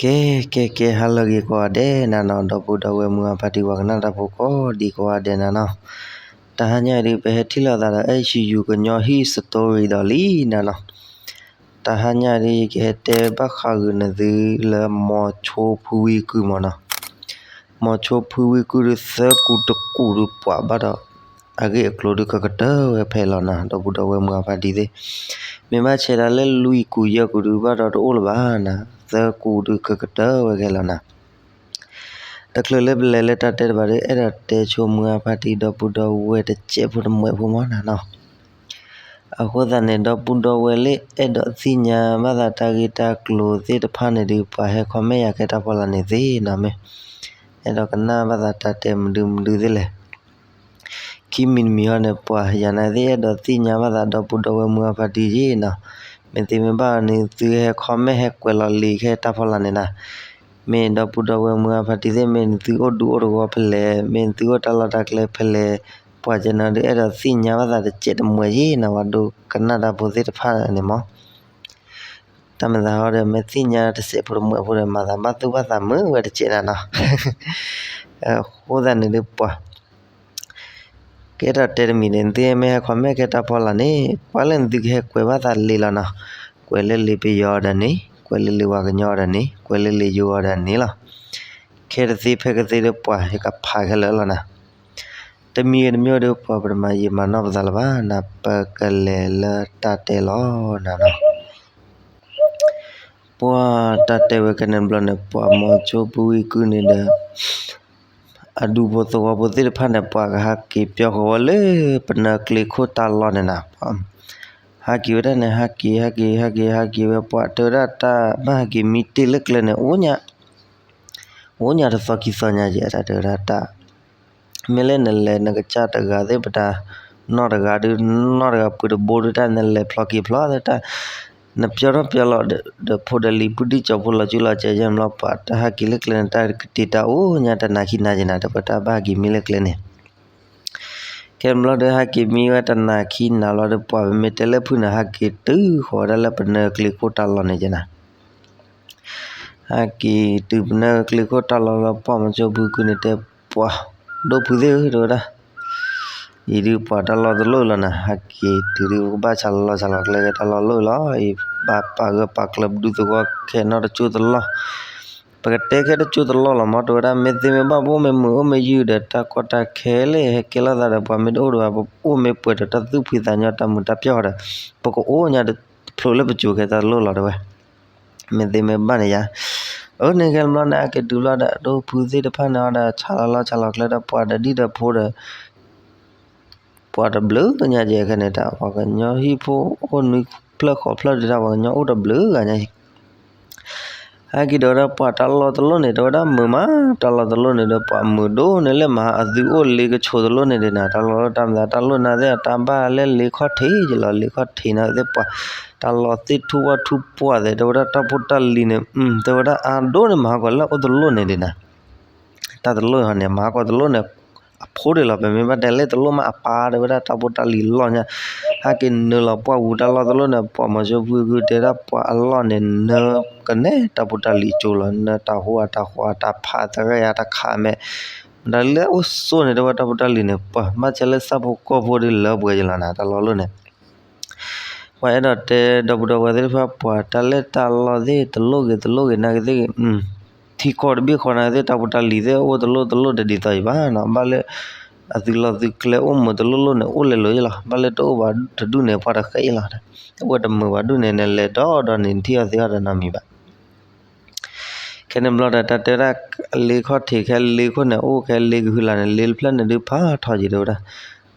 ကဲ ကဲ ကဲ ဟါလၢအဂ့ၤကိးဂၤဒဲးနၤနီၤ, ဒီပုၢ်ဒီဝဲၢ်မုၢ်အဖါတံၢ် ပှၤကနၣ်တၢ်ဖိကိးဒံကိးဂၤဒဲးနၤနီၤ. တဟါညါအံၤဒုး ပဟဲထံၣ်လိာ်သးဒီး အဲၣ်ဆံယူၤ ကညီဟံၣ် story ဒီးလံနၤနီၤ. တဟါညါဒုး ယကဟဲတဲဘၣ်ဃးဂ့ၤနသုလၢ မိၤဆိဖုဝံကုၢ်မၢ်နီၤ. မိၤဆိဖုဝံကုၢ်ဒုး သၢကူာ်တကူာ်ဒုး ပှၤဘၣ်ဒီး အဂ့ၢ်အကျိၤဒုး ကကတၢၢ်ဝဲဖဲလီၤနၤ, ဒီပုၢ်ဒီဝဲၢ်မုၢ်အဖါတံၢ်သ့ၣ်, မ့ၢ်ဘၣ်ဆဲးဒၣ်လၢလွံၢ်ကူာ်ယဲၢ်ကူာ်ဒုး ဘၣ်ဒီးတအိၣ်လၢၤဘၣ်နၤ, သၢကူာ်ဒုး ကကတၢၢ်ဝဲခဲလီၤနၤ. တချုးလၢပလဲၤလၢတၢ်တဲတဘၣ်ဒီး အဲၣ်ဒိးတဲဆိမုၢ်အဖါတံၢ် ဒီပုၢ်ဒီဝဲၢ်တစဲးဖိတမှဲးဖိမၢ်နၤနီၤ. အဃိသတးန့ၣ် ဒီပုၢ်ဒီဝဲၢ်လၢအဲၣ်ဒိးသ့ၣ်ညါဘၣ်သးတၢ်ဂ့ၢ်တၢ်ကျိၤသ့ၣ်တဖၣ်န့ၣ်ဒုး ပှၤဟဲ comment ယၤခဲတၢ်ဖီလာ်န့ၣ်သ့နီၤ, မ့ၢ် အဲၣ်ဒိးကနၣ်ဘၣ်သးတၢ်တဲမနုၤမနုၤသ့ၣ်လဲၣ်. ခံမံၤတမံၤဟီန့ၣ် ပှၤယၤန့ၣ်သ့ၣ် အဲၣ်ဒိးသ့ၣ်ညါဘၣ်သး ဒီပုၢ်ဒီဝဲၢ်မုၢ်အဖါတံၢ်ယ့ၢ်နီၤ. မ့ၢ်သ့မ့ၢ်ဘၣ်န့ၣ် သုဟဲ comment ဟဲကွဲးလီၤလံာ်ခဲတၢ်ဖီလာ်န့ၣ်နၤ. မ့ၢ်ဒီပုၢ်ဒီဝဲၢ်မုၢ်အဖါတံၢ်သ့ၣ် မ့ၢ်နသုအိၣ်ဒူအိၣ်တဂီၤဖဲလဲၣ်, မ့ၢ်နသုအိၣ်တၢ်လီၢ်တၢ်ကျဲဖဲလဲၣ်, ပှၤကညီဒုး အဲၣ်ဒိးသ့ၣ်ညါဘၣ်သးတစဲးတမှဲးယ့ၢ်နၤ, ပှၤဒိကနၣ်တၢ်ဖိသ့ၣ်တဖၣ်န့ၣ်မၢ်. တၢ်မၤသးဟီဒီး မ့ၢ်သ့ၣ်ညါတစဲးဖိတမှဲးဖိဒီး မၤသးဘၣ်သူၣ်ဘၣ်သးမုာ်ဝဲတစဲးနၤနီၤ. အဃိသတးန့ၣ်ဒုး ပှၤ ကဲထီၣ်တဲတမံၤန့ၣ် နသုမ့ၢ်ဟဲ comment ခဲတၢ်ဖီလာ်န့ၣ် ကွၢ်လၢနသုကဟဲကွဲးဘၣ်သးလံာ်လီၤနီၤ. ကွဲးလၢလံာ်ပယီၤဒီးန့ၣ်, ကွဲးလၢလံာ်ပှၤကညီဒီးန့ၣ်, ကွဲးလၢလံာ်ယိၤဒီးန့ၣ်လီၤ. ခဲတသ့ဖဲကသ့ဒီး ပှၤဟဲကဖးခဲလၢာ်လီၤနၤ. တမံၤဂ့ၤတမံၤဒီး ပှၤပတမၤယံာ်မၤနီၢ်ပသးလၢၤဘၣ်နၤ, ပကလဲၤလၢတၢ်တဲလီၤနၤနီၤ. ပှၤတၢ်တဲဝဲကဲန့ၣ်ဘျီန့ၣ် ပှၤမိၤဆိဖုဝံကုၢ်န့ၣ်ဒီး အဒူဖိသဝီဖိသ့ၣ်တဖၣ်န့ၣ် ပှၤကဟးက့ၤပၠီဃီဝဲလၢပနၢၤကျ့ခိၣ်တၢ်လီၢ်န့ၣ်နၤ. ဟးက့ၤဝဲဒၣ်န့ၣ် ဟးက့ၤ ဟးက့ၤ ဟးက့ၤ ဟးက့ၤဝဲ ပှၤတဲဝဲဒၣ်တၢ်ဘၣ်ဟးက့ၤမံတ့ၢ်လၢကျဲန့ၣ် အိၣ်ညါ အိၣ်ညါတသီခံသီညါက့ၤ တၢ်တဲဝဲဒၣ်တၢ် မ့ၢ်လၢနလဲၤနကစၢ်တဂၤသ့ၣ်ပတၢ် နီၢ်တဂၤဒုး နီၢ်တဂၤပှ့ၤတဘိဒုး တၢ်နလဲၤဖျီက့ၤဖျီသ့ၣ်တၢ် နပၠီထီၣ်ပၠီလီၤဒီး ဖိဒီးလံၤ ပုၢ်ဒံၣ်ကၠီဖိလီၤစုလီၤစဲးယဲၢ်ဘျီ ပှၤတၢ်ဟးက့ၤလၢကျဲန့ၣ် တၢ်ကတ့ၢ်တၢ်အိၣ်ညါတနၤခံနၤက့ၤနၤ တဲဝဲတၢ်ဘၣ်ဟးက့ၤမံလၢကျဲန့ၣ် ခဲန့ၣ်ဘျီဒီး ဟးက့ၤမံဝဲတနၤခံနၤလီၤဒီး ပှၤမ့ၢ်တဲလၢဖုန့ၣ် ဟးက့ၤတုၤဃီၤဝဲဒၣ်လၢပနၢၤကျ့ခိၣ်တၢ်လီၢ်န့ၣ်က့ၤနၤ ဟဲက့ၤတုၤပနၢၤကျ့ခိၣ်တၢ်လီၢ်လီၤ ပှၤမိၤဆိဖုကုၢ်န့ၣ်တဲ ပှၤ ဒိၣ်ဖုသ့ၣ်ဧၢ တဲဝဲဒၣ် အံၤဒုးပှၤတၢ်လီၢ်တလိၣ်လီၤနၤ ဟဲက့ၤတုၤဒုး ပကဘၣ်ဆးလီၤလီၢ်ဆးလီၤကျဲက့ၤတၢ်လီၢ်လိၣ်လီၤ အံၤဘၣ်ပာ်ဂၢၢ်ပာ်ကျၢၤပဒူသဝီခဲနီတကၠိၢ်တလီၢ် ပကတဲခဲတကၠိၢ်တလီၢ်လီၤမၢ် တဲဝဲဒၣ် မ့ၢ်သ့မ့ၢ်ဘၣ် ပအိၣ်မ့ၢ်မုာ်အိၣ်မ့ၢ်ယုၢ်ဒီး တၢ်ကီတၢ်ခဲလၢဟဲကဲလိာ်သးဒီး ပှၤမ့ၢ်တအိၣ်ဒီးဘၣ် ပအိၣ်မ့ၢ်ပှဲၤဒီးတၢ်သူၣ်ဖှံသးညီတၢ်မုာ်တၢ်ပျီၢ်ဒီး ပကအိၣ်ညါတဖျိးလၢပစိၤခဲတၢ်လိၣ်လီၤ တဲဝဲ မ့ၢ်သ့မ့ၢ်ဘၣ်န့ၣ်ယါ အၢန့ၣ်ခဲန့ၣ်ဘျီန့ၣ် အက့ၤတုၤဘျီဒီး ဒိၣ်ဖုသ့ၣ်တဖၣ်န့ၣ်ဒီး ဆးလီၤလီၢ်ဆးလီၤကျဲဒီး ပှၤဒီးဒံၣ်ဒီးဖိဒီး ပှၤတဘျုးညါက့ၤခဲန့ၣ် တၢ်ပှၤကညီဟံၣ်ဖိအိၣ်နွံဖျၢၣ်ဃိးဖျၢၣ်ဒီး တၢ်ပှၤကညီအိၣ်တဘျုးဂၤညါ ဟဲက့ၤဒီးဝဲဒၣ်ပှၤတၢ်လီၢ်တလိၣ်န့ၣ် တဲဝဲဒၣ်မုာ်မး တၢ်လီၢ်တလိၣ်န့ၣ်ဒီး ပှၤမုာ်ဒိၣ်န့ၣ်လၢမဟါ အသုအိၣ်လ့ကဆိးတလိၣ်န့ၣ်ဒံးနၤ တၢ်လီၢ်တၢ်မၤတၢ်လိၣ်နၤသ့ၣ် တၢ်ဘၣ်လၢလ့ခီၣ်ထံးက့ၤလီၤ လ့ခီၣ်ထံးနၤသ့ၣ်ပှၤ တၢ်လီၢ်သ့ၣ်ထူၣ်ဝၣ်ထူၣ်ပှၢ်သ့ၣ် တဲဝဲဒၣ်တၢ်ဖိတၢ်လံၤန့ၣ် တဲဝဲဒၣ်အါဒိၣ်န့ၣ် မဟါကီးလၢအိၣ်တလိၣ်န့ၣ်ဒံးနၤ တၢ်တလိၣ်ဟီန့ၣ် မဟါကီးတလိၣ်န့ၣ် အဖိဒံးလီၤ ပမ့ၢ်ဘၣ်တဲလၢတလိၣ်မးအပၢ် တဲဝဲဒၣ်တၢ်ဖိတၢ်လံၤလီၢ်ညါ ဟဲက့ၤနုာ်လီၤပှၢ်ဝူၤတၢ်လီၢ်တလိၣ်န့ၣ် ပှၤမိၤဆိဖုကုၢ်တဲဒၣ်ပှၤအလီၢ်န့ၣ် နၢကနဲတၢ်ဖိတၢ်လံၤကၠိလီၤ နၢတၢ်ဟူအတၢ်ဃီအတၢ်ဖးတရၣ်ယါတခးမဲာ် မတၤလၢအိၣ်ဆိန့ၣ် တဲဝဲတၢ်ဖိတၢ်လံၤန့ၣ် ပှၤဘၣ်ဆၣ်လၢဆၣ်ဖိကီၢ်ဖိဒုးလၢပှဲၤယလီၤနၤ တၢ်လီၢ်လိၣ်န့ၣ် ပှၤအဲၣ်ဒိးတဲဒီပုၢ်ဒီဝဲၢ်သ့ၣ်တဖၣ် ပှၤတၢ်လၢတၢ်လီၢ်သ့ၣ် တလိၣ်ဂ့ၤ တလိၣ်ဂ့ၤ နာ်က့သ့ၣ်ဂ့ၤ ထံကီၢ်တဘ့ၣ်ဃီနာ်က့သ့ၣ် တၢ်ဖိတၢ်လံၤသ့ၣ် အိၣ်တလိၣ်တလိၣ်တဒ်သိးအံၤဘၣ်နီၤ ဘၣ်လၢ အသုးလီၢ်သုးကျဲအိၣ်မုာ်တလိၣ်လိၣ်န့ၣ် အိၣ်လဲၤလိၤယလီၤ ဘၣ်လၢတအိၣ်ဘၣ်တဒူၣ်န့ၣ် ပှၤတဃဲအံၤလီၤ အိၣ်ဝဲတမုာ်ဘၣ်ဒူၣ်န့ၣ် နလဲၤဒီးဒီးန့ၣ် နထံၣ်အီၤသ့အီၤဒီးနီတမံၤဘၣ် ခဲန့ၣ်ဘျီဒီး တၢ်တဲဒၣ် လ့ခီၣ်ထံးခဲလ့ခိၣ်န့ၣ် အိၣ်ခဲလ့ကဟုလၢ်န့ၣ် လ့တဖျၢၣ်န့ၣ်ဒုးဖးထီက့ၤတဲဝဲဒၣ်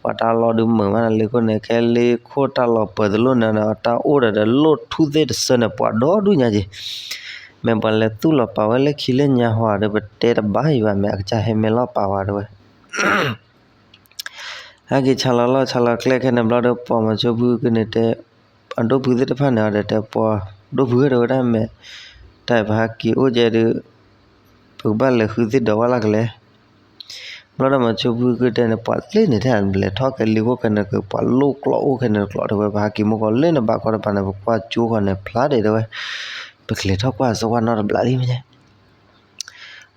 ပှၤတၢ်လီၢ်ဒုးမုာ်မးန့ၣ် လ့ခိၣ်န့ၣ် ခဲလ့ခိၣ်တၢ်လီၢ်ပၢၤတလိၣ်န့ၣ်ဒီး တၢ်အိၣ်ဒီးဒီးလိၣ်ထူၣ်သ့ၣ်တဆၢန့ၣ် ပှၤဒီဒူၣ်ညါက့ၤ မ့ၢ်ပှၤလဲၤသူၣ်လီၤပာ်ဝဲလၢခံလၢညါဟီဒီး ပတဲတဘၣ်အံၤဘၣ် မ့ၢ်အကစၢ်ဟဲမဲာ်လီၤပာ်ဝဲတဲဝဲ ဟဲက့ၤဆးလီၤလီၢ်ဆးလီၤကျဲခဲန့ၣ်ဘျီဒီး ပှၤမိၤဆိဖုကုၢ်န့ၣ်တဲ အဒိၣ်ဖုသ့ၣ်တဖၣ်န့ၣ်အီၤဒီးတဲပှၤ ဒိၣ်ဖုဧၢ တဲဝဲဒၣ်မ့ၢ် တၢ်အံၤပဟးက့ၤအိၣ်ကဲဒုး ပကဘၣ်လဲၤဃုသ့ၣ်ဒီးဝဲလၢကလဲၤ ဘျီဒီးမိၤဆိဖုကုၢ်တဲန့ၣ် ပှၤလၢန့ၣ်ထဲလဲၤထီၣ်ကဲလ့ခိၣ်ခဲန့ၣ်က့ၤ ပှၤလိၣ်ကျီၣ်အိၣ်ခဲန့ၣ်ကျီၣ်တဲဝဲ ပဟးက့ၤမိၢ်ကီၢ်လၢန့ၣ်ဘၣ်ကီဒီးပှၤန့ၣ် ပကွၢ်ကၠိဃီန့ၣ် ဖျါဒဲးတဲဝဲ ပကလဲၤထီၣ်ကွၢ်အစိကွၢ်နီတဘျီလံမ့ၢ်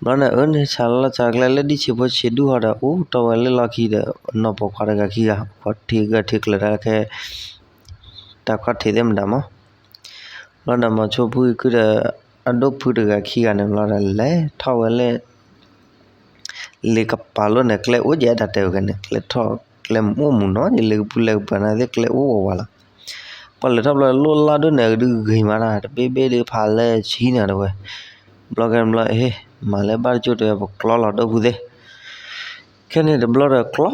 ဘျီန့ၣ်အၢန့ၣ် ဆးလီၤဆးကျဲလၢဒံၣ်ဆံးဖိဆံးဒူၣ်ဟီဒီး အိၣ်တီၢ်ဝဲလၢလီၢ်ခံဒီး နီၢ်ပိာ်ခွါတဂၤခံဂၤ ခီၣ်ထံးဂၢၢ်ထံးကျၢၤတၢ်ခဲ တၢ်ခီၣ်ထံးသ့ၣ်မတၤမး. ဘျီဒီးမီၤဆိဖုကုဒီး အဒိၣ်ဖုတဂၤခံဂၤန့ၣ်ဘျီဒီး လဲၤထီၣ်ဝဲလၢ လ့ကပၤလိၣ်န့ၣ် ကျဲအိၣ်ယဲဒၣ်တဲဝဲန့ၣ် ကျဲထီၣ်ကျဲအိၣ်မူနီၤ ယလ့ကပူၤလ့ကပၤန့ၣ်သ့ၣ်ကျဲအိၣ်ဝဲဝဲလီၤ. ပှၤလဲၤထီၣ်ဘျီလိၣ်လၢ်ဒိၣ်န့ၣ် အကဒုဂ့ၤမးတၢ် တဘ့ၣ်ဘ့ၣ်ဒုးဖးလဲၢ်ဆံန့ၣ်တဲဝဲ. ဘျီကဲဘျီ အ့ မၤလၢဘၣ်တကၠိၢ်တဲဝဲ ပကျီလီၤဒိၣ်ဖုသ့ၣ် ခဲန့ၣ်တဘျီဒီးကျီန့ၣ် ကျီ ကျီ ကျီဒီးကျီ ကျီဒီးကျီ ကျီဒီးကျီ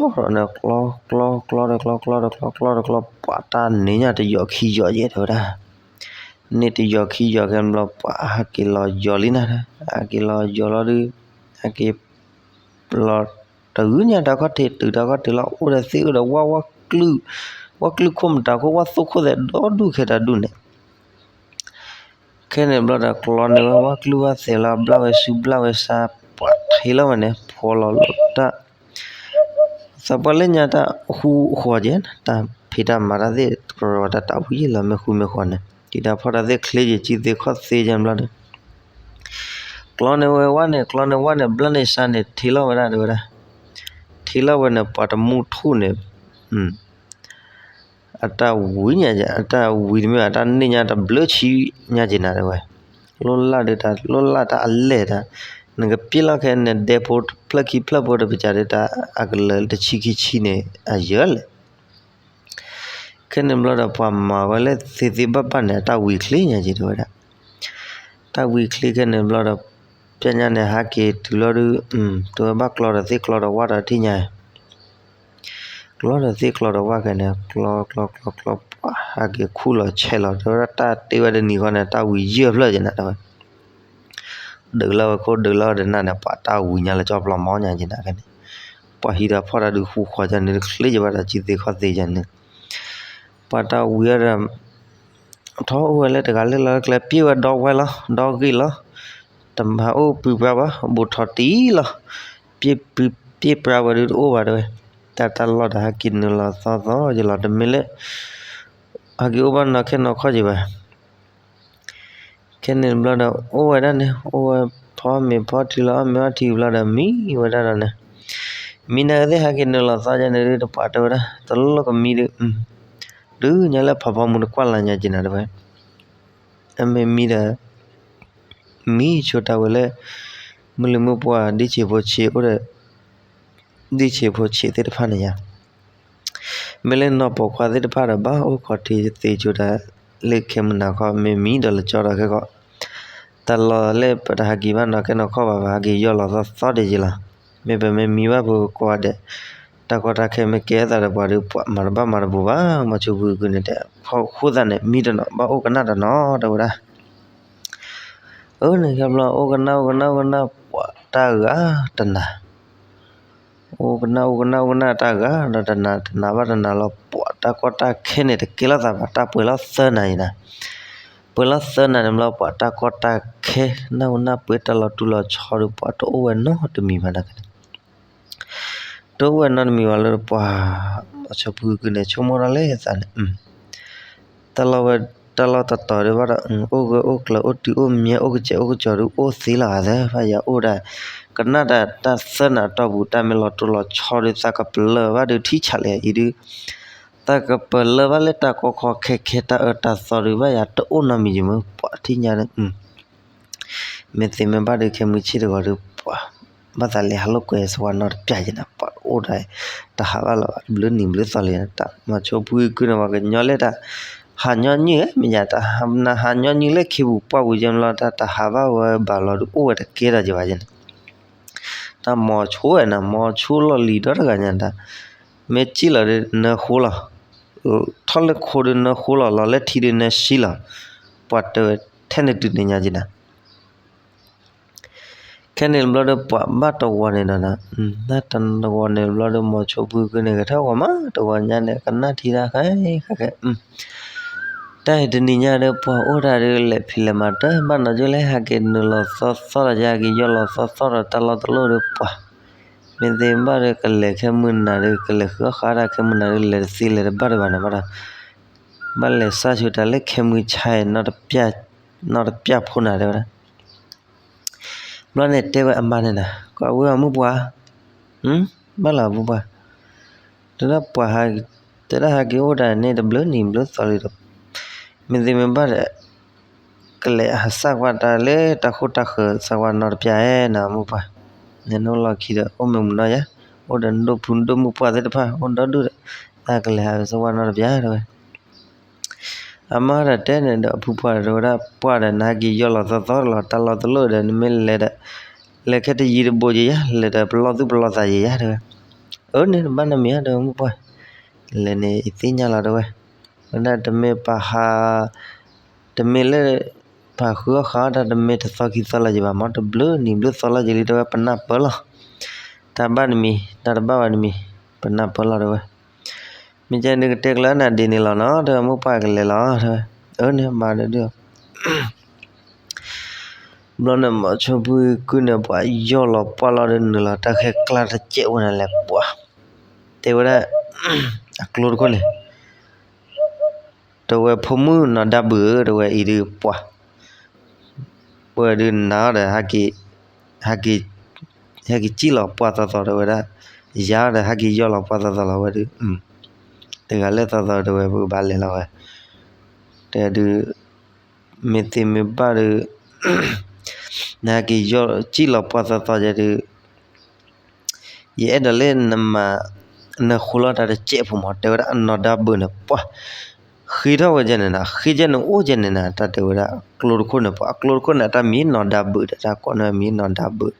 ပှၤတၢ်န့ၣ်ညါတယီၤခံယီၤယဲၢ်တဲဝဲဒၣ်. န့ၣ်တယီၤခံယီၤခဲန့ၣ်ဘျီ ပှၤဟးက့ၤလီၤယီၤလံနၤ, ဟးက့ၤလီၤယီၤလီၤဒုး ဟဲက့ၤလီၤတဂုၤညါတၢ်ခီၣ်ထံး တုၤတၢ်ခီၣ်ထံးလီၤ အိၣ်ဒီးသ့ၣ်အိၣ်ဒီးဝၣ် ဝၣ်ကျုၢ်ခိၣ်မတၤခိၣ် ဝၣ်သိၣ်ခိၣ်သဲးဒီဒူၣ်ခဲတၢ်ဒူၣ်န့ၣ် ခဲန့ၣ်ဘျီဒီးကျီန့ၣ်ဝဲ ဝၣ်ကျုၢ်ဝၣ်သဲးလီၤ ဘျၣ်ဝဲဆူဘျၣ်ဝဲဆါ ပှၤထံလီၤဝဲန့ၣ် ဖီလီၤလိာ်တၢ် သးပှၢ်လၢညါတၢ်ဟူဃီၤကဲ တၢ်ဖံးတၢ်မၤတၢ်သ့ၣ် တကြၢးဝဲတၢ်တၢ်ဟူယံာ်လီၤမ့ၢ်ဃူမ့ၢ်ဃီၤန့ၣ် တံၤတၢ်ဖီၣ်တၢ်သ့ၣ်ချ့ယံာ် ကံသ့ၣ်ခီၣ်သ့ယံာ်ဘျီဒီး ကျီန့ၣ်ဝဲဝၣ်န့ၣ် ကျီန့ၣ်ဝၣ်န့ၣ် ဘျၣ်န့ၣ်ဆါန့ၣ် ထံလီၤဝဲဒၣ်တဲဝဲဒၣ်. ထံလီၤဝဲန့ၣ် ပှၤတမူထူၣ်န့ၣ် အတၢ်ဝံၤညါ အတၢ်ဝံၤတမ့ၢ်ဘၣ် အတၢ်န့ၢ်ညါတဘျၢဆံညါက့ၤနၤတဲဝဲ. လိၣ်လၢ်ဒုးတၢ် လိၣ်လၢ်တၢ်အလဲၢ်တၢ် နကပျ့ၤလီၤခဲန့ၣ် ဒဲဖိဖျၢၣ်ခံဖျၢၣ်ဖိတပစၢ်ဒုးတၢ် အကလၢၤတဆံခံဆံန့ၣ် အယၢၢ်လဲၣ်. ခဲန့ၣ်ဘျီဒီး ပှၤမၤဝဲလၢသ့သ့ဘၣ်ဘၣ်န့ၣ် အတၢ်ဝံၤချ့ညါက့ၤတဲဝဲဒၣ်. တၢ်ဝံၤချ့ခဲန့ၣ်ဘျီဒီး ပျဲညါန့ၣ် ဟးက့ၤတုၤလီၤဒုး တဲဝဲဘၣ်ကျီဒီးသ့ၣ်ကျီဒီးဝၣ်ဒီးထံၣ်ညါ ကျီဒီးသ့ၣ်ကျီဒီးဝၣ်ခဲန့ၣ် ကျီကျီကျီကျီ ပှၤဟးက့ၤခူၣ်လီၤဆဲးလီၤ တဲဝဲဒၣ်တၢ်တ့ဝဲတနံၤဃီန့ၣ် တၢ်ဝံၤယၢၢ်ဖျၢၣ်က့ၤနၤတဲဝဲ. ဒုးလၢဝဲခိၣ်ဒုးလၢဝဲဒီးနၤန့ၣ် ပှၤတၢ်ဝံၤညါလၢကၠီပျီမီညါက့ၤနၤခဲန့ၣ် ပှၤဟံးဒီးဖီၣ်တၢ်ဒုးဃူဃီၤကန့ၣ် ချ့က့ၤဘၣ်ဒီးကံသ့ၣ်ခီၣ်သ့ယၤန့ၣ် ပှၤတၢ်ဝံၤဒီး ထီၣ်အိၣ်ဝဲလၢတဂၤလၢလီၤကျဲ ပျ့ၤဝဲဒီဝဲလီၤ ဒီဂ့ၢ်လီၤ တမၤအိၣ်ပုၢ်ပြၢ်ဘၣ် ဘူးထီၣ်တံၢ်လီၤ ပျ့ၤပြၢ်ဝဲဒုးတအိၣ်ဘၣ်တဲဝဲ တၢ်တၢ်လီၢ်ဒီးဟဲက့ၤနုာ်လီၤသီသီယလီၤ တမ့ၢ်လၢ ဟဲက့ၤအိၣ်ဘၣ်နီၢ်ခဲနီၢ်ခီၣ်က့ၤဘၣ် ခဲန့ၣ်တဘျီဒီး အိၣ်ဝဲဒၣ်န့ၣ် အိၣ်ဝဲဖီမ့ၤဖီထံလီၤ အီၣ်မ့ၤအီထံဘျီဒီး မံဝဲဒၣ်ဒီးန့ၣ် မံနၤကသ့ၣ်ဟဲက့ၤနုာ်လီၤသီယၤန့ၣ်ဒုး တပှၤတဲဝဲဒၣ် တလိၣ်ကမံဒုး ဒုးညါလၢဖးဖီမူတကွၢ်လၢညါက့ၤနၤတဲဝဲ အမ့ၢ်မံဒီး မံဆိတၢ်ဝဲလၢ မုၢ်လံၤမုၢ်ပှၢ် ဒံၣ်ဆံးဖိဆံးအိၣ်ဒီး ဒံၣ်ဆံးဖိဆံးသ့ၣ်တဖၣ်န့ၣ်ယါ မ့ၢ်လၢနီၢ်ပိာ်ခွါသ့ၣ်တဖၣ်ဒီး ဘၣ်အိၣ်ခီၣ်ထံးသ့ဆိတၢ် လၢခဲမုၢ်နၤခီ မ့ၢ်မံဒီးလၢကၠီဒီးခဲကီး တၢ်လီၢ်လၢပတဟးက့ၤဘၣ်နီၢ်ကဲနီၢ်ခီၣ်ဘၣ်ဘၣ် ဟဲက့ၤယီၢ်လီၤသီသီဒံးယံၤလီၤ. မ့ၢ်ပမ့ၢ်မံဘၣ်ပကကွၢ်ဒဲး တၢ်ကီတၢ်ခဲမ့ၢ်ကဲသးဒီးပှၤဒီး ပှၤမၤတဘၣ်မၤတဘူးဘၣ် မီၤဆိဖုကုန့ၣ်တဲ ခီဃိသးန့ၣ် မံတနီၤ ဘၣ်အိၣ်ကနၣ်တနီၤ တဲဝဲဒၣ် အၢ န့ၣ်ခဲဘျီ အိၣ်ကနၣ် အိၣ်ကနၣ် အိၣ်ကနၣ် ပှၤတၢ်ဂၤတနၤ အိၣ်ကနၣ် အိၣ်ကနၣ် အိၣ်ကနၣ် တၢ်ဂၤဒီးတနၤ တနၤဘၣ်တနၤလီၤ ပှၤတၢ်ကီတၢ်ခဲန့ၣ် တကဲလီၤသးဘၣ် တၢ်ပှဲၤလီၤသၢနၤအံၤနၤ ပှဲၤလီၤသၢနၤန့ၣ်ဘျီ ပှၤတၢ်ကီတၢ်ခဲ နၢ်ဟူနၢ်ပှဲၤတၢ်လီၤတူၢ်လီၤဆီဒီး ပှၤတအိၣ်ဝဲနီတမံၤဘၣ်နၤန့ၣ် တအိၣ်ဝဲနီတမံၤဘၣ်လၢပှၤ မီၤဆိဖုကုန့ၣ် ဆိကမိၣ်ထီၣ်လၢသးန့ၣ် တၢ်လီၢ်ဝဲ တၢ်လီၢ်တတီၤဒုးဘၣ်ဒီး အိၣ်ဂၢၢ်အိၣ်ကျၢၤ အိၣ်တုၤအိၣ်မံၤ အိၣ်ကစဲးအိၣ်ကစီၤဒုး အိၣ်သ့လီၤဂာ်သၢ ဘၣ်ယၤအိၣ်ဒၣ် ကနၣ်တၢ်တၢ်သၢနၤတီၢ်ပူၤ တၢ်မ့ၢ်လီၤတိၢ်လီၤဆီဒုး သးကပလၢၢ်ဘၣ်ဒုးထံဆးလဲၣ်အံၤဒုး သးကပလၢၢ်ဘၣ်လၢတၢ်ကီခီခဲခဲ တၢ်အၢတၢ်သီဒုး ဘၣ်ယၤတအိၣ်နီတမံၤယမ့ၢ် ပှၤထံၣ်ညါန့ၣ် မ့ၢ်သ့မ့ၢ်ဘၣ်ဒုး ခဲမုၢ်ဆ့ၣ်တဂီၤဒုး ပှၤ ဘၣ်သးလဲၤဟးလိာ်ကွဲဆဝါနီတပျၢ်ယဲနၤ ပှၤတအိၣ်ဒၣ် တဟးဘၣ်လၢၤဘၣ် ဘျုးနံၤဘျုးသီလံ တၢ်မီၤဆိဖုကုန့ၣ် ပှၤကညီလၢတၢ် ဟးညီနုၢ်မ့ၢ်ယါ တၢ်နဟးညီနုၢ်လၢခ့ပူၤပှၢ်ပူၤယဲမ့ၢ်လီၤ တၢ်တဟးဘၣ်ဝဲဘၣ်လီၤဒုး အိၣ်ဝဲတကဲထီၣ်ယဘၣ်ယဲန့ၣ် တၢ်မီၤဆိဝဲနၤ မီၤဆိလီၢ်လံၤဒီတဂၤညါတၢ် မ့ၢ်စံၣ်လီၤဒုးနၢဃိလီၤ ထီၣ်လၢခိဒုးနၢဃိလီၤ လီၤလၢထံဒုးနၢဆံလီၤ ပှၤတဲဝဲထဲန့ၣ်တုၤန့ၣ်ညါက့နၤ ခဲန့ၣ်တဘျီဒီးပှၤဘၣ်တဝီန့ၣ်ဒီးနၤ တၢ်တဝီန့ၣ်တဘျီဒီး မီၤဆိဖုကုန့ၣ် ကထၢၣ်ဂီၤမး တဝီညါန့ၣ် ကနၣ်ထံတၢ်ခဲခဲ တၢ်အံၤတနံၤညါဒီး ပှၤအိၣ်တၢ်ဒီး လဲၤဖံးလဲၤမၤတၢ် ဘၣ်နီၤကၠိလဲၣ် ဟဲက့ၤနုာ်လီၤသီသီဒီး ယဟဲက့ၤယီၢ်လီၤသီသီဒီး တၢ်လီၢ်တလိၣ်ဒီးပှၤ မ့ၢ်သ့ဘၣ်ဒီး ကလဲၤခဲမုၢ်နၤဒီး ကလဲၤဃုအီၣ်ဃုအီတၢ်ခဲမုၢ်နၤဒီး လဲၤတသ့လဲၤတဘၣ်ဒံးဘၣ်န့ၣ်ဘၣ်ဒီး ဘၣ်လဲၤစၢ်ဆိတၢ်လၢခဲမုၢ်ဆါအံၤ နီတပျၢ်ဖိနၤတဲဝဲဒၣ် ဘျီန့ၣ်တဲဝဲအမါန့ၣ်နၤ, ကွၢ်ဝဲအီၤမုၢ်ပှၢ်, ဘၣ်လီၤမုၢ်ပှၢ်, တဲဒၣ်ပှၤဟး, တဲဒၣ်ဟဲက့ၤအိၣ်ဒၣ်န့ၣ်တဘျုးနံၤဘျုးသီလံဒီး, မ့ၢ်သ့မ့ၢ်ဘၣ်ဒီး ကလဲၤဟးစၢ်ကွၢ်တၢ်လၢတၢ်ဃိတၢ်ဃၢၤစၢ်ကွၢ်နီတပျၢ်ဧါနၤမုၢ်ပှၢ်, နနအိၣ်လီၢ်ခံဒီးအိၣ်မ့ၢ်မုၢ်နီၤယါ, အိၣ်ဒီးနဒိၣ်ဖုနဒိၣ်မုၢ်ပှၢ်သ့ၣ်တဖၣ် အိၣ်ဒီဒူၣ်ဒီး, သးကလဲၤဟးစၢ်ကွၢ်နီတပျၢ်တဲဝဲ အမါဒီးတဲန့ၣ်ဒီးအဖုပှၢ်ဒီးတဲဝဲဒၣ် ပှၢ်ဒီးနဟဲက့ၤယီၢ်လီၤသီသီလီၤ တၢ်လီၢ်တလိၣ်ဒီး နမ့ၢ်လဲၤဒီး, လဲၤခဲတယံၤတဘူးက့ၤယါ လဲၤဒီးပလီၢ်သူၣ်ပလီၢ်သးက့ၤယါတဲဝဲ, အၢန့ၣ်တဘၣ်နီတမံၤဧါတဲဝဲမုၢ်ပှၢ်, လဲၤန့ၣ်ယသ့ၣ်ညါလီၤတဲဝဲ, ဝဲဒၣ်တမ့ၢ်ပဟး တမ့ၢ်လၢ ပဟးဃုအီၣ်ဃုအီတၢ်တမ့ၢ်တသီခံသီလၢၤက့ၤဘၣ် မ့ၢ်တဘျုးနံၤဘျုးသီလၢၤက့ၤလံတဲဝဲ ပနၢ်ပၢၢ်လီၤ, တၢ်ဘၣ်တမံၤ တၢ်တဘၣ်ဘၣ်တမံၤ ပနၢ်ပၢၢ်လီၤတဲဝဲ, မ့ၢ်ကဲဒုးကတဲကျၢၤနၤဒ်န့ၣ်လီၤနီၤ တဲဝဲမုၢ်ပှၢ်ကလဲၤလီၤတဲဝဲ, အၢန့ၣ်မၤဒုး ဘျီန့ၣ် မီၤဆိဖုကုၢ်န့ၣ် ပှၤယီၢ်လီၤပှၢ်လီၤဒီးနုာ်လီၤတၢ်ခဲကျါတစဲးဝဲန့ၣ်လဲၤပှၤ, တဲဝဲဒၣ် အကျိတခိၣ်န့ၣ်, တဲဝဲဖိမုၣ်နီၢ်ဒါဘုၣ်ဧၢ တဲဝဲအံၤဒုးပှၤ, ဝဲဒုးနၤဒီး ဟဲက့ၤစံၣ်လီၤပှၢ်သီသီတဲဝဲဒၣ်, ယၤဒီး ဟဲက့ၤယီၢ်လီၤပှၢ်သီသီလီၤဝဲဒုး, တဂၤလၢသီသီတဲဝဲ ပကဘၣ်လဲၤလီၤဝဲ, တဲဒုး မ့ၢ်သ့မ့ၢ်ဘၣ်ဒီး နဟဲက့ၤယီၢ်စံၣ်လီၤပှၢ်သီသီယဲဒုး, ယအဲၣ်ဒိးလၢနမၤ နဃိလီၤတၢ်တစဲးဖိမး တဲဝဲဒၣ်အနီၢ်ဒါဘုၣ်န့ၣ် ပှၤ ဃ့ထီၣ်ဝဲကဲန့ၣ်နၤ ဃ့ကဲန့ၣ်အိၣ်ကဲန့ၣ်နၤ တၢ်တဲဝဲဒၣ်အကျိတခိၣ်န့ၣ် ပှၤအကျိတခိၣ်န့ၣ် အတၢ်မံၤနီၢ်ဒါဘုၣ်ဒီး တၢ်ကိးန့ၣ်မံၤနီၢ်ဒါဘုၣ်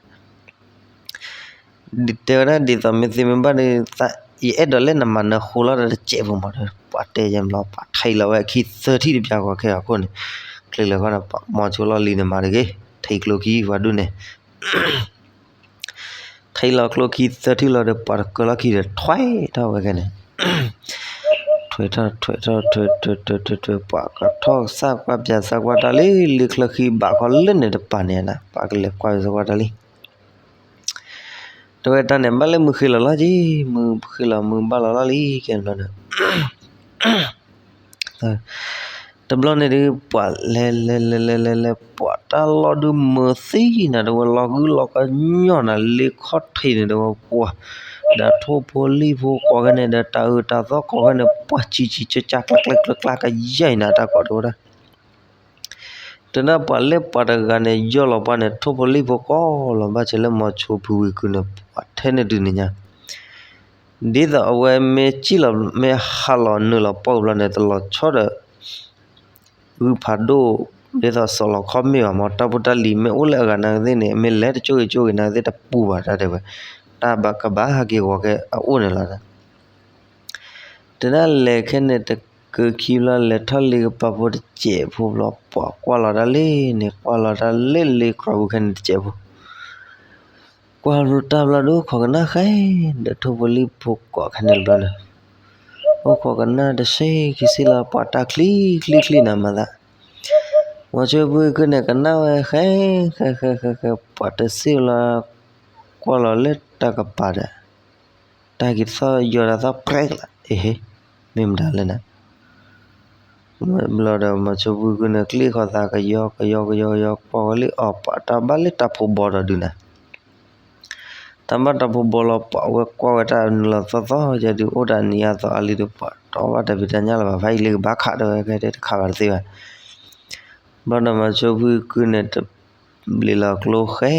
တဲဝဲဒၣ်ဒ်သိးမ့ၢ်သ့မ့ၢ်ဘၣ်ဒီး ယအဲၣ်ဒိးလၢနမၤနဃိလီၤတၢ်တစဲးဖိမး ပှၤတဲယဲၢ်ဘျီ ပှၤထံၣ်လီၤဝဲအခံသၢထံၣ်တပျၢ်ဃီခဲအံၤအဃိန့ၣ်, ချ့လၢာ်ဃီန့ၣ် ပှၤမီၤဆိလီၢ်လံၤန့ၣ်မၤတဂ့ၤ, ထံကျိခံပှၤဒုးန့ၣ် ထံလီၤကျိခံသၢထံၣ်လီၤဒီး ပှၤတကၢလီၢ်ခံဒီး ထွဲထီၣ်ဝဲခဲန့ၣ်, ထွဲထီၣ် ထွဲထီၣ် ထွဲ ထွဲ ထွဲ ထွဲ ထွဲ ပှၤကထီၣ်စၢ်ကွၢ်ပၠးစၢ်ကွၢ်တၢ်လံ လၢချၢခံဘးခီလၢန့ၣ်တပၤန့ၣ်နၤ ပှၤကလဲၤကွၢ်စၢ်ကွၢ်တၢ်လံ တဲဝဲတၢ်န့ၣ် ဘၣ်လၢမုၢ်ဃ့လီၤလီၤက့ၤ မုၢ်ဃ့လီၤမုၢ်ဘၣ်လီၤလီၤလံ ကဲဘျီန့ၣ် တဘျီန့ၣ်ဒုး ပှၤလဲၤလဲၤလဲၤလဲၤလဲၤလဲၤ ပှၤတၢ်လီၢ်ဒုးမုာ်သံနၤ တဲဝဲလီၤဂုၢ်လီၤကညီနၤ လ့ခီၣ်ထံးန့ၣ် တဲဝဲပှၤ ဒီးထိၣ်ဖိလံၣ်ဖိကိးခဲန့ၣ် ဒီးတၢ်အုးတၢ်သီကိးခဲန့ၣ် ပှၤစံးစံးကၢကၢကျါကျါကျါကျါကယဲၢ်နၤ တၢ်ကိးတဲဝဲဒၣ် တဲဒၣ်ပှၤလၢပှၤတဂၤန့ၣ် ယီၢ်လီၤပှၢ်န့ၣ် ထိၣ်ဖိလံၣ်ဖိကိးလီၤဘၣ်ဆၢလၢမီၤဆိဖုဝံၤကုန့ၣ် ပှၤထဲန့ၣ်ဒုးန့ၣ်ညါ ဒ်သိးအဝဲမ့ၢ်စံၣ်လီၤ မ့ၢ်ဟးလီၤနုာ်လီၤပှၢ်ဘျီန့ၣ် တလီၤဆီဒီး ဂုၢ်ဖးဒိၣ် ဒ်သိးစီၤလီၤခီမ့ၢ်ဘၣ်မ့ၢ် တၢ်ဖိတၢ်လံၤမ့ၢ်အိၣ်လၢအဂၤနာ်က့သ့ၣ်န့ၣ် မ့ၢ်လဲၤတကၠိဂ့ၤကၠိဂ့ၤနာ်က့သ့ၣ်တပူၤဘၣ်တၢ်တဲဝဲ တၢ်ဘၣ်ကဘၣ်ဟးက့ၤဂီၤက့ၤအအိၣ်န့ၣ်လီၤ တဲဒၣ်လဲၤခဲန့ၣ်တကၢခံဘျီ လဲၤထီၣ်လံကပၤဖိတစဲးဖိဘျီ ပှၤကွၢ်လီၤတၢ်လၢန့ၣ် ကွၢ်လီၤတၢ်လၢလ့ကျီပူၤခဲန့ၣ်တစဲးဖိ ကွၢ်လီၤတၢ်ဘျီဒုး ခိးကနၣ်ဃဲ ဒီးထိၣ်ဖိလံၣ်ဖိကိးခဲန့ၣ်တဘျီန့ၣ် အိၣ်ခိးကနၣ်တဆံခံဆံလီၤ ပှၤတၢ်ချံချံချံနၤမၤသး မီၤဆိဖုကုန့ၣ် ကနၣ်ဝဲဃဲ ဃဲ ဃဲ ဃဲ ဃဲ ပှၤတစံၣ်လီၤ ကွၢ်လီၤလၢတၢ်ကပၤဒီး တၢ်က့ၤထီၣ်ယီၤတၢ်သီၣ်ပြဲကလး အ့ဟ့ မ့ၢ်မတၤလဲၣ်နၤ ဘျီဒီးမီၤဆိဖုကုန့ၣ် ကျ့ၣ်ဃီၤသးကယီကယီကယီကယီ ကွၢ်ဝဲလၢအီၤ ပှၤတၢ်ဘၣ်လၢတၢ်ဖိဘီဒီးဒုးနၤ တၢ်ဘၣ်တၢ်ဖိဘီလီၤ ပှၤဝဲကွၢ်ဝဲတၢ်နုာ်လီၤသီသီယဲဒုး အိၣ်ဒၣ်နံၤအါသီအါလံဒီး ပှၤတီဘၣ်တၢ်ဖံးတၢ်ညၣ်လၢၤဘၣ် ဖးယံာ်လံကဘၣ်ခးတဲဝဲ ကဲတဲတခးဘၣ်တသ့ဘၣ် ဘျီဒီးမီၤဆိဖုကုန့ၣ် တဘျီလီၤကျိဃဲ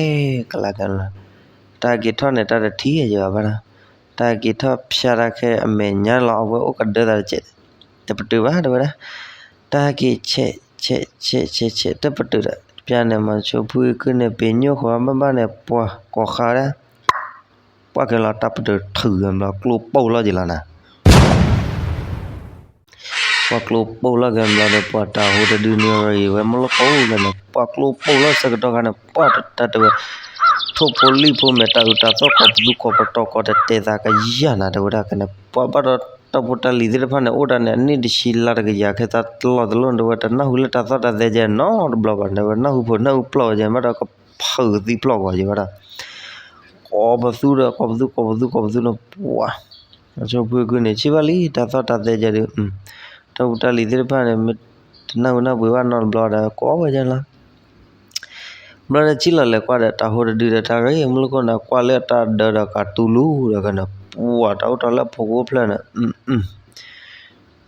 ကလးကလး တၢ်က့ၤထီၣ်န့ၣ် တၢ်တထံၣ်ယဲဘၣ်ဒီး တၢ်က့ၤထီၣ်ဖျါတၢ်ခဲအမဲာ်ညါလီၤ အဝဲအိၣ်ကဒၢသးတစဲး တပတုာ်ဘၣ်တဲဝဲဒၣ် တၢ်က့ၤဆဲးဆဲးဆဲးဆဲးဆဲး တပတုာ်ဒီး တပျၢ်န့ၣ် မီၤဆိဖုကုန့ၣ် ပ့ၤညိၣ်ဃီဘၣ်ဘၣ်န့ၣ် ပှၤကိးဃါဒၣ် ပှၢ်က့ၤလီၤတၢ်ပတုာ်ထုးဘျီ ကျိပိၢ်လီၤက့ၤလီၤနၤ ပှၤကျိပိၢ်လီၤက့ၤဘျီဒီး ပှၤတၢ်ဟူတဒုန့ၣ်ရံၤဝဲမ့ၢ်လီၤကိးက့ၤန့ၣ် ပှၤကျိပိၢ်လီၤဆၢကတီၢ်ခါန့ၣ် ပှၤတၢ်တဲဝဲ ထိၣ်ဖိလံၣ်ဖိမဲာ်တၢ်အုးတၢ်သီၣ်ကိးပသူကိးပတီၤကိးတတဲာ်သးကယၤနၤတဲဝဲဒၣ်ကန့ၣ် ပှၤဘၣ်ဒီးတၢ်ဖိတၢ်လံၤသ့ၣ်တဖၣ်န့ၣ် အိၣ်ဒၣ်န့ၣ် အနံၣ်တဆံလါတကယၤခဲသးတလီၢ်တလီၢ်န့ၣ် တဲဝဲတနၢ်ဟူလၢတၢ်သီၣ်တၢ်သဲကဲနီတဘျီဘၣ် တဲဝဲနၢ်ဟူဖိနၢ်ဟူပျီၢ်ဝဲကဲဘၣ်ဒီးကဖုးသံပျီၢ်ဂီၤကဲဘၣ်ဒီး ကိးပသူဒီး ကိးပသူ ကိးပသူ ကိးပသူန့ၣ် ပှၤ မီၤဆိဖုကုန့ၣ် ဆံးဘၣ်လံ တၢ်သီၣ်တၢ်သဲကဲဒုး တၢ်ဖိတၢ်လံၤသ့ၣ်တဖၣ်န့ၣ် မ့ၢ်တနၢ်ဟူနၢ်ပှ့ၤဘၣ်နီတဘျီဒီး ကိးဝဲကဲလီၤ ဘျီဒီးစံၣ်လီၤလဲၤကွၢ်ဒီးတၢ်ဟိတဒုဒီး တၢ်ဂ့ၢ်မုၢ်လိၣ်ခိၣ်န့ၣ် ကွၢ်လၢတၢ်ဒၢဒီးကတူလူဒီးကန့ၣ် ပှၤတၢ်အိၣ်ထီၣ်လၢအဖီခိၣ်ဖျၢၣ်န့ၣ်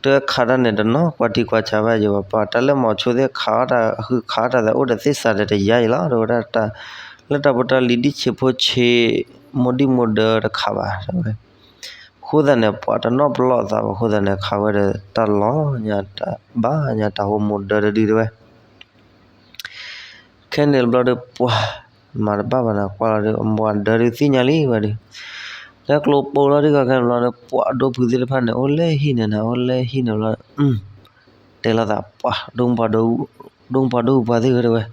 တခးတၢ်န့ၣ်တနီၤ ကွၢ်ထံကွၢ်ဆးဘၣ်ယံၤဘၣ် ပှၤတၢ်လၢမီၤဆိသ့ၣ်ခးအီၣ်တၢ် ဃုခးအီၣ်တၢ်သ့ၣ် အိၣ်ဒီးသ့ၣ်စးဒီးတယါအံၤလီၤ တဲဝဲဒၣ် တၢ်လၢတၢ်ဖိတၢ်လံၤဒ်ဆံးဖိဆံး မိၢ်ဒံၣ်မိၢ်ဒၢတခးဘၣ် တဲဝဲ အဃိသတးန့ၣ် ပှၤတနီၣ်ပလီၢ်အသးဘၣ် အဃိသတးန့ၣ် ခးဝဲဒီးတၢ်လီၤညါတၢ်ဘၣ်ညါတၢ်ဟိမိၢ်ဒၢတဒုတဲဝဲ ခဲန့ၣ်ဘျီဒီးပှၤ မၤတဘၣ်ဘၣ်နၤ ကွၢ်လီၤဒီး ပှၤဒၢဒုးသ့ၣ်ညါလံဝဲဒီး လၢကျိပိလီၤဒုးကီခဲန့ၣ်ဘျီဒီး ပှၤဒိၣ်ဖုသ့ၣ်တဖၣ်န့ၣ် အိၣ်လၢဟံၣ်န့ၣ်နၤ အိၣ်လၢဟံၣ်န့ၣ်ဘျီဒီး တဲလိာ်သး ပှၤ ဒိၣ်ပှၤဒိၣ်ပှၤသ့ၣ်ဧၢတဲဝဲ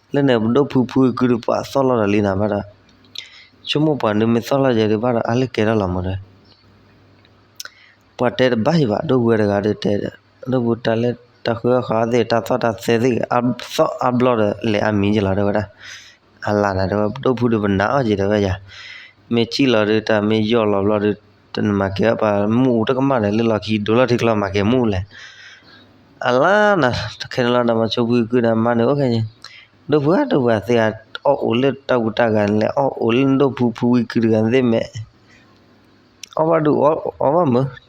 လၢန့ၣ် ပဒိၣ်ဖုဖုကုဒီးပှၤသီၣ်လီၤဒီးလံနၤဘၣ်ဒီး ဆိကမိၣ်ပှၤဒုးမ့ၢ်သီၣ်လီၤယဲဒုး ဘၣ်ဒီးအါလၢကဲထီၣ်လီၤမးဒီး ပှၤတဲတဘၣ်ယံၤဘၣ် ဒိၣ်ပှၤတဂၤဒီးတဲဒီး ဒိၣ်ပှၤတၢ်လၢတၢ်ဃုအီၣ်ဃုအီသ့ၣ် တၢ်သီၣ်တၢ်သဲသ့ၣ် အသီၣ်အါဘျီဒီးလဲၤအါမံၤယလီၤတဲဝဲဒၣ် အလၢ်နၤတဲဝဲ ဒိၣ်ပှၤဒီးပနၢ်အီၣ်က့ၤတဲဝဲယၤ မ့ၢ်စံၣ်လီၤဒီးတၢ်မ့ၢ်ယီၢ်လီၤဘျီဒီး တနမၤကဲဘၣ်ပှၤမူၣ်အူတကမၣ်ဒီး လၢလီၢ်ခံဒိလီၤထံကျီမၤကဲမူၣ်လဲၣ် အလၢ်နၤ တခဲန့ၣ်လီၤ တၢ်မၤဆိဖုကုဒီးမါန့ၣ်အိၣ်ခဲန့ၣ် ဒိၣ်ပှၤဧၢ ဒိၣ်ပှၤသ့ၣ်ဧၢ အီၣ်အိၣ်လၢတၢ်ကူတၢ်ဂၤန့ၣ်လဲၣ် အီၣ်အိၣ်လၢဒိၣ်ဖုဖုဝံကုတဂၤသ့ၣ်မဲာ် အီၣ်ဘၣ်ဒုးအီၣ်ဘၣ်မုာ် တၢ်ဘၣ်ဘျီ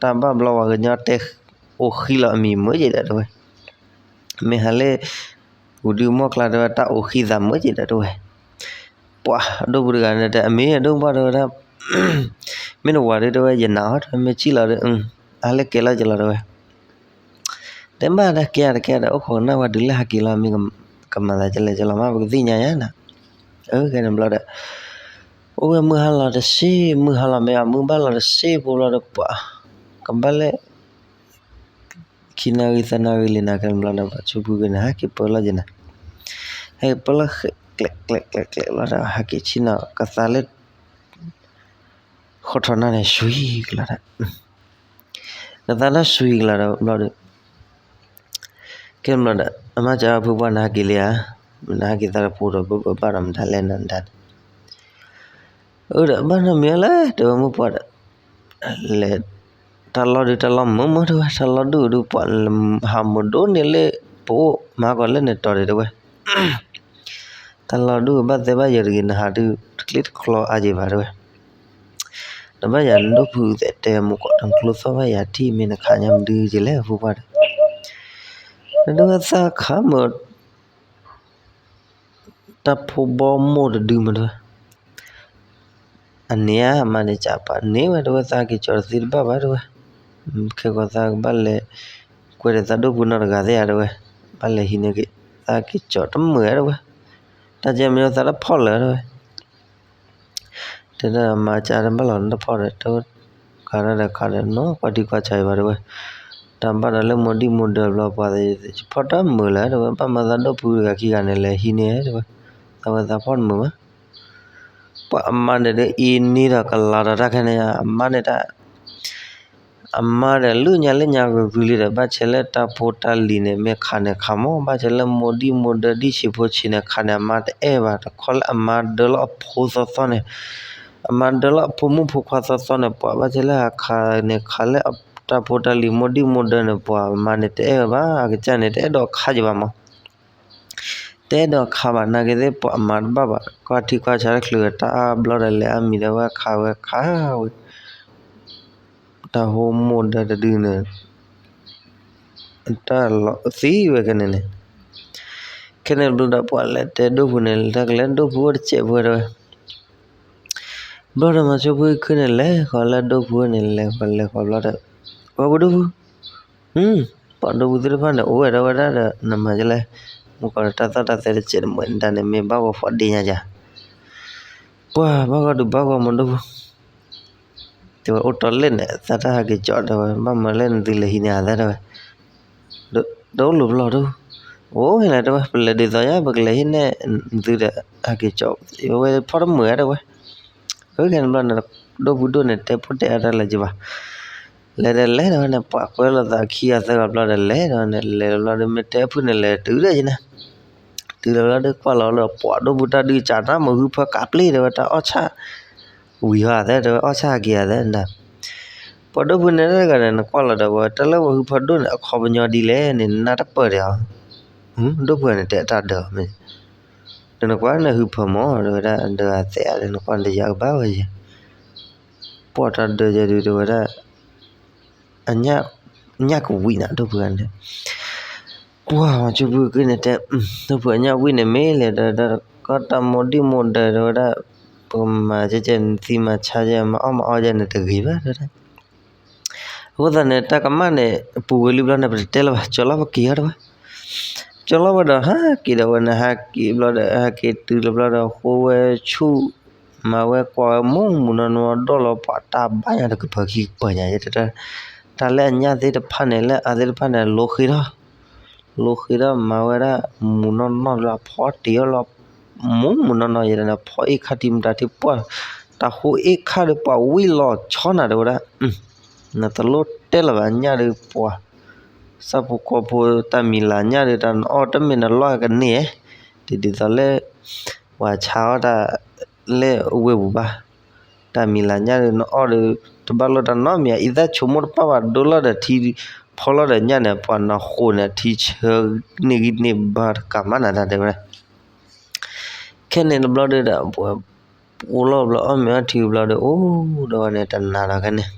ဝဲကညီတဲ အိၣ်ဃံလီၤအမံၤမုာ်က့ၤဒီးတဲဝဲ မ့ၢ်ဟးလၢ ဝူၤဒုမီၢ်ကျါတဲဝဲ တၢ်အိၣ်ဃံသးမုာ်က့ၤဒီးတဲဝဲ ပှၤဒိၣ်ပှၤတဂၤန့ၣ်တဲ အမ့ၢ်ဒိၣ်ပှၤတဲဝဲဒၣ် မ့ၢ်နဝၤဒုးတဲဝဲ ယနာ်အီၤတဲဝဲ မ့ၢ်စံၣ်လီၤဒီး အါလၢကဲလီၤက့ၤလီၤတဲဝဲ တဲဘၣ်တၢ်ကဲတကဲဒီး အိၣ်ခိးကနၣ်ဝဲဒုးလၢဟးက့ၤလီၤ မ့ၢ်ကမၤသးကလဲၤကလီၤမး ပကသ့ၣ်ညါယါနၤ အၢ ခဲန့ၣ်ဘျီဒီး အိၣ်ဝဲမုၢ်ဟါလီၤတဆံး မုၢ်ဟါလီၤမ့ၢ်အမုၢ်ဘၣ်လီၤတဆံးဖိဘျီဒီးပှၤ ကဘၣ်လၢ ခံနၣ်ရံၣ်သၢနၣ်ရံၣ်လံနၤ ခဲန့ၣ်ဘျီဒီး ပှၤဆိဖုက့ၤန့ၣ် ဟဲက့ၤပၢလီၤက့ၤနၤ ဟဲက့ၤပၢလီၤကျဲးကျဲးကျဲးကျဲးဘျီဒီး ဟဲက့ၤဆ့ၣ်နီၤ ကသါလၢ ဃီထီၣ်နၢ်န့ၣ် ဆွံကလီၤဒီး ကသါလၢဆွံကလီၤဒီးဘျီဒီး ခဲန့ၣ်ဘျီဒီး အမါစံးဖုပှၢ်နဟဲက့ၤလံဧါ, နဟဲက့ၤသးတဖိဒီး ဘၣ်ဘၣ်ဒီးမတၤလဲၣ်နဒၣ်န့ၣ်, အၢဒီး ဘၣ်နီတမံၤလၢၤ တဲဝဲမိၢ်ပှၢ်ဒီး, လဲၤ, တၢ်လီၢ်ဒုးတၢ်လီၢ်မုာ်မုာ်တဲဝဲ, တၢ်လီၢ်ဒုးဒုးပှၤဟးမုာ်ဒိၣ်န့ၢ်လၢ ပအိၣ်မၤကီးလၢန့ၣ်တီၤဒံးတဲဝဲ တၢ်လီၢ်ဒုးဘၣ်သဲဘၣ်ယၢၤတဂ့ၤ နဟးဒုး တကျ့တကျီအါက့ၤဘၣ်တဲဝဲ, ဒီးဘၣ်ယၤနဒိၣ်ဖုသဲးတဲမိၢ်ကီး နကျိသီၣ်ဘၣ်ယၤထံၣ်မ့ၢ်နခးညါမနုၤက့ၤလဲၣ် အဖိခွါဒီး, နဒုးဝဲသးခးမုာ် တၢ်ဖိဘီမိၢ်တဒုမ့ၢ်တဲဝဲ, အန့ၣ်ဧါ အမါန့ၣ်ကပာ်န့ၢ်ဝဲတဲဝဲ သးက့ၤကၠီတသ့တဘၣ်ဘၣ်တဲဝဲ, ခဲကီးသးကဘၣ်လဲၤ ကွဲးဒီးသးဒိၣ်ဖုနီတဂၤသ့ဧါတဲဝဲ, ဘၣ်လဲၤဟံးန့ၢ်က့ၤ သးက့ၤကၠီတမုာ်ဧါတဲဝဲ, တၢ်ကဲမ့ၢ်သးတဖီၣ်လၢၤတဲဝဲ တဲဒၣ်မၤကၢ်တဘၣ်လီၤနတဖီၣ်ဒီး တခါဒီးခါဒီး နီၢ်ကွၢ်ထံကွၢ်ဆးအံၤဘၣ်တဲဝဲ, တၢ်ဘၣ်ဒီးလၢမိၢ်ဒံၣ်မိၢ်ဒၢဘျီပှၤသ့ၣ် ဖီၣ်တၢ်မုာ်လၢၤတဲဝဲ, ဘၣ်မၤသးဒိၣ်ဖုတဂၤခံဂၤန့ၣ် လဲၤဟံးန့ၢ်တဲဝဲ, သးဝဲသးဖီၣ်တမုာ်ဘၣ်, ပှၤအမါန့ၣ်ဒီးအံၤန့ၢ်ဒီးကလၤဒီးတၢ်ခဲန့ၣ် အမါန့ၣ်တၢ် အမါဒီး လုၢ်ညါလၢညါဂုၤကလုာ်ဒီး ဘၣ်ဆဲးလၢတၢ်ဖိတၢ်လံၤန့ၣ် မ့ၢ်ခးန့ၣ်ခးမး, ဘၣ်ဆဲးလၢမိၢ်ဒံၣ်မိၢ်ဒၢဒံၣ်ဆံးဖိဆံးန့ၣ် ခးန့ၣ် အမါတအဲၣ်ဘၣ်, တခီလၢအမါဒၢလီၤအဖိသီသီန့ၣ်, အမါဒၢလီၤအဖိမုၣ်ဖိခွါသီသီန့ၣ် ပှၤဘၣ်ဆဲးလၢဟးခးန့ၣ် ခးလၢတၢ်ဖိတၢ်လံၤမိၢ်ဒံၣ်မိၢ်ဒၢန့ၣ် ပှၤအမါန့ၣ်တအဲၣ်ဝဲဘၣ်, အကစၢ်န့ၣ် တအဲၣ်ဒိးခးက့ၤဘၣ်မး တအဲၣ်ဒိးခးဘၣ် နာ်က့သ့ၣ်ပှၤအမါတဘၣ်ဘၣ်, ကွၢ်ထံကွၢ်ဆးတချုးတၢ်အါဘျီဒီး လဲၤအါမံၤဒီးဝဲခးဝဲခးဝဲ, တၢ်ဟိမိၢ်ဒၢတဒုန့ၣ် တၢ်လီၤသံဝဲခဲန့ၣ်န့ၣ်, ခဲန့ၣ်ဘျီဒီးပှၤလဲၤတဲဒိၣ်ဖုန့ၣ် တၢ်ကလဲၤဒိၣ်ဖုအိၣ်တစဲးဖုဝဲတဲဝဲ, ဘျီဒီးမၤဆိဖုခုန့ၣ် လဲၤဃီၤလၢဒိၣ်ဖုန့ၣ် လဲၤဃီၤလဲၤဃီၤဘျီဒီး, ဝဲပဒိၣ်ဖု ပှၤဒိၣ်ဖုသ့ၣ်တဖၣ်န့ၣ် အိၣ်ဝဲဒီးဝဲဒၣ်ဒီး နမၤဒ်လဲၣ်, မ့ၢ်ကီးဒီးတၢ်သီၣ်တၢ်သဲတစဲးတမှဲးဒၣ်န့ၣ် မ့ၢ်ဘၣ်ဂီၤဖီၣ်ဒ့ညါယၤ, ပှၤဘၣ်ဂီၤဒုးဘၣ်ဂီၤမးဒိၣ်ဖု, တဲဝဲအိၣ်တီလၢန့ၣ် သးတၢ်ဟးက့ၤကၠီတဲဝဲ ဘၣ်မၤလဲၣ်နသုလဲၤဟံးန့ၢ်အသးတဲဝဲ, တအိၣ်လၢၤဘျီဒိၣ်, အိၣ်ဟဲလၢတဲဝဲ ပလဲၤဒ်သိးယါ ပကလဲၤဟံးန့ၢ်သုဒီး ဟးက့ၤကၠီ, ဝဲဖီၣ်တမုာ်ဧါတဲဝဲ, ခဲန့ၣ်ဘျီန့ၣ် ဒိၣ်ဖုဒိၣ်န့ၣ် တဲဖိတဲအါတၢ်လၢၤက့ၤဘၣ်, လဲၤဒီးလဲၤဒီးဝဲန့ၣ် ပှၤကွဲလိာ်သးခံဂၤသၢဂၤဘျီဒီးလဲၤဒီးဝဲန့ၣ် လဲၤလီၤဘျီဒီးမ့ၢ်တဲဖုန့ၣ်လဲၤတုၤဒီးယန့ၣ်, တုၤလီၤဘျီဒီးကွၢ်လီၤလၢပှၤဒိၣ်ဖုတၢ်ဒုးကးတၢ်မုာ်ဟုဖၢကးပျ့ၤတဲဝဲ တၢ်အီၣ်ဆၣ် ဝံၤဟီသဲတဲဝဲ အီၣ်ဆၣ်ဟးက့ၤယၤသဲဒၣ်, ပှၤဒိၣ်ဖုန့ၣ်တဂၤန့ၣ် နကွၢ်လီၤဒီးဝဲ တၢ်လၢပှၤဟုဖၢဒိၣ်န့ၣ် အခီပညီဒ်လဲၣ်န့ၣ် နၢ်တပၢၢ်ဒီးအီၤ, ဒိၣ်ဖုန့ၣ် တဲတၢ်ဒၢးအီၤမ့ၢ်, တ နကွၢ်နဟုဖၢမၢ် တဲဝဲဒၣ် ဒီးအသဲးအါဒီး နကွၢ်နတယၤကဘၣ်ဝဲယဲ ပှၢ်တၢ်ဒၢယဲဒုး တဲဝဲဒၣ် အညၣ်ကဝံၣ်နၤဒိၣ်ဖုဂၤန့ၣ် ပှၢ်မၤဆိဖုက့န့ၣ်တဲ ဒိၣ်ဖုအညၣ်ဝံၣ်န့ၣ်မ့ၢ်လဲၣ်ဒီး ကီတၢ်မိၢ်ဒံၣ်မိၢ်ဒၢးတဲဝဲဒၣ် ပကမၤကဲကဲနသံမၤဆါကဲ မၤအီၣ်မၤအီၣ်ကဲန့ၣ်တဂ့ၤဘၣ်တဲဝဲဒၣ် အဃိသတးန့ၣ် တၢ်ကမၣ်န့ၣ် ပူၤဝဲလံဘျီန့ၣ် ပတတဲလၢၤဘၣ် ကၠီၤလီၤပက့ၤအီၤတဲဝဲ ကၠီၤလီၤဝဲဒီးဟးက့ၤဒီးဝဲန့ၣ် ဟးက့ၤဘျီဒီး ဟးက့ၤတုၤလီၤဘျီဒီး ဃိဝဲဆူၣ် မၤဝဲကွၢ်ဝဲမူးမူးနီၢ်နီၢ် ဒိၣ်လီၤပှၤတၢ်ဘါညါတကပၤခံကပၤညါ ယဲတဲ တၢ်လၢအညၣ်သ့ၣ်တဖၣ်န့ၣ် လၢအသ့ၣ်တဖၣ်န့ၣ် လိဃ့ထီၣ် လိဃ့ထီၣ်မၤဝဲဒၣ် မူးနီၢ်နီၢ်လၢအဖီတ့ၢ်အီၤလီၤ မူးမူးနီၢ်နီၢ်ယဲဒၣ်န့ၣ် ဖီအ့ၣ်ခါထံမတၤထံပှၢ် တၢ်ဃိအ့ၣ်ခါဒီးပှၤဝံၣ်လီၤဆီနၤတဲဝဲဒၣ် နတလိၣ်တဲလၢၤဘၣ်ညၣ်ဒီးပှၤ ဆၣ်ဖိကီၢ်ဖိတၢ်မံၤလၤညၣ်ဒီး တၢ်နအီၣ်တမ့ၢ်နလီၢ်ကန့ၢ်ဧဲ, ဒ်သိးလၢ ပှၤဆါအီၣ်တၢ်လၢအဝ့ၢ်ပူၤဘၣ်, တၢ်မံၤလၤညၣ်ဒီး နအီၣ်ဒီး တဘၣ်လိၣ်တၢ်နီတမံၤ အံသၣ်ဆိကမိၣ်တပၣ်ဘၣ် ဒိလီၤဒီးထံ ဖီလီၤဒီးညၣ်န့ၣ် ပှၤနဃိန့ၣ် ထံဆၢန့ၢ်ဂံၢ်န့ၢ်ဘါတကးမးနၤတၢ်တဲဝဲဒၣ် ခဲန့ၣ်တဘျီဒီး ပအိၣ်လီၤဘျီ အီၣ်မ့ၤအီထံဘျီဒီး အိၣ်ဒီးဝဲန့ၣ်တနၤဒီးခဲန့ၣ်,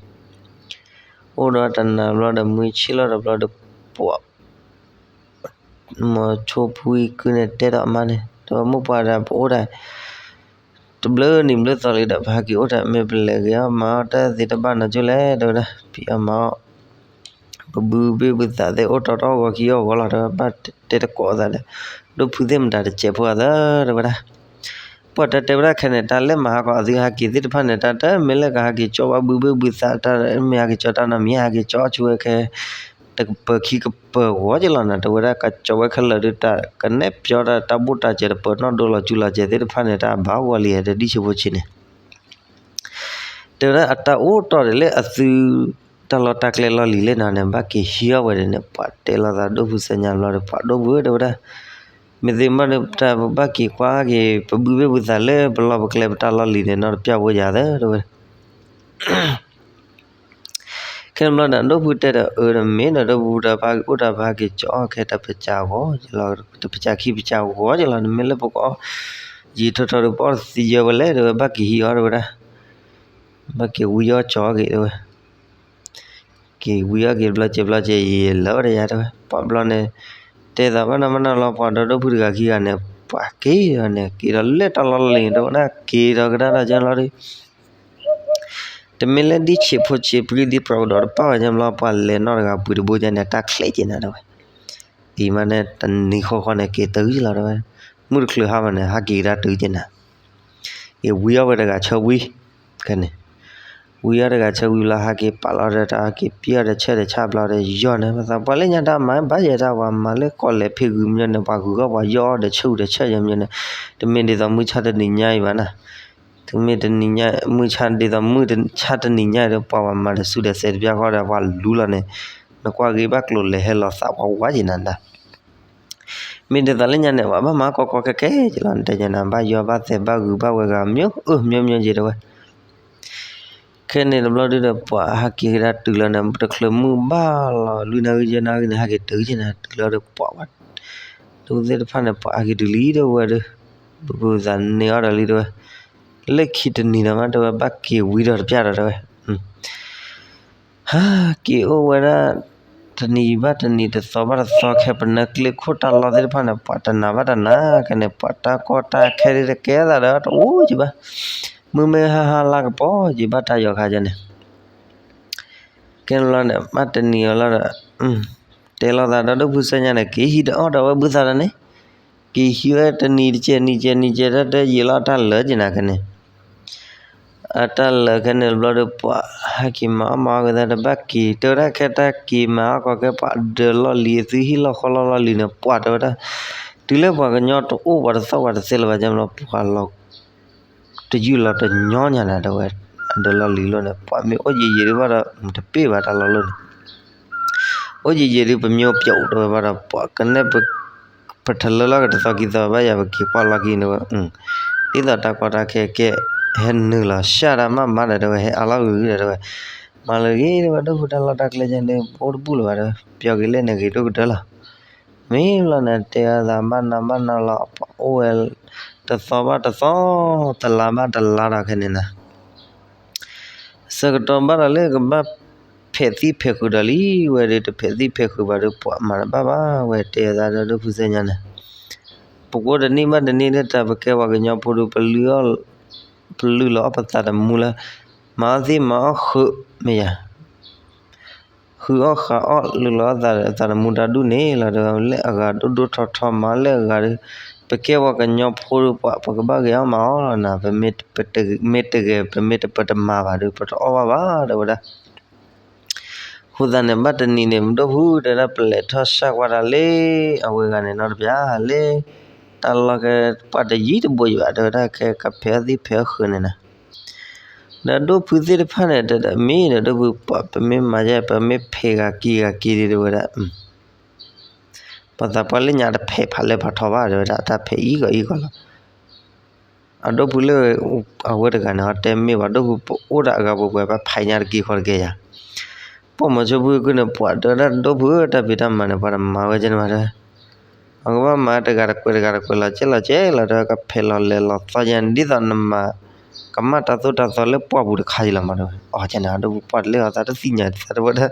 အိၣ်ဒီးတနၤဘျီဒီး မုၢ်ဆ့ၣ်လီၤတဘျီဒီး ပှၤ မီၤဆိဖုအံၤကုန့ၣ် တဲဒီးအမါန့ၣ် တဲဝဲ မိၢ်ပှၢ်ဒီး ပအိၣ်ဒၣ် တဘျုးနံၤဘျုးသီလံဒီး ပဟဲက့ၤအိၣ်တၢ် မ့ၢ်ပလဲၤဂ့ၤအီၣ်မၤအီၣ်တၢ်သ့တဘၣ်နီၤကၠိလဲၣ် တဲဝဲဒၣ် ဖံးအီၣ်မၤအီၣ် ပဘုဘ့ၣ်ဘုသးသ့ၣ် အိၣ်တီတီဂီၤခံအီၣ်ဂီၤလီၤ တဲဝဲ ဘၣ်တဲတကိးသးဒီး ဒိၣ်ဖုသ့ၣ်မတၤတစဲးဖိအသး တဲဝဲဒၣ် ပှၤတၢ်တဲဝဲဒၣ်ခဲန့ၣ် တၢ်လၢမၤဟးဂီၤအသုဟးက့ၤသ့ၣ်တဖၣ်န့ၣ် တၢ်တမ့ၢ်လၢကဟးက့ၤကၠီဝဲဘုဘ့ၣ်ဘုသး တၢ်မ့ၢ်ဟးက့ၤကၠီတၢ်နီတမံၤ ဟးက့ၤကၠီအီၣ်ဆူၣ်ဝဲခဲ တကပၤခံကပၤဂီၤက့ၤလီၤနီၤ တဲဝဲဒၣ် ကကၠီဝဲခဲလၢာ်ဒီး တၢ်ကနဲၣ်ပျီတၢ် တၢ်ဘိၣ်တၢ်စဲးတပၢၤနီၣ်ဒိလီၤစူၤလီၤစဲးသ့ၣ်တဖၣ်န့ၣ် တၢ်ဘၣ်ဂီၤလံဒီး ဒ်ဆံးဖိဆံးန့ၣ် တဲဝဲဒၣ် အတၢ်အိၣ်တီၢ်ဒံးလၢအသု တၢ်လီၢ်တၢ်ကျဲလီၢ်လံၤလၢနီၤန့ၣ် ဘၣ်က့ၤဟံးအီၣ်ဝဲဒၣ်န့ၣ် ပှၤတဲလိာ်သးဒိၣ်ဖုစဲညါဘျီဒီး ပှၤဒိၣ်ဖုဧၢ တဲဝဲဒၣ် မ့ၢ်သ့မ့ၢ်ဒီး တၢ်ပဘၣ်က့ၤကွၢ်က့ၤ ပဘုဘ့ၣ်ဘုသးလၢပလီၢ်ပကျဲပတၢ်လီၢ်လံၤန့ၣ် နီတပျၢ်ဝဲယၤသၢ တဲဝဲ ခဲန့ၣ်ဘျီဒီး ဒိၣ်ဖုတဲဒီး အၢ တမ့ၢ်ဒီး ဒိၣ်ဖုဒီး ပဟးက့ၤအိၣ်တၢ် ပဟးက့ၤကၠီအီၣ်ခဲတၢ်ပစၢ်ဂီၤက့ၤလီၤ တပစၢ်ခံပစၢ်ဂီၤက့ၤလီၤ တမ့ၢ်လၢပကအီၣ် ယံာ်ထီၣ်ထီၣ်ဒီး ပအီၣ်တသံယၢဝဲလဲၣ် တဲဝဲ ဘၣ်က့ၤဟံးအီၣ် တဲဝဲဒၣ် ဘၣ်က့ၤဝံအီၣ်ကၠီက့ၤ တဲဝဲ က့ၤဝံအီၣ်က့ၤတဘျီက့ၤဘျီက့ၤ ယလၢာ်ဝဲတယၤ တဲဝဲ ပှၤဘျီန့ၣ် တဲသးဘၣ်နီၢ်ဘၣ်နီၢ်လီၤ ပှၤဒီးဒိၣ်ဖုတဂၤခံဂၤန့ၣ် ပှၤက့ၤဒီးန့ၣ် က့ၤဒီးလၢတၢ်လီၢ်လံၤ တဲဝဲဒၣ် က့ၤဒီးကဒါဒီးကၠီလီၤဒီး တမ့ၢ်လၢဒ်ဆံးဖိဆံးပှံၤဒ်ပြးကဒီးတပၣ်ဝဲညါဘျီ ပှၤလဲၤနီၢ်တဂၤပှ့ၤတဘိညါန့ၣ် တၢ်ချဲးက့ၤနၤ တဲဝဲ အံၤမးန့ၣ် တနံၤဃီဃီန့ၣ် က့ၤတုၤက့ၤလီၤ တဲဝဲ မုၢ်တချုးဟါမးန့ၣ် ဟးက့ၤကဒါတုၤက့ၤနၤ က့ၤဝံအီၣ်ဝဲတဂၤဆၢဝံ ခဲန့ၣ် ဝံအီၣ်တဂၤဆၢဝံဘျီ ဟးက့ၤပာ်လီၤဒီး တၢ်ဟးက့ၤပံအီၣ်ဒီး ဆၢဒီးဆၣ်ဘျီဒီး ယီၢ်န့ၣ် ပှၤသးပှၢ်လၢညါတၢ်မၤဘၣ်ယဲတၢ် ပှၤမၤလၢကီၢ်လဲၤဖံးဂုၤမညီန့ၣ် ပှၤဂုၤဂီၢ်ပှၤယီၢ်အီၣ်ဒီးဆၢဝံဒီးဆၢယဲမညီန့ၣ် တမ့ၢ်ဒ်သိးမုၢ်ဆါတနံၤညါအံၤဘၣ်နၤ တမ့ၢ်တနံၤညါ မုၢ်ဆါဒ်သိးမုၢ်ဆါတနံၤညါအံၤဒီး ပှၤဘၣ်မၤတစုဒီးစဲးတပျၢ်ဃီဒီး ပှၤလူလီၤန့ၣ် နကွၢ်ဂ့ၤဘၣ်ကျိၤလဲၤဟဲလီၤသးပှၤဝါယံၤနၤနၤ မ့ၢ်ဒ်သိးလၢညါန့ၣ် ပှၤဘၣ်မၤကီကီခဲခဲ က့ၤလီၤ နတဲညါနၤ ဘၣ်ယီၢ်ဘၣ်သဲးဘၣ်ဂုၤဘၣ်ဝဲဂၤ မျိုး အၢ မျိုး မျိုး က့ၤ တဲဝဲ ခဲန့ၣ်တဘျီဒုဒီး ပှၤဟးက့ၤကဒါတုၤလီၤန့ၣ် တချုးမုၢ်ဘၣ်လီၤ လွံၢ်နၣ်ရံၣ်ယဲၢ်နၣ်ရံၣ်န့ၣ် ဟးက့ၤတုၤက့ၤနၤ တုၤလီၤဒီး ပှၤဝဲ ဒိၣ်ဖုသ့ၣ်တဖၣ်န့ၣ် ပှၤဟးက့ၤတုၤလံ တဲဝဲဒီး ပပူၤသးန့ၢ်အီၤဒီးလံ တဲဝဲ လၢခံတနံၤဒီးမး တဲဝဲ ဘၣ်က့ၤဝံဒီးတပျၢ်ဒီး တဲဝဲ ဟးက့ၤအိၣ်ဝဲဒၣ် တနံၤဘၣ်တနံၤ တသီဘၣ်တသီ ခဲပနၢ်ကျ့ခိၣ်တၢ်လီၢ်သ့ၣ်တဖၣ်န့ၣ် ပှၤတနၤဘၣ်တနၤ ခဲန့ၣ် ပှၤတၢ်ကီတၢ်ခဲဒ်တကဲသးဒီး တအိၣ်က့ၤဘၣ် မုၢ်မ့ၢ်ဟါဟါလါကပီၤက့ၤဘၣ်တၢ်ယီၤခါကန့ၣ် ကဲလီၤန့ၣ် ဘၣ်တနံၤအီၤလီၤဒီး တဲလိာ်သးဒီးဒိၣ်ဖုစဲညါန့ၣ် က့ၤဟံးဒီးအီၣ်ဒီးဝဲဘုသးဒီးန့ၣ် က့ၤဟံးဝဲတနံၤတကဲး နံၤကဲး နံၤကဲး တၢ်တဲယံာ်လီၤတၢ်လၢာ်က့ၤနၤကန့ၣ် အတၢ်လၢာ်ခဲန့ၣ်တဘျီဒီး ပှၤဟဲက့ၤမၤအီၣ်မၤအီၣ်က့ၤသးဒီး ဘၣ်က့ၤ တဲဝဲဒၣ် ခဲတၢ်က့ၤမၤအီၣ်ကီကဲ ပှၤဒၢးလီၢ်လံၤ အသုဟံၣ်လီၢ်ဃီလီၢ်လီၢ်လံၤန့ၣ် ပှၤတဲဝဲဒၣ် တုၤလၢပှၤကညီတအိၣ် ပှၤတသီၣ်ပှၤတသဲလၢၤဘၣ် ကဲဘျီ ပှၤလီၤ တယုၢ်လီၤတညီညါနၤ တဲဝဲ အဒၢးလီၢ်လံၤလိၣ်န့ၣ် ပှၤမ့ၢ်အိၣ်ယံာ်ယံာ်ဒုးဘၣ်ဒီး တပ့ၢ်ဘၣ်တၢ်လီၢ်လိၣ်န့ၣ် အိၣ်ယံာ်ယံာ်ဒုး ပမ့ၢ်အိၣ်ပျီၣ်တဲဝဲဘၣ်ဒီး ပှၤကနဲၣ် ပထလၢလီၤကတသီခံသီဘၣ်ယၤ ပက့ၤကွၢ်လီၢ်ခံန့ၣ်ဝဲ ဒ်သိးတၢ်ကီတၢ်ခဲကဲ ဟဲနုာ်လီၤ ရှၢၣ်တၢ်မးမးဒီး တဲဝဲ ဟဲအါလီၤဂ့ၤဂ့ၤဒီး တဲဝဲ မၤလၢဂ့ၤ တဲဝဲ ဒိၣ်ဖုတၢ်လီၢ်တၢ်ကျဲကဲန့ၣ် ပအိၣ်တဘူၣ်လၢၤဘၣ် တဲဝဲ ပျီၢ်က့ၤလဲၣ်န့ၣ် ဂ့ၤဒိၣ်ကတၢၢ်လီၤ မ့ၢ်ဘျီန့ၣ် တဲအသးဘၣ်နၤဘၣ်နၤလီၤ ပှၤအိၣ်ဝဲ တသီဘၣ်တသီ, တလါဘၣ်တလါဒီးခဲန့ၣ်နၤ ဆၢကတီၢ်ဘၣ်ဒီးလၢကဘၣ်ဖဲးသံၣ်ဖဲးဃုာ်ဒီးလံ, ဝဲဒုးတဖဲးသံၣ်ဖဲးဃုာ်ဘၣ်ဒီး ပှၤမၤတဘၣ်ဘၣ်, ဝဲတဲသးဒီးဒိၣ်ဖုသ့ၣ်ညါန့ၣ်, ပကိးတနံၣ်ဘၣ်တနံၣ်လၢတၢ်ပကဲပှၤကညီဖိဒီး ပလုၢ်လီၤအီၣ်ပသးတမူလၢ မၤအီၣ်သ့ၣ်မၤအီၣ်ဃုာ်မ့ၢ်ယၤ ဃုအီၣ်ဃုအီၣ် လုၢ်လီၤအီၣ်သးတမူတၢ်ဒူၣ်န့ၣ်လီၤဒီး လၢအဂၤဒိၣ်ဒိၣ်ထီထီမၤလၢအဂၤဒီး ပကဲပှၤကညီဖိဒီးပှၤ ပကဘၣ်ဂဲၤအီၣ်မၤအီၣ်လီၤနၤ, ပမ့ၢ်တဂဲၤ ပမ့ၢ်တပတမၤဘၣ်ဒီး ပတအီၣ်ဘၣ်ဘၣ် တဲဝဲဒၣ်. အဃိသတးန့ၣ် ဘၣ်တနံၤန့ၣ် မဒိၣ်ဖုတဲဒၣ်ပလဲၤထီၣ်စၢ်ကွၢ်တၢ်လၢ အဝဲဂၤန့ၣ်နီတပျၢ်လၢ တၢ်လီၢ်ကဲပှၤတယံၤတဘိယဘၣ် တဲဝဲဒၣ် ကဲကဖဲးအီၣ်သ့ၣ်ဖဲးအီၣ်ဃုာ်န့ၣ်နၤ ဒီးဒိၣ်ဖုသ့ၣ်တဖၣ်န့ၣ် တမ့ၢ်ဒီးဒိၣ်ဖုပှၤ ပမ့ၢ်မၤယဲ ပမ့ၢ်ဖဲးဂၤက့ၤဂၤက့ၤဒံး တဲဝဲဒၣ်. ပှၤသးပှၢ်လၢညါတဖဲးဖးလဲၢ်ဖးထီဘၣ် တဲဝဲဒၣ် တၢ်ဖဲးအံၤဂီၤအံၤဂီၤလီၤ. အဒိၣ်ဖုလၢ အဝဲတဂၤန့ၣ် အတဲမ့ၢ်ပှၤဒိၣ်ဖု ပအိၣ်ဒၣ်အဂၤပှဲၤပှဲၤ ပဖးညါတက့ၤဃီတက့ၤယၤ ပှၤမီၤဆိဖုကုန့ၣ် ပှၤတဲဝဲဒၣ်ဒိၣ်ဖုဧၢ တၢ်ဖံးတၢ်မၤန့ၣ် ပှၤတမၤဝဲကဲန့ၣ်မးတဲ အကဘၣ်မၤတဂၤတကွဲးတဂၤတကွဲးလီၤကဲလီၤကဲလီၤ တဲဝဲ ကဖဲးလီၤလဲၤလီၤသီယဲန့ၣ် ဒ်သိးနမၤ ကမၣ်တၢ်သိၣ်တၢ်သီလၢပှၢ်ပူၤတခါယံၤလီၤမးတဲဝဲ အီၤကဲန့ၣ် ဒိၣ်ဖုပှၢ်တလၢအီၤ သးတသ့ၣ်ညါသးတဝဲဒၣ်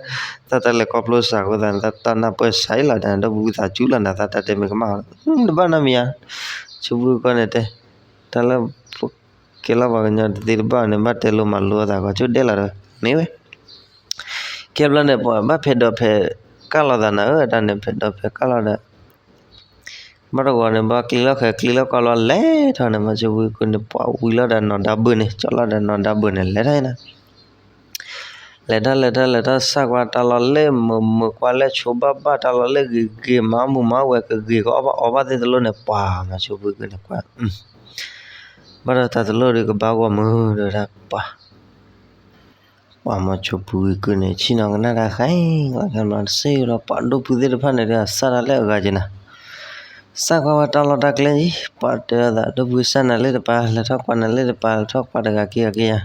သးတၢ်လဲၤကီၢ်ဖျိစးအဃိသးန့ၣ် တၢ်နၢ်ပၢၢ်စးအံၤလီၤ တဲန့ၣ် ဒိၣ်ဖုသးစူၤလီၤနၤ သးတၢ်တဲမ့ၢ်ကမၣ်အီၤ တဘၣ်နီတမံၤဧါ ဆိဖုကီန့ၣ်တဲ တၢ်လၢ ကဲလီၤပှၤကညီတသ့တဘၣ်န့ၣ် ဘၣ်တဲလိာ်မၤလိအသးကီး ဆိဒဲးလီၤတဲဝဲ မ့ၢ်ဝဲ ကဲဘျီန့ၣ် ပှၤဘၣ်ဖဲးဒိးဖဲးကၢ်လိာ်သးနၤဧၢ တၢ်န့ၣ် ဖဲးဒိးဖဲးကၢ်လိာ်ဒီး ဘၣ်တဂီၤန့ၣ် ဘၣ်ကျံလီၤဃဲၤကျံလီၤကီၢ်လီၤလဲၤထီၣ်န့ၣ် မီၤဆိဖုကုန့ၣ် ပှၤဝံၤလီၤဒီးနီၢ်ဒါဘုန့ၣ် ကၠီလီၤဒီးနီၢ်ဒါဘုန့ၣ် လဲၤထီၣ်နၤ လဲၤထီၣ်လဲၤထီၣ်လဲၤထီၣ် စၢ်ကွၢ်တၢ်လီၢ်လၢမုာ်မုာ်ကွၢ်လၢဆိဘၣ်ဘၣ် တၢ်လီၢ်လၢဂ့ၤဂ့ၤ မၤမုာ်မၤဝဲ ကဂ့ၤကအီၣ်ဘၣ်အီဘၣ်သ့ၣ်တလိၣ်န့ၣ် ပှၤမီၤဆိဖုကုန့ၣ် ကွၢ် ဘၣ်ဒီးတၢ်တလိၣ်ဒီးကဘၣ်ဂီၢ်မုာ် တဲဝဲဒၣ် ပှၤ ပှၤမီၤဆိဖုကုန့ၣ် ဆ့ၣ်နီၤကနၣ်တၢ်ဃဲလီၤ ခဲဘျီတစ့လီၤ ပှၤဒိၣ်ဖုသ့ၣ်တဖၣ်န့ၣ်ဒီး စၢ်တၢ်လၢအဂၤက့ၤနၤ စၢ်ကွၢ်ဝဲတၢ်လီၢ်တၢ်ကျဲအံၤ ပှၤတဲအသး ဒိၣ်ဖုစၢ်နၤလၢတပၤ လဲၤထီၣ်ကွၢ်နၤလၢတပၤ လဲၤထီၣ်ကွၢ်တဂၤက့ၤဂၤက့ၤယၤ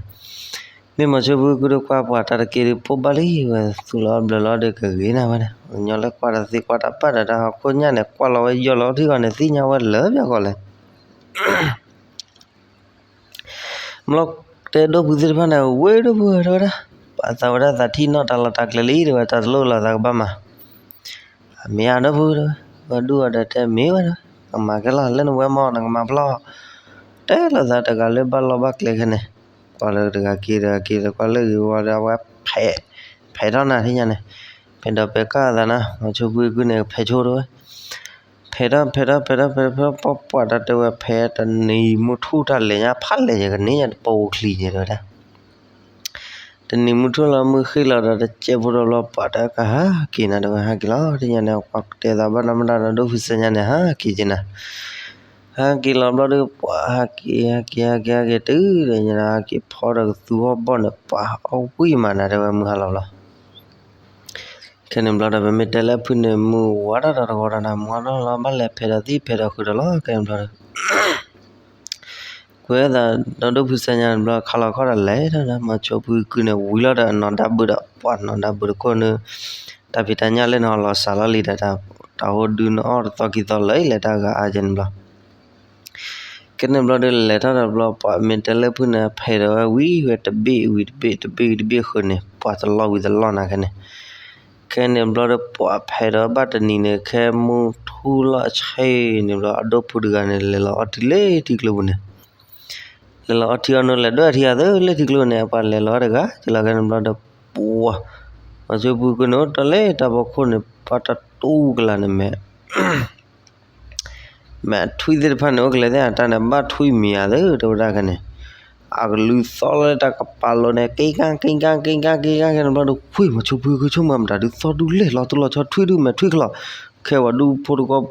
မ့ၢ်မီၤဆိဖုကုဒီးကွၢ်ပှၤတၢ်တက့ၢ်ဒီး ပိၢ်ဘၣ်လံဝဲ သူၣ်လီၤအီၣ်ဘျၢလီၤဒီးကဂ့ၤနၤဝဲဒၣ် ကညီလၢကွၢ်တၢ်သ့ကွၢ်တၢ်ဘၣ်ဒီးတၢ်ဟီၣ်ခိၣ်ညၣ်န့ၣ် ကွၢ်လီၤဝဲယီၢ်လီၤထံဂီၤန့ၣ် သ့ၣ်ညါဝဲလၢပျၢၤဂီၤလဲၣ် ဘျီတဲဒိၣ်ဖုသ့ၣ်တဖၣ်န့ၣ် ဝ့ၢ်ဒိၣ်ဖုတဲဝဲဒၣ် ပှၤသးဝဲဒၣ်သးထံၣ်နီၣ်တၢ်လီၢ်တၢ်ကျဲလံ တဲဝဲ တၢ်တလိၣ်လီၤသးကဘၣ်မၤ အမ့ၢ်အဒိၣ်ဖုတဲဝဲ ဝဲဒူၣ်အီၤဒီးတဲမ့ၢ်ဝဲတဲဝဲ ကမၤကဲလီၤ လၢနဝဲမီၢ်နကမၤဖျီၣ် တဲလိာ်သးတဂၤလၢဘၣ်လီၢ်ဘၣ်ကျဲခဲန့ၣ် ကွၢ်လၢတဂၤက့ၤတဂၤက့ၤဒီးကွၢ်လၢဂ့ၤဝီဒီးအဝဲ ဖဲးထီၣ်နၤထံၣ်ညါန့ၣ် ဖဲးဒီးဖဲးကၢ်အသးနၤ မီၤဆိဖုကုန့ၣ် ဖဲးဆိတဲဝဲ ဖဲးထီၣ်ဖဲးထီၣ်ဖဲးထီၣ်ဖဲးထီၣ် ပှၤပှၢ်တၢ်တဲဝဲဖဲးတနံၤမုၢ်ထူၣ်တၢ်လဲၤညါဖးလဲၢ်ယကန့ၢ်ညါတပိာ်ချံန့ၣ်တဲဝဲဒၣ် တနံၤမုၢ်ထူၣ်လီၤမုၢ်ဃ့ၢ်လီၤဒီးတစဲးဖိဒီးဘျီပှၤတၢ်ကဟးက့ၤနၤတဲဝဲ ဟးက့ၤလီၤထံၣ်ညါန့ၣ် ပှၤတဲသးဘၣ်နီၢ်မတၤဒီးဒိၣ်ဖုစၢ်ညါန့ၣ် ဟးက့ၤက့ၤနၤ ဟးက့ၤလီၤဘျီဒီး ပှၤဟးက့ၤဟးက့ၤဟးက့ၤဟးက့ၤတုၤဒီးညါ ဟးက့ၤဖီဒီးကသူဟီၣ်ဘီၣ်န့ၣ် ပှၤအီၣ်ဝံၣ်မးနၤတဲဝဲမုၢ်ဟါလီၤဘျီ ခဲန့ၣ်ဘျီဒီး ပမ့ၢ်တဲလၢဖုန့ၣ် မုၢ်ဝါထီၣ်ဒီးတဂီၤဒီးနၤ မုၢ်ဝါထီၣ်လီၤ ဘၣ်လဲၤဖဲးဒီးသံၣ်ဖဲးဒီးဃုာ်ဒီးလီၤ ခဲန့ၣ်ဘျီဒီး ကွဲးသးဒီးဒိၣ်ဖုစၢ်ညါန့ၣ်ဘျီ ခါလီၤခီၣ်ဒီးလဲၤထီၣ်ဒီး မီၤဆိဖုကုန့ၣ် ဝံၤလီၤဒီးနီၢ်ဒါဘုဒီး ပှၤနီၢ်ဒါဘုတခိၣ်န့ၣ် တၢ်ဖံးတၢ်ညၣ်လၢနဟီၣ်လီၤစးလီၤလံဒီး တၢ်ဟိဒုနအီၣ်တသီခံသီလၢလဲၤတၢ်ဂၤအါကဲန့ၣ်ဘျီ ကဲန့ၣ်ဘျီဒီး လဲၤထီၣ်ဒီးဘျီ ပှၤမ့ၢ်တဲလၢဖုန့ၣ် ဖဲးဒီးဝဲဝံၤဝဲတဘ့ၣ်ဝံၤတဘ့ၣ်တဘ့ၣ်ဝံၤတဘ့ၣ်ဃုာ်န့ၣ် ပှၤတလီၢ်ဝံၤတလီၢ်နၤခဲန့ၣ် ခဲန့ၣ်ဘျီဒီး ပှၤဖဲးဒီးဘၣ်တနံၤန့ၣ် ခဲမုၢ်ထူၣ်လီၤဆဲးန့ၣ်ဘျီ အဒိၣ်ဖုတဂၤန့ၣ်လဲၤလီၤအီထံလၢထံကျိပူၤန့ၣ် လဲၤလီၤအီထံအီနိ လဲၤဒိၣ်ထံအသးလၢထံကျိန့ၣ် ပှၤလဲၤလီၤတဂၤ ကလီၤခဲန့ၣ်ဘျီဒီး ပှၤ မီၤဆိဖုကုန့ၣ် တၢ်လၢတၢ်ဖီခိၣ်န့ၣ် ပှၤတတူၢ်ကလာ်န့ၣ်မဲာ် မ့ၢ်ထွံၣ်သ့ၣ်တဖၣ်န့ၣ် အိၣ်ကလဲၤသ့ၣ်အတၢ်န့ၣ် ဘၣ်ထွံၣ်မံၤဧါသ့ၣ် တဲဝဲဒၣ်ခဲန့ၣ် အကလူၤသီလၢတၢ်ကပၤလိၤန့ၣ် က့ကၣ်က့ကၣ်က့ကၣ်က့ကၣ်ခဲန့ၣ်ဘျီဒီး ဝ့ၢ် မီၤဆိဖုကုဆိကမိၣ်မတၤဒုးသီဒုးလဲၢ်လီၤတိၢ်လီၤဆီ ထွံၣ်ဒုးမဲာ်ထွံၣ်ကလီၤ ခဲပှၤဒူဖိတကီၢ်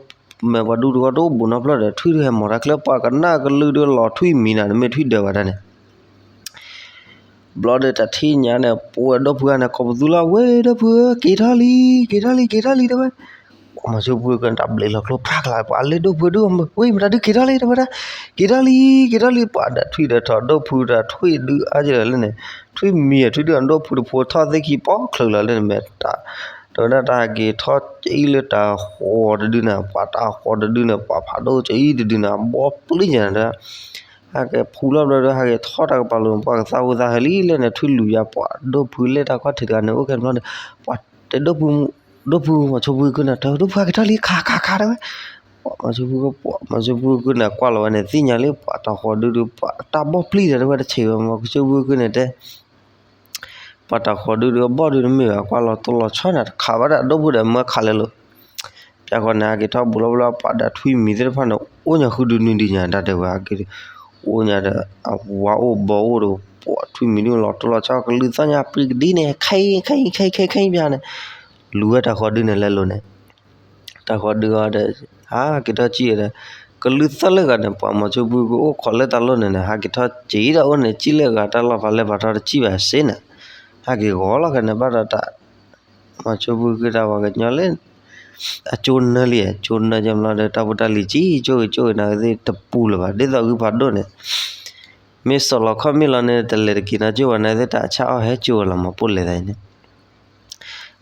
မဲာ်ပှၤဒူတကီၢ်တအိၣ်ဘူးနီတဖျၢၣ်ဒီး ထွံၣ်ဒုးဟဲမီၤတၢ်ချၢ ပှၤကနၣ်ကလုၢ်ဒုးလီၤထွံၣ်မံၤနၤ တမ့ၢ်ထွံၣ်ဒၢးဘၣ်တၢ်န့ၣ် ဘျီဒီးတၢ်ထံၣ်ညါန့ၣ် ပဝဲဒိၣ်ဖုဂၤန့ၣ် ကိးပသူလီၤ ဝ့ၢ်ဒိၣ်ဖုဧၢ က့ၤထီၣ်လံ က့ၤထီၣ်လံ က့ၤထီၣ်လံတဲဝဲ မီၤဆိဖုကုန့ၣ် တၢ်ဘျဲးလီၤကျိဖးကလၤ ပှၤလၢဒိၣ်ဖုဒုး ဝ့ၢ် မတၤဒုးက့ၤထီၣ်လံ တဲဝဲဒၣ် က့ၤထီၣ်လံ က့ၤထီၣ်လံ ပှၤဒီးထွံၣ်ဒီးထီၣ်ဒိၣ်ဖုဒီးထွံၣ်ဒုးအါကလဲၣ်န့ၣ် ထွံၣ်မံၤထွံၣ်ဒုးအဒိၣ်ဖုတဖိထီၣ်သ့ၣ်ခံပီချုးလီၤလၢန့ၣ်မဲာ်တၢ် ဒီးဝဲဒၣ်တၢ်ဟဲက့ၤထီၣ်ကအံၤလၢတၢ်ဃီတဒုန့ၣ် ပှၤတၢ်ဃီတဒုန့ၣ် ပှၤဖးဒိၣ်ကအံၤတဒုန့ၣ် အဘီပျံၢ်ညါဒီး ဟဲက့ၤဖူလီၤဘျီဒီး ဟဲက့ၤထီၣ်တၢ်ကပၤလိၤ ပှၤကသးဝံသးဟဲလံလၢန့ၣ် ထွံၣ်လူၤယါ ပှၤဒိၣ်ဖုလၢတၢ်ခီၣ်ထံးတဂၤန့ၣ် အိၣ်ခဲဘျီဒီး ပှၤတဲဒိၣ်ဖု ဒိၣ်ဖု မီၤဆိဖုက့ၤန့ၣ် တၢ်ဒိၣ်ဖုဟဲက့ၤထီၣ်လံ ခးခးခးတဲဝဲ ပှၤမီၤဆိဖုက့ၤန့ၣ် ကွၢ်လီၤဝဲန့ၣ် သ့ၣ်ညါလံ ပှၤတၢ်ဃီဒုဒု ပှၤတၢ်ဘီပျံၢ်ဒီး တဝဲတဆံးဝဲ မီၤဆိဖုက့ၤန့ၣ်တဲ ပှၤတၢ်ဃီဒုဒုအဘီၣ်ဒုတမ့ၢ်ဘၣ် ကွၢ်လီၤတိၢ်လီၤဆီန့ၣ် တခးဘၣ်ဒီးအဒိၣ်ဖုဒီးမၢခးလဲၤလိာ် ပျၢ်ဃီန့ၣ် ဟဲက့ၤထီၣ်ဘူးလီၤဘျီ ပှၤဒီးထွံၣ်မံၤသ့ၣ်တဖၣ်န့ၣ် အိၣ်ညါဃုဒုနုၤဒံးညါ တၢ်တဲဝဲ ဟဲက့ၤ အိၣ်ညါဒီး အဝါအိၣ်ဘီအိၣ်ဒီး ပှၤထွံၣ်မံၤဒုလီၤတိၢ်လီၤဆီ ကလုၢ်သီၣ်ညါပျံၤကဒံန့ၣ် ခဲအံၤ ခဲအံၤ ခဲအံၤ ခဲအံၤ ပျၢ်န့ၣ် လူၤဝဲတၢ်ဃီဒုန့ၣ်လဲၤလိၤန့ၣ် တၢ်ဃီဒုအီၤဒီး ဟးက့ၤထီၣ်စံၣ်ဒီး ကလုၢ်သီၣ်လၢဂၤန့ၣ် ပှၤမီၤဆိဖုက့ၤအိၣ်ခိးလၢတၢ်လီၢ်န့ၣ်န့ၣ် ဟးက့ၤထီၣ်စံၣ်ဒီးအိၣ်န့ၣ် စံၣ်လၢဂၤတၢ်လီၢ်ဖးလဲၢ်ဖးထီတစံၣ်ဘၣ်စ့န့ၣ် ဟဲက့ၤဂီၤလီၤခဲန့ၣ် ဘၣ်ဒီးတၢ် မီၤဆိဖုက့ၤတၢ်ပှၤကညီလၢ အကၠိနၢလံ အကၠိနၢကဘျီဒီး တၢ်ဖိတၢ်လံၤကံကၠိက့ၤကၠိက့ၤနၤသ့ၣ်တပူၤလၢၤဘၣ် ဒ်သိးဂုၢ်ဖးဒိၣ်န့ၣ် မ့ၢ်စိာ်လီၤခီၣ်မ့ၢ်လီၤန့ၣ် တလဲၤတက့ၤနီၤကၠိဝဲနၤသ့ၣ် တၢ်ဆၣ်အီၣ်ဟဲကၠိဝဲလီၤ မၤပိၢ်လဲၤသးအံၤန့ၣ်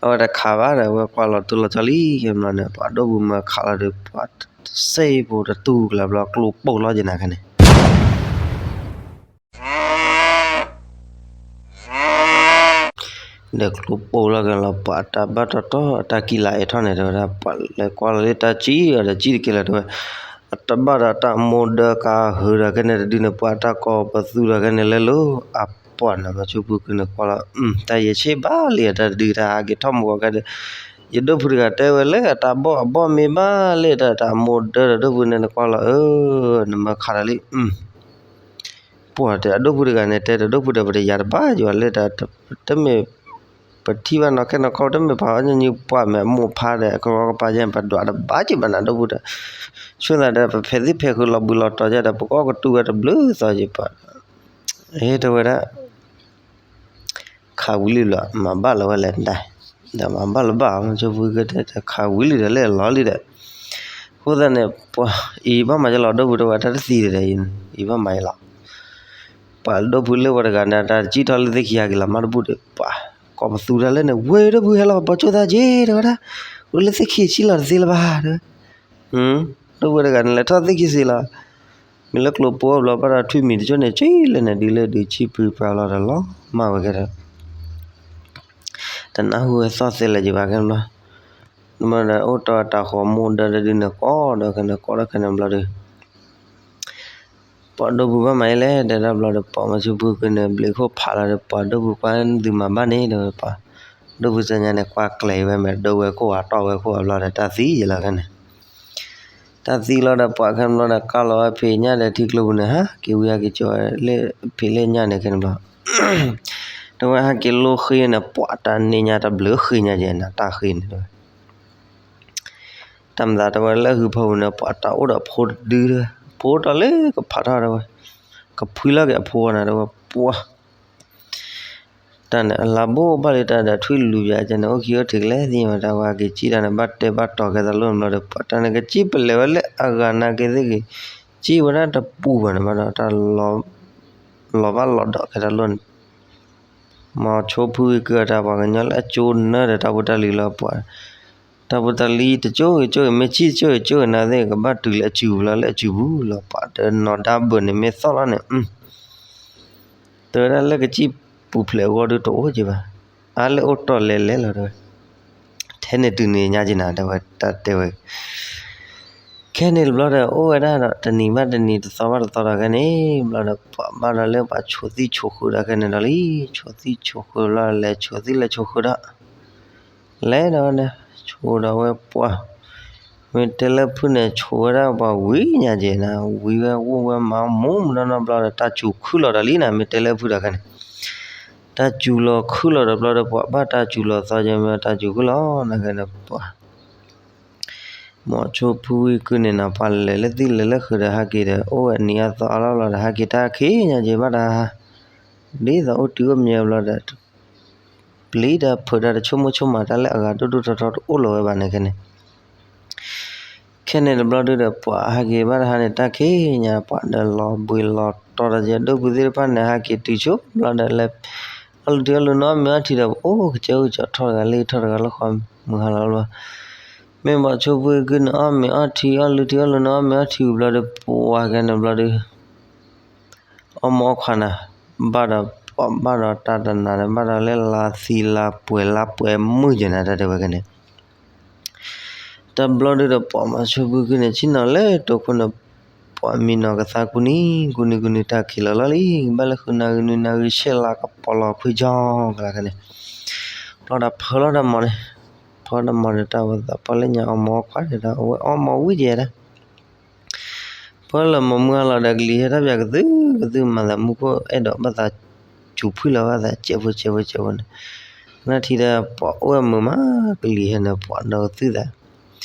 အဝဲတခးဘၣ်ဒီး အဝဲကွၢ်လီၤတိၢ်လီၤဆီလံ ကဘျီန့ၣ် ပှၤဒိၣ်ဖုမၢခးလီၤဒီး ပှၤစဲဖိတတူၢ်ကျါဘျီ ကျိပိၢ်လီၤက့ၤနၤခဲန့ၣ် ဒီးကျိပိၢ်လီၤက့ၤလီၤ ပှၤအတၢ်ဘၣ်တီတီ အတၢ်ကံၣ်လၤအဲၣ်ထီၣ်န့ၣ် တဲဝဲဒၣ် ပှၤလဲၤကွၢ်လီၤလၢတၢ်ကံၣ်အီၤဒီးကံၣ်တက့ၢ်လၢၤ တဲဝဲ အတဘၣ်ဒီးတၢ်မိၢ်ဒၢကဟၢဒီးခဲန့ၣ်တဒုန့ၣ် ပှၤတၢ်ကိးပသူဒီးခဲန့ၣ်လဲၤလိၤ အပှၢ်န့ၣ် မီၤဆိဖုက့ၤန့ၣ်ကွၢ်လီၤ တၢ်ယဲၢ်ဆ့ဘၣ်လံ တၢ်တဒုတၢ်ဟးက့ၤထီၣ်မူကီၢ်ခဲဒီး ယဒိၣ်ဖုတဂၤတဲဝဲလၢအတၢ်ဘီၣ်အဘီၣ်မ့ၢ်ဘၣ်လၢတၢ် တၢ်မိၢ်ဒၢဒီးဒိၣ်ဖုန့ၣ်နကွၢ်လီၤ အၢ နမၢခးဒီးလံ ပှၤတဲအဒိၣ်ဖုတဂၤန့ၣ် တဲတဒိၣ်ဖုဒီး ပတယၤတဘၣ်ယွၤလၢတၢ် တမ့ၢ် ပထံၣ်ဘၣ်နီၢ်ခဲနီၢ်ခီ တမ့ၢ်ပှၤအီၣ်ညီနုၢ်ပှၢ်မဲာ်အမိၢ်ဖါဒီး ကရီကပါယဲၢ် ပဒွးတဘၣ်က့ၤဘၣ်နၤဒိၣ်ဖုဒီး ဆိသးဒီး ပဖဲးသံၣ်ဖဲးဃုာ်လီၤဘှံးလီၤတီၤယဲဒီး ပကအီၣ်ကတူၢ်ဝဲတဘျုးသီယံၤပှၤ ဟဲတဲဝဲဒၣ် ခးဝံၤလံလီၤ မၤဘၣ်လၢၤဝဲလဲၣ်ဒၣ် ဒီးမၤဘၣ်လၢၤဘၣ် မီၤဆိဖုက့ၤတဲ ခးဝံၤလံဒီး လဲၤလီၤလံဒီး အဃိသတးန့ၣ် ပှၤ အံၤဘၣ်မၤယလီၤ ဒိၣ်ဖုတဲဝဲ တၢ်တသံဒီး အံၤဘၣ်မၤယလီၤ ပှၤဒိၣ်ဖုလၢပှၤတဂၤန့ၣ် တၢ်တစံၣ်ထီၣ်လၢသ့ၣ်ခံဟဲက့ၤလီၤမးတဘူၣ်ဒီး ပှၤ ကိးပသူတၢ်လၢန့ၣ် ဝဲဒိၣ်ဖုဟဲလီၤ ပှၤကၠိသးက့ၤ တဲဝဲဒၣ် အိၣ်လၢသ့ၣ်ခံစံၣ်လီၤတသ့လၢၤဘၣ် တဲဝဲ ဒိၣ်ဖုတဂၤန့ၣ် လဲၤထီၣ်သ့ၣ်ခံစံၣ်လီၤ မ့ၢ်လၢကျိပိၢ်ဘျီဘၣ်ဒီးထွံၣ်မံၤတကၠိန့ၣ် စံၣ်လၢန့ၣ် ဒ်လၢဒုးဆံၣ်ဖုပှၤလီၤဒီးလီၤ မၢ်ဝဲကဲဒီး တနၢ်ဟူဝဲသီၣ်သဲလဲၣ်ယဘၣ်ခဲဘျီ မ့ၢ်ဒီးအိၣ်တီၢ်တၢ်ဃီမိၢ်ဒၢတဒုန့ၣ် ကိးဒီးခဲန့ၣ်ဘျီဒီး ပှၤဒိၣ်ဖုဘၣ်မၤယဲလဲၣ် တဲဒၣ်ဘျီဒီး ပှၤမီၤဆိဖုက့ၤန့ၣ် ဘျုးခိၣ်ဖးလီၤဒီး ပှၤဒိၣ်ဖုကွၢ်သုမၤဘၣ်န့ၣ် တဲဝဲပှၤ ဒိၣ်ဖုစၢညါန့ၣ် ကွၢ်ကျဲၤဝဲမဲာ်ဒိဝဲခိၣ်အတီၢ်ဝဲခိၣ်အဘျီဒီး တၢ်သံယဲလီၤခဲန့ၣ် တၢ်သံလီၤဒီး ပှၤခဲဘျီဒီး ကၢ်လီၤဝဲဖံးညၣ်ဒီးထံကျိပူၤန့ၣ် ဟးက့ၤဝံဟဲက့ၤကၠီလၢ ဖံးလၢညၣ်န့ၣ်ခဲန့ၣ်ဘျီ တဲဝဲဟဲက့ၤလိၣ်ဃ့န့ၣ် ပှၤတၢ်န့ၢ်ညါတဘျုးဃ့ညါကဲနၤ တၢ်ဃ့န့ၣ်တဲဝဲ တၢ်မၤသးတဲဝဲလၢဟုဖီပူၤန့ၣ် ပှၤတၢ်အိၣ်ဒီးဖိတဒုတဲဝဲ ဖိတီၤလၢကဖးထီၣ်တဲဝဲ ကဖှံလီၤက့ၤအဖိန့ၣ်တဲဝဲ ပှၤ တၢ်န့ၣ် အလၤဘိဘၣ်လၢတၢ်ဒီးထွံၣ်လူၤယၤကဲန့ၣ် အိၣ်ခံအိၣ်ထဲကလဲာ်သ့ၣ်ညါဝဲ တၢ်ဝဲက့ၤစံၣ်တၢ်န့ၣ် ဘၣ်တဲဘၣ်တီၤကဲတၢ်လိၣ်န့ၣ်ဘျီဒီး ပှၤတၢ်န့ၣ်ကစံၣ်ပလဲၤဝဲလၢအဂၤနာ်က့သ့ၣ်ဂ့ၤ စံၣ်ဝဲဒၣ်တပူၤဘၣ်န့ၣ်ဘၣ်ဒီး တၢ် လီၤဘၣ်လီၤဒီးကဲတၢ်လိၣ်န့ၣ် မီၤဆိဖုက့ၤကတၢ်ပှၤကညီလၢအကၠိနၢဒီးတၢ်ဖိတၢ်လံၤလီၤပှၤ တၢ်ဖိတၢ်လံၤတကၠိဂ့ၤကၠိဂ့ၤ မ့ၢ်စံၣ်ကၠိဂ့ၤကၠိဂ့ၤ နာ်သ့ၣ်ကဘၣ်တုၤလၢအစုပူၤလီၤ လၢအစုပူၤလီၤ ပှၤတနီၤဒါဘၢၣ်န့ၣ် မ့ၢ်သီၣ်လီၤန့ၣ် တဲဝဲဒၣ်လၢကစံၣ်ပူၤဖျဲးအဂီၢ်ဒုတအိၣ်က့ၤဘၣ် အါလၢအိၣ်တီၢ်လဲၤလဲၤလီၤတဲဝဲ ထဲန့ၣ်တုၤန့ၣ်ညါက့ၤနၤ တဲဝဲ တၢ်တဲဝဲ ခဲန့ၣ်တဘျီဒီး အိၣ်ဝဲဒၣ်ဒီး တနံၤဘၣ်တနံၤ တသီဘၣ်တသီဒီး ခဲန့ၣ်ဘျီဒီး ပှၤဘၣ်ဒီးလၢပှၤဆိးသံၣ်ဆိးဃုာ်ဒီး ခဲန့ၣ်ဒီးလံ ဆိးသံၣ်ဆိးဃုာ်လီၤ လဲၤဆိးသံၣ်လဲၤဆိးဃုာ်ဒီး လဲၤဒီးဝဲန့ၣ် ဆိးဒီးဝဲပှၤ မ့ၢ်တဲလၢဖုန့ၣ် ဆိးဝဲဒၣ်ပှၤဝံၤညါက့ၤနၤ ဝံၤဝဲအိၣ်ဝဲမၤမူမနီၢ်နီၢ်ဘျီဒီး တၢ်စူၤခုၣ်လီၤဒီးလံနၤ မ့ၢ်တဲလၢဖုဒီး ခဲန့ၣ် တၢ်စူၤလီၤခုၣ်လီၤဒီးဘျီဒီး ပှၤဘၣ်တၢ်စူၤလီၤသီကဲမ့ၢ် တၢ်စူၤခုၣ်လီၤ နၤကဲဒီးပှၤ မီၤဆိဖုဝံၤကုန့ၣ်နီၤ ပှၤလဲၤလၢသံၣ်လဲၤလၢဃုာ်ဒီးဟဲက့ၤဒီး အိၣ်ဝဲနံၤအသီအလီၢ်လီၤဒီး ဟဲက့ၤတၢ်ခံညါက့ၤဘၣ်တၢ် ဒ်သိးအိၣ်တုၤအိၣ်မံၤဘျီဒီး ပျံၤတၢ်ဖုးတၢ်တဆိကမိၣ်ဆိကမးတၢ်လၢအဂၤဒိၣ်ဒိၣ်ထီထီတအိၣ်လီၤဝဲဘၣ်န့ၣ်ခဲန့ၣ် ခဲန့ၣ်တဘျီဒုဒီး ပှၤဟဲက့ၤဘၣ်တဟါန့ၣ် တၢ်ခံညါ ပှၤဒီးလီၤဘှံးလီၤတီၤဒီး ယဒိၣ်ဖုသ့ၣ်တဖၣ်န့ၣ် ဟဲက့ၤတုၤဆိဘျီဒီး လဲၤအီၣ်လုၢ်ထံအီၣ်လုၢ်နီတမံၤအီထံဒီး အိၣ်ကစၢၢ်အိၣ်ကစၢၢ်ထီၣ်တဂၤလၢထီၣ်တဂၤလၢဃီ မုၢ်ဟါလီၤလီၤ, မ့ၢ်မိၤဆိဖုကုၢ်န့ၣ် အီၣ်မ့ၤအီထံ အီၣ်လုၢ်ထံအီၣ်လုၢ်န့ၣ် အီၣ်မ့ၤအီထံဝံၤဘျီဒီး ပှၤကဲန့ၣ်ဘျီဒီး အီၣ်မ့ၤအီခွါနၤ, ဘၣ်ဒီး ပှၤဘၣ်ဒီးတၢ်တနၤဒီး ဘၣ်ဒီးလၢလါသံလါပှဲၤလါပှဲၤမုၢ်ကဲန့ၣ် တၢ်တဲဝဲကဲန့ၣ် တဘျီဒုးဒီး ပှၤမိၤဆိဖုကုၢ်န့ၣ် ဆ့ၣ်နီၤလၢတိခိၣ်န့ၣ် ပှၤမံနီၤကသါကူနံၤ ကူနံၤကူနံၤ တၢ်ခံးလီၤလီၤလံ, ဘၣ်လၢဃုနၣ်ရံၣ်နွံနၣ်ရံၣ် ဆဲးလါကပီၤလီၤခွံကၠီကလါခဲန့ၣ်, ဘျီဒီးဖၢလီၤတၢ်မၤန့ၣ်, ဖၢတၢ်မၤဒီး တၢ်ဝဲသးပှၢ်လၢညါအီၣ်မ့ၤအီခွါဒီး အဝဲအီၣ်မ့ၤဝံၤကဲဒၣ် ပှၤလၢမၤမုၢ်ဟါလီၤဒီး ကလံၤဟဲထီၣ်ပၠးကသုၣ်ကသုၣ် မၤသးမူခိၣ်အဲၣ်ဒိးဘၣ်သးစူၤဖှံလီၤဘၣ်သး ကဲးဖိကဲးဖိကဲးဖိန့ၣ်, နထံၣ်ဒီးပှၤအိၣ်ဝဲမုာ်မး ကလံၤဟဲန့ၣ် ပှၤဒီးကသုၣ်သး,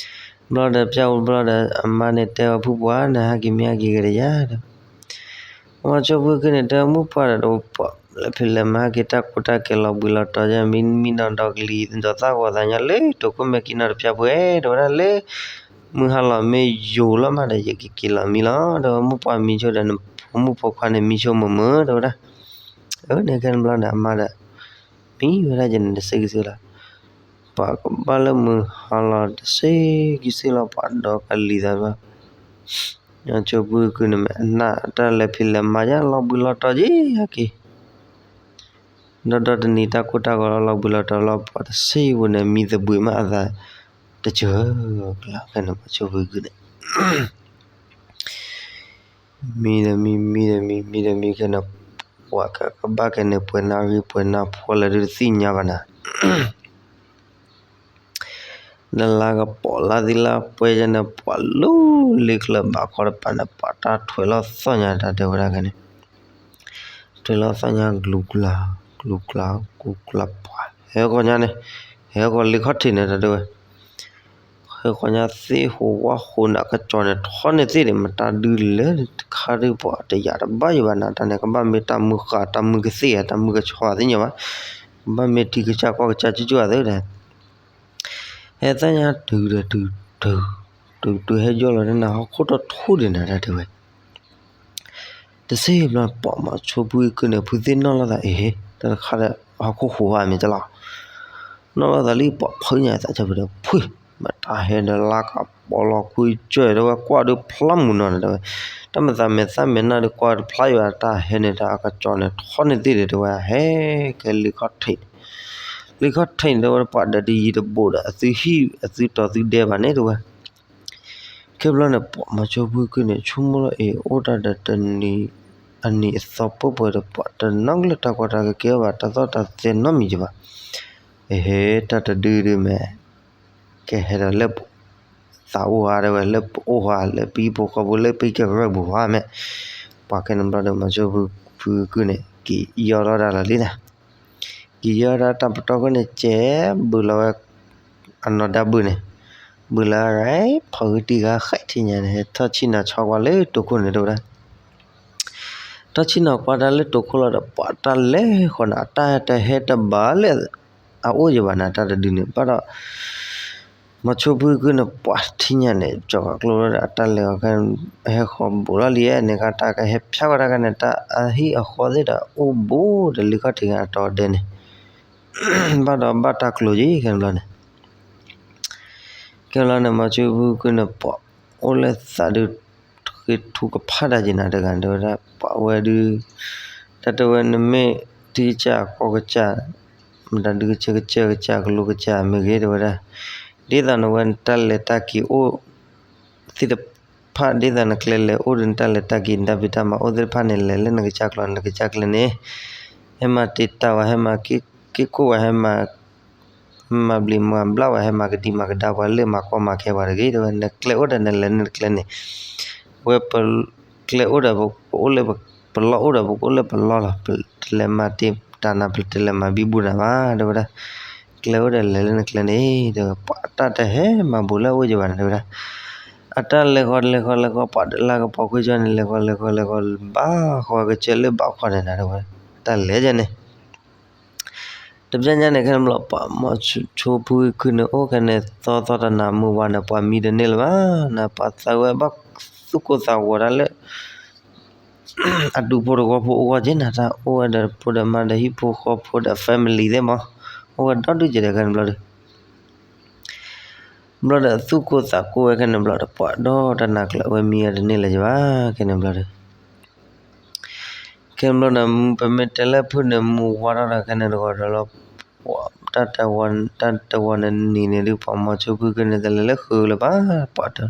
ဘျီဒီးပၠးဝံၤဘျီဒီး အမါန့ၣ်တဲဝဲ ဖုပှၢ် နဟဲက့ၤမ့ၢ်ဟဲက့ၤဂ့ၤဒီးယၤဒီး မိၤဆိဖုကုၢ်န့ၣ် တဲမိၢ်ပှၢ်ဒီး တဝဲပှၤလဲၤဖံးလဲၤမၤဟဲက့ၤ တၢ်ကိၢ်တၢ်ဂီၤလီၤဘှံးလီၤတီၤ ယမံမံနီၤဒီးကလံၤ ဒီးသၣ်ဂီၤသးညီလၢတိခိၣ်မဲာ်ကံနီၤတပၠးပှဲၤ တဲဝဲဒၣ်လၢ မုၢ်ဟါလီၤမ့ၢ်ယိာ်လီၤမးဒီး ယကက့ၤလီၤမံလီၤ တဲဝဲ မိၢ်ပှၢ်မံဆိဒီး နဖိမုၣ်ဖိခွါန့ၣ် မံဆိမုာ်မုာ် တဲဝဲဒၣ်, အန့ၣ်ခဲန့ၣ်ဘျီန့ၣ် အမါဒီး မံဝဲဒၣ်ယန့ၣ်တစ့ကစ့လီၤ, ပှၤကဘၣ်လၢမုၢ်ဟါလီၤတစ့ကစ့လီၤ ပှၤဒီးကလံၤသးဘျီ မိၤဆိဖုကုၢ်န့ၣ်မ့ၢ်အနၢ်တၢ်လဲၤဖံးလဲၤမၤယါလီၤဘှံးလီၤတီၤက့ၤဟဲက့ၤ ဒီးဒီတနံၤတၢ်ကိၢ်တၢ်ဂီၤလီၤလီၤဘှံးလီၤတီၤလီၤ ပှၤတစ့ဝဲန့ၣ် မံသဘှံးမးအသးတစၢၤ, ကလါခဲန့ၣ် မိၤဆိဖုကုၢ်န့ၣ် မံဒီးမံ မံဒီးမံ မံဒီးမံခဲန့ၣ် ပှၤကဘၣ်ကဲန့ၣ် ပှဲၤနၣ်ရံၣ်ပှဲၤနၣ်ဖီလၢဒုးတသ့ၣ်ညါဘၣ်နၤ ဒီးလါကပီၤလါသံလါပှဲၤယဲန့ၣ် ပှၤလူလ့ချၢဘးခီတပၤန့ၣ် ပှၤတၢ်ထွဲလီၤသီၣ်ညါတၢ်တဲဝဲဒၣ်ခဲန့ၣ်, ထွဲလီၤသီၣ်ညါ ကျူကျါ ကျူကျါ ကျူကျါပှၤ ဟဲဃီညါန့ၣ် ဟဲဃီလ့ခီၣ်ထံးန့ၣ်တၢ်တဲဝဲ ဟဲဃီညါသ့ၣ်ဟူးဝၣ်ဟူးနးကစီၤန့ၣ် ထီန့ၢ်သ့ၣ်န့ၣ် မတၤဒုလဲၣ်တခါဒုးပှၤတယာ်တဘၣ်ယဘၣ်နၤ တၢ်န့ၣ် ကဘၣ်မ့ၢ်တၢ်မုၢ်ဃၢ်တၢ်မုၢ်ကသ့ၣ်ဧါ တၢ်မုၢ်ကဆီသ့ၣ်ညါဘၣ်, ကဘၣ်မ့ၢ်ထံကစၢ်ကီၢ်ကစၢ်ကၠူကၠူအသးဒီး ဟဲသၣ်ညါတုၤဒီးတုၤ တုၤတုၤဟဲယီၢ်လီၤတနၤ ဟီၣ်ခိၣ်ထီၣ်ထူဒံးနၤတၢ်တဲဝဲ တစ့ဘျီ ပှၤမိၤဆိဖုကုၢ်န့ၣ် ဖုသ့ၣ်နီၣ်လိာ်သးအံၤ တၢ်တခါဒီး ဟီၣ်ခိၣ်ဟူးဝါမ့ၢ်တလီၤ, နီၣ်လိာ်သးလံ ပှၤဖုညါသးစၢ်ဖုဒီး ဖု မတၤဟဲဒီးလါကပီၤလီၤကွံာ်စၢၤ တဲဝဲကွၢ်ဒုးဖျါမုာ်နီၤတဲဝဲ, တၢ်မၤသးမဲာ်သၣ်မဲာ်နၢ်ဒုးကွၢ်တဖျါယဘၣ် တၢ်ဟဲန့ၣ် တၢ်အကစီၤန့ၣ် ထီန့ၢ်သ့ၣ်ဒီးတဲဝဲ ဟဲကဲလ့ခီၣ်ထံးန့ၣ်, လ့ခီၣ်ထံးန့ၣ် တဲဝဲပှၤဒီးတယံၤတဘူးဒီး အသုဟံၣ်အသုတီၤသုဒဲဘၣ်န့ၣ်တဲဝဲ ခဲဘျီန့ၣ် ပှၤမိၤဆိဖုကုၢ်န့ၣ် ဆိကမိၣ်လၢအ့ၣ် အိၣ်တၢ်ဒီးတနံၤ အနံၤအသီပှဲၤပှဲၤဒီး ပှၤတနီၤကလၢတၢ်ကီတၢ်ခဲကဲဘၣ် တၢ်သီၣ်တၢ်သဲနီတမံၤယဘၣ်, အဟဲ တၢ်တဒုဒုးမ့ၢ် ကဟဲဒီးလၢ သးအိၣ်ဧါတဲဝဲ လၢပအိၣ်ဧါ လၢပဟံၣ်ဖိဃီဖိ လၢပဟံၣ်ကရၢၢ်ပူၤဧါမ့ၢ်, ပှၤခဲန့ၣ်ဘျီဒီး မိၤဆိဖုကုၢ်န့ၣ် က့ၤယီၢ်ထီၣ်တၢ်လီၤလံနီၤ က့ၤယီၢ်ဒၣ်တၢ်ပတီၢ်ခိၣ်န့ၣ် ကဲဘုးလီၤဝဲ အနီၢ်ဒါဘုးန့ၣ်, ဘုးလီၤဂၤ ဖီဂံၢ်တံၢ်ဂၤဃဲးထံညါန့ၣ် ဟဲထီၣ်ဆ့ၣ်နီၤဆီကွၢ်လၢတိာ်ခိၣ်န့ၣ်တဲဝဲဒၣ်, ထီၣ်ဆ့ၣ်နီၤကွၢ်တၢ်လၢတိာ်ခိၣ်လီၤဒီး ပှၤတၢ်လဲၤဃီန့ၣ် အတၢ်တဟဲတဘၣ်လၢ အအိၣ်ယဘၣ်န့ၣ် တၢ်တဒုန့ၣ် ဘၣ်ဒီး မိၤဆိဖုကုၢ်န့ၣ် ပှၤထံၣ်ညါန့ၣ် ကၠီၤကျိဒီး အတၢ်လဲၤအီၤခဲ ဟဲဃီဘူးလီၤလံန့ၣ် တၢ်ကဟဲဖျါဝဲဒၣ်ခဲန့ၣ် တၢ်အဟံၣ်အဃီသ့ၣ်ဒီးအိၣ်ဘူးဒီးလ့ခီၣ်ထံးအတီၤဒဲန့ၣ် ဘၣ်ဒီးဘၣ်တၢ်ကျိၤက့ၤခဲန့ၣ်ဘျီန့ၣ် ခဲဘျီန့ၣ် မိၤဆိဖုကုၢ်န့ၣ် ပှၤအိၣ်လၢသးဒုး ဃ့ထူကဖၣ်တၢ်က့ၤနၤတဂၤန့ၣ် တဲဝဲဒၣ် ပှၤဝဲဒုး တၢ်တဲဝဲနမ့ၢ်ထံကစၢ်ကီၢ်ကစၢ် မတၤဒုးကစၢ်ကစၢ်ကစၢ်ကလိကစၢ်မ့ၢ်ဂ့ၤ တဲဝဲဒၣ် ဒ်သိးနဝဲနတၢ်လဲၤတၢ်က့ၤအိၣ် သ့ၣ်တဖၣ် ဒ်သိးနကျဲလဲၤအိၣ်ဒီးနတၢ်လဲၤတၢ်က့ၤ နတၢ်ဖံးတၢ်မၤအိၣ်သ့ၣ်တဖၣ်န့ၣ် လဲၤလၢနကစၢ်ကျိာ် နကစၢ်ကျဲန့ၣ် ဟဲမၤတံာ်တာ်ဝဲ ဟဲမၤက့ၢ်ကိၢ်ဝဲ ဟဲမၤ ဟဲမၤဘျံးမၤဘျါဝဲ ဟဲမၤကဒံမၤကဒါပှၤ လၢမၤကီမၤခဲပှၤတဂ့ၤ တဲဝဲ နကျဲအိၣ်ဒီးနလဲၤနကျဲန့ၣ် ဝဲပကျဲအိၣ်ဒီးပအိၣ်လၢပလီၢ်အိၣ်ဒီးပကအိၣ်လၢပလီၢ်လီၤ ပတလဲၤမၤတံာ်တာ်နၤ ပတလဲၤမၤဘံဘူနၤဘၣ် တဲဝဲဒၣ် ကျဲအိၣ်ဒီးလဲၤလၢနကျဲန့ၣ် တဲဝဲ ပှၤတၢ်တဟဲမၤဘူးလၢအအိၣ်ယဘၣ်န့ၣ် တဲဝဲဒၣ် အတၢ်လဲၤဃီလဲၤဃီလဲၤဃီ ပှၤတလါကပီၤခွံကၠီန့ၣ် လဲၤဃီလဲၤဃီလဲၤဃီ ဘၣ်ဃီကစၢၢ်လၢဘၣ်ခီန့ၣ်နၤ တဲဝဲ တၢ်လဲၤယဲန့ၣ် တဘျီညါန့ၣ် ခဲန့ၣ်ဘျီ ပှၤမိၤဆိဖုကုၢ်န့ၣ် အိၣ်ခဲန့ၣ် သီသီတနၤမုၢ်ဝါန့ၣ် ပှၤမံတန့ၢ်လၢၤဘၣ်နၤ ပှၤသးဝဲဘၣ်သူၣ်ကိၢ်သးဂီၤတၢ်လၢ အဒူဖိတဂီၤဖိအဂီၢ်က့ၤနၤ တၢ်အိၣ်ဝဲဒီးဖိဒီးမါဒီးဟံၣ်ဖိဃီဖိဒီး family သ့ၣ်မး အိၣ်ဝဲဒီဒူၣ်က့ၤဒီးခဲန့ၣ်ဘျီဒီး ဘျီဒီးသူၣ်ကိၢ်သးကိၢ်ဝဲခဲန့ၣ်ဘျီဒီး ပှၤဒီတနၤကျၢၤဝဲမံအတန့ၢ်လၢၤယဘၣ် ခဲန့ၣ်ဘျီဒီး ခဲန့ၣ်ဘျီဒီး ပမ့ၢ်တဲလၢဖုၣ်န့ၣ် မူဝါထီၣ်ဒီးခဲန့ၣ်တဂီၤဒီးလီၤ တၢ်တဝီန့ၣ်နံၤန့ၣ်ဒုး ပှၤမိၤဆိဖုၣ်ကန့ၣ် တလဲၤလၢဃုာ်လၢၤဘၣ် ပှၤတဲ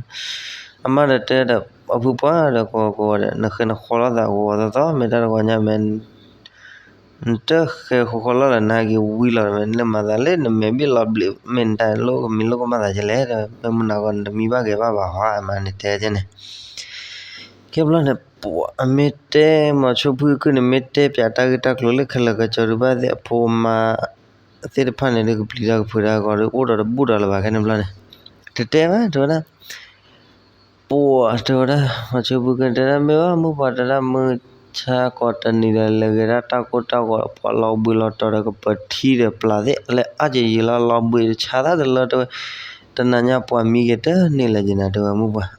အမါဒီးတဲဒီး အဖုပှၢ်ဒီးကိးကိးဒီး နဃဲနဃီလီၤသးဂီၤသီသီ မ့ၢ်တၢ်တဝီညါမ့ၢ် နတဃဲဃီဃီလီၤလၢနဟဲက့ၤဝံလီၤ မ့ၢ်နမၤသးလၢနမဲာ်ဘ့ၣ်လီၤဘျံး မ့ၢ်နတၢ်လိၣ်ကမံၤလိၣ်ကမၣ်သးကလဲၣ်ဒီး မ့ၢ်မနၤဂီၤနတမံဘၣ်ဂဲၤဘၣ်ဘၣ်ဟီ အမါန့ၣ်တဲကဲန့ၣ် ခဲဘျီန့ၣ် ပှၤအမ့ၢ်တဲ မိၤဆိဖုၣ်ကန့ၣ် မ့ၢ်တဲပၠးတၢ်ဂ့ၢ်တၢ်ကျိၤလၢခဲလၢာ်ကစီၤဒုးဘၣ်သ့ၣ် အဖိအမါသ့ၣ်တဖၣ်န့ၣ်ဒုး ကပျံၤတၢ်ကဖုးတၢ်ဂီၤဒီး အိၣ်ဒီးတဘူၣ်ဒီးလၢၤဘၣ်ခဲန့ၣ်ဘျီန့ၣ် တတဲဘၣ်တဲဝဲဒၣ် ပှၤတဲဝဲဒၣ် မိၤဆိဖုၣ်ကန့ၣ်တဲဒၣ် မ့ၢ်ဘၣ်မိၢ်ပှၢ်တဲဒၣ် မုၢ်ဆါကိးတနံၤဒီး လဲၤဂဲၤဒၣ်တၢ်ကိၢ်တၢ်ဂီၤ ပှၤလီၤဘှံးလီၤတီၤဒီးကပၢၤထံဒီးပျၢ်သ့ၣ် လၢအါကယံာ်လီၤ လီၤဘှံးတဆါသၣ်တလၢတဲဝဲ တနၤညါပှၤမံက့ၤတန့ၢ်လၢၤယနၤတဲဝဲမိၢ်ပှၢ်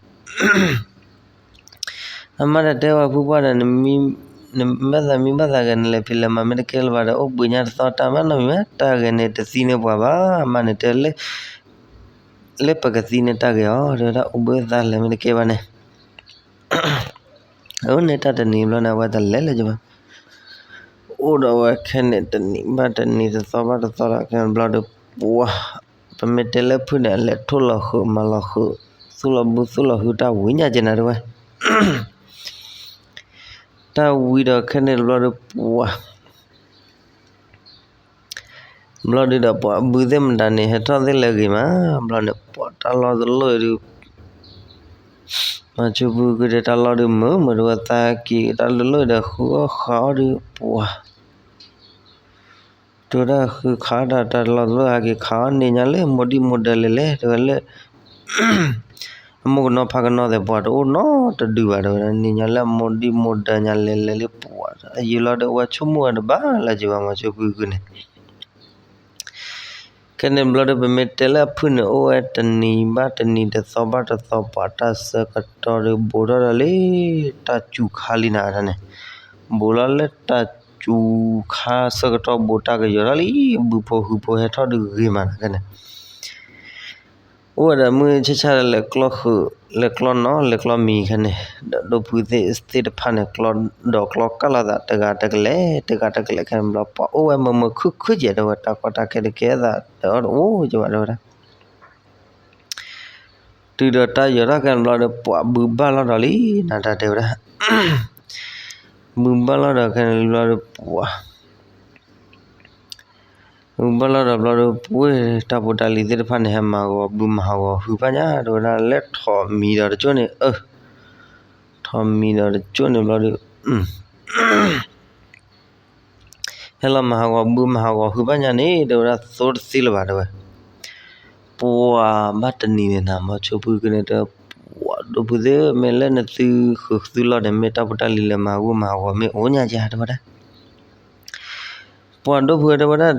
အမါဒီးတဲဝဲဖုပှၢ်ဒီး နမ့ၢ်သးမံဘၣ်သးဂဲၤ နလဲၤဖံးလဲၤမၤမ့ၢ်တကဲလၢၤဘၣ်ဒီး အိၣ်ဘှံးညါတသီတၢ်မၤနီတမံၤဘၣ် တၢ်ဂဲၤန့ၣ်တသံန့ၢ်ပှၤဘၣ် အမါန့ၣ်တဲ လၢပကသံန့ၢ်တၢ်ဂဲၤအီၤ တဲဝဲဒၣ်အိၣ်ဘှံးသးလဲၤမ့ၢ်တကဲဘၣ်န့ၣ် အန့ၣ်တၢ်တနံၤဘျီန့ၣ် အဝဲတလဲၤလၢၤဘၣ် အိၣ်ဒီးဝဲခဲန့ၣ်တနံၤဘၣ်တနံၤတသီဘၣ်တသီဒီး ခဲန့ၣ်ဘျီဒီး ပှၤ ပမ့ၢ်တဲလၢဖုၣ်န့ၣ် အလဲၤထိၣ်လီၤဃုာ်မၤလီၤဃုာ် သူၣ်လီၤဘုသူၣ်လီၤဟုတၢ်ဝံၤညါက့ၤနၤတဲဝဲ တၢ်ဝံၤဒီးခဲန့ၣ်တဘျီဒီးပှၤ ဘျီဒုးဒီးပှၤဘုသ့ၣ်မတၤန့ၣ် ဟဲထီၣ်သ့ၣ်လၢအဂ့ၤမး ဘျီန့ၣ်ပှၤတၢ်လီၢ်တလီၢ်အံၤဒုး မၤဆိဖုက့ၤဒီးတၢ်လီၢ်ဒုးမုာ်မုာ် တဲဝဲသးက့ၤတၢ်လီၢ်တလီၢ်အံၤဒီးဃုအီၣ်ဃုအီၣ်ဒုးပှၤ တဲဝဲဒၣ်ဃုခးတၢ်တၢ်လီၢ်တလီၢ်ဟဲက့ၤခးအီၣ်န့ၢ်ညါလၢမိၢ်ဒံၣ်မိၢ်ဒၢလဲၣ်လဲၣ် တဲဝဲလၢ အမိၢ်ကနီၤဖးကနီၤသဲးပှၤတအိၣ်နီတဒုဘၣ် တဲဝဲဒၣ်န့ၢ်ညါလၢအမိၢ်ဒံၣ်မိၢ်ဒၢညါလဲၣ်လဲၣ်လၢပှၤ အယံာ်လီၤဒီးအဝဲဆိကမိၣ်ဝဲတဘၣ်လၢၤက့ၤဘၣ် မၤဆိဖုက့ၤန့ၣ် ခဲန့ၣ်ဘျီဒီး ပမ့ၢ်တဲလၢအဖုၣ်န့ၣ် အိၣ်ဝဲတနံၤဘၣ်တနံၤ တသီဘၣ်တသီ ပှၤတၢ်ဆၢကတီၢ်ဒီးဘူးထီၣ်ဒီးလံ တၢ်စူၤခါလံနၤန့ၣ် ဘူးလီၤလၢတၢ်စူၤခါဆၢကတီၢ်ဘူးတၢ်ကယီၤထီၣ်လံ ဘုဖိဟုဖိဟဲထီၣ်ဒုးဂ့ၤမးနၤခဲန့ၣ် အိၣ်ဝဲဒီးမုၢ်ဆ့ၣ်ဆၣ်ဒီးလဲၤကျီဃုာ် လဲၤကျီနီၤ လဲၤကျီမံၤခဲန့ၣ် ဒီးဒိၣ်ဖုသ့ၣ်တဖၣ်န့ၣ် ကျီဒီးကျီကၢ်လိာ်သး တဂၤတကလဲၣ် တဂၤတကလဲၣ် ခဲန့ၣ်ဘျီ ပှၤအိၣ်ဝဲမုာ်မုာ်ခုၣ်ခုၣ်ကဲ တဲဝဲ တၢ်ကီတၢ်ခဲတကဲသး တအီၣ်တအိၣ်ကဲဘၣ် တဲဝဲဒၣ် တုၤဒီးတၢ်ယီၤထီၣ်ခဲန့ၣ်ဘျီဒီး ပှၤဘုဘၣ်လီၤဒီးလံ နတၢ်တဲဝဲဒၣ် ဘုဘၣ်လီၤဒီးခဲန့ၣ်ဘျီဒီး ပှၤ ဘုဘၣ်လီၤဒီးဘျီဒီး ပှ့ၢ်တၢ်ဖိတၢ်လံၤသ့ၣ်တဖၣ်န့ၣ် ဟဲမၤဟးဂီၤဘုမၤဟးဂီၤဟုဖၣ်ညါ တဲဝဲဒၣ် လဲၤထိးမံၤဒီးတကၠိၣ်န့ၣ် အၢ ထိးမံၤဒီးတကၠိၣ်န့ၣ်ဘျီဒီး ဟဲလီၤမၤဟးဂီၤဘုမၤဟးဂီၤဟုဖၣ်ညါန့ၣ် တဲဝဲဒၣ် သိတသ့လၢၤဘၣ် တဲဝဲ ပှၤဘၣ်တနံၤန့ၣ်နၤ မၤဆိဖုက့ၤန့ၣ် တဲ ပှၤဒိၣ်ဖုသ့ၣ် မ့ၢ်လၢနသုဃုာ်သုလီၢ်န့ၣ် မ့ၢ်တၢ်ဖိတၢ်လံၤလဲၤမၤဟးဂီၤမၤဟးဂီၤ မ့ၢ်အိၣ်ညါကဲ တဲဝဲဒၣ် ပှၤဒိၣ်ဖုတဲဝဲဒၣ်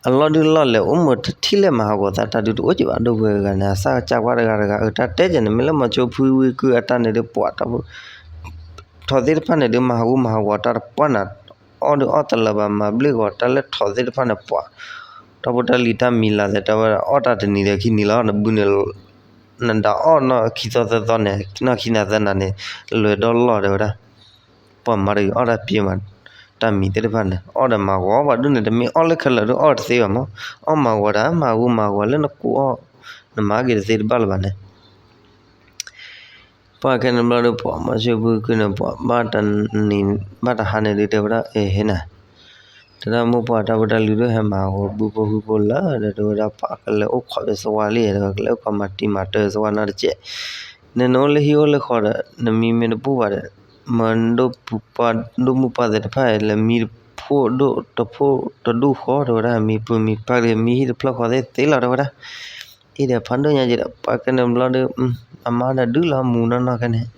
အလီၢ်ဒုးလီၢ်လဲၤအိၣ်မုာ်ထံၣ်လဲၣ်မၤဟးဂီၤသးတၢ်ဒုးတအိၣ်ကဲဘၣ် ဒိၣ်ဖုဂၤန့ၣ် အစၢ်ကွၢ်တဂၤတဂၤ အတၢ်တဲကဲန့ၣ် မ့ၢ်လၢမၤဆိဖုဝံကုအတၢ်န့ၣ်ဒုး ပှၤတၢ်ဖိ ထိးသ့ၣ်တဖၣ်န့ၣ်ဒုး မၤဟးဂီၤမၤဟးဂီၤတၢ်တပှၢ်နၤ အီၣ်ဒုးအီၣ်တလၢၤဘၣ် မၤဘျ့ၣ်ဂီၤတၢ်လၢထိးသ့ၣ်တဖၣ်န့ၣ် ပှၤ တၢ်ဖိတၢ်လံၤတၢ်မံၤလၤသဲး တဲဝဲဒၣ် အီၣ်တၢ်တနံၤဒီးခံနံၤလီၤ နဘုန့ၣ် နဒၣ်အီၣ်နီၢ်ခံသီသၢသီန့ၣ် နီၢ်ခံနၤသၢနၤန့ၣ် လဲၤဒီလီၢ်တဲဝဲဒၣ် ပှၤမၤတဂ့ၤအီၣ်တၢ်ပျ့ၤမး တၢ်မံၤသ့ၣ်တဖၣ်န့ၣ် အီၣ်ဒီးမၤဂီၤ ပှၤဒိၣ်န့ၣ် တမ့ၢ်အီၣ်လၢခဲလၢာ်ဒုးအီၣ်တသ့ဘၣ်မး အီၣ်မၤဂီၤတၢ် မၤဟးဂီၤမၤဟးဂီၤလၢနကူအီၣ် နမၤက့ၤတသ့တဘၣ်လၢၤဘၣ်န့ၣ် ပှၤခဲန့ၣ်ဘျီဒီး ပှၤမၤဆိဖုက့ၤန့ၣ် ပှၤဘၣ်တနံၤဘၣ်တဟါန့ၣ်ဒုးတဲဝဲဒၣ် အ့ ဟ့ၣ်နၤ တဲဒၣ်မိၢ်ပှၢ်တၢ်ဖိတၢ်လံၤဒုးဟဲမၤဟးဂီၤဘုဖိဟုဖိလၢာ်ဒီး တဲဝဲဒၣ်ပှၤကလဲၤအိၣ်ခိးသ့စဝါလံ တဲဝဲကလဲၤအိၣ်ခိးမၤတံၤမၤတၢ်သဝါနီတစဲး နနအိၣ်လၢဟံၣ်အိၣ်လၢဃီဒီး နမံမ့ၢ်တပူၤဘၣ်ဒီး မၤဒိၣ်ပှၤဒိၣ်မုၢ်ပှၢ်သ့ၣ်တဖၣ် လဲၤမံတဖိဒိၣ်တဖိတဒူၣ်ဃီ တဲဝဲဒၣ် မံပုၢ်မံဖးဒီး မံဟံၣ်တဖျၢၣ်ဃီသ့ၣ်သ့လီၤ တဲဝဲဒၣ် အံၤဒီးဖးဒိၣ်ညါက့ၤဒီး ပှၤခဲန့ၣ်ဘျီဒီး အမါဒီးဒုးလီၤမူနီၢ်နီၢ်ခဲန့ၣ်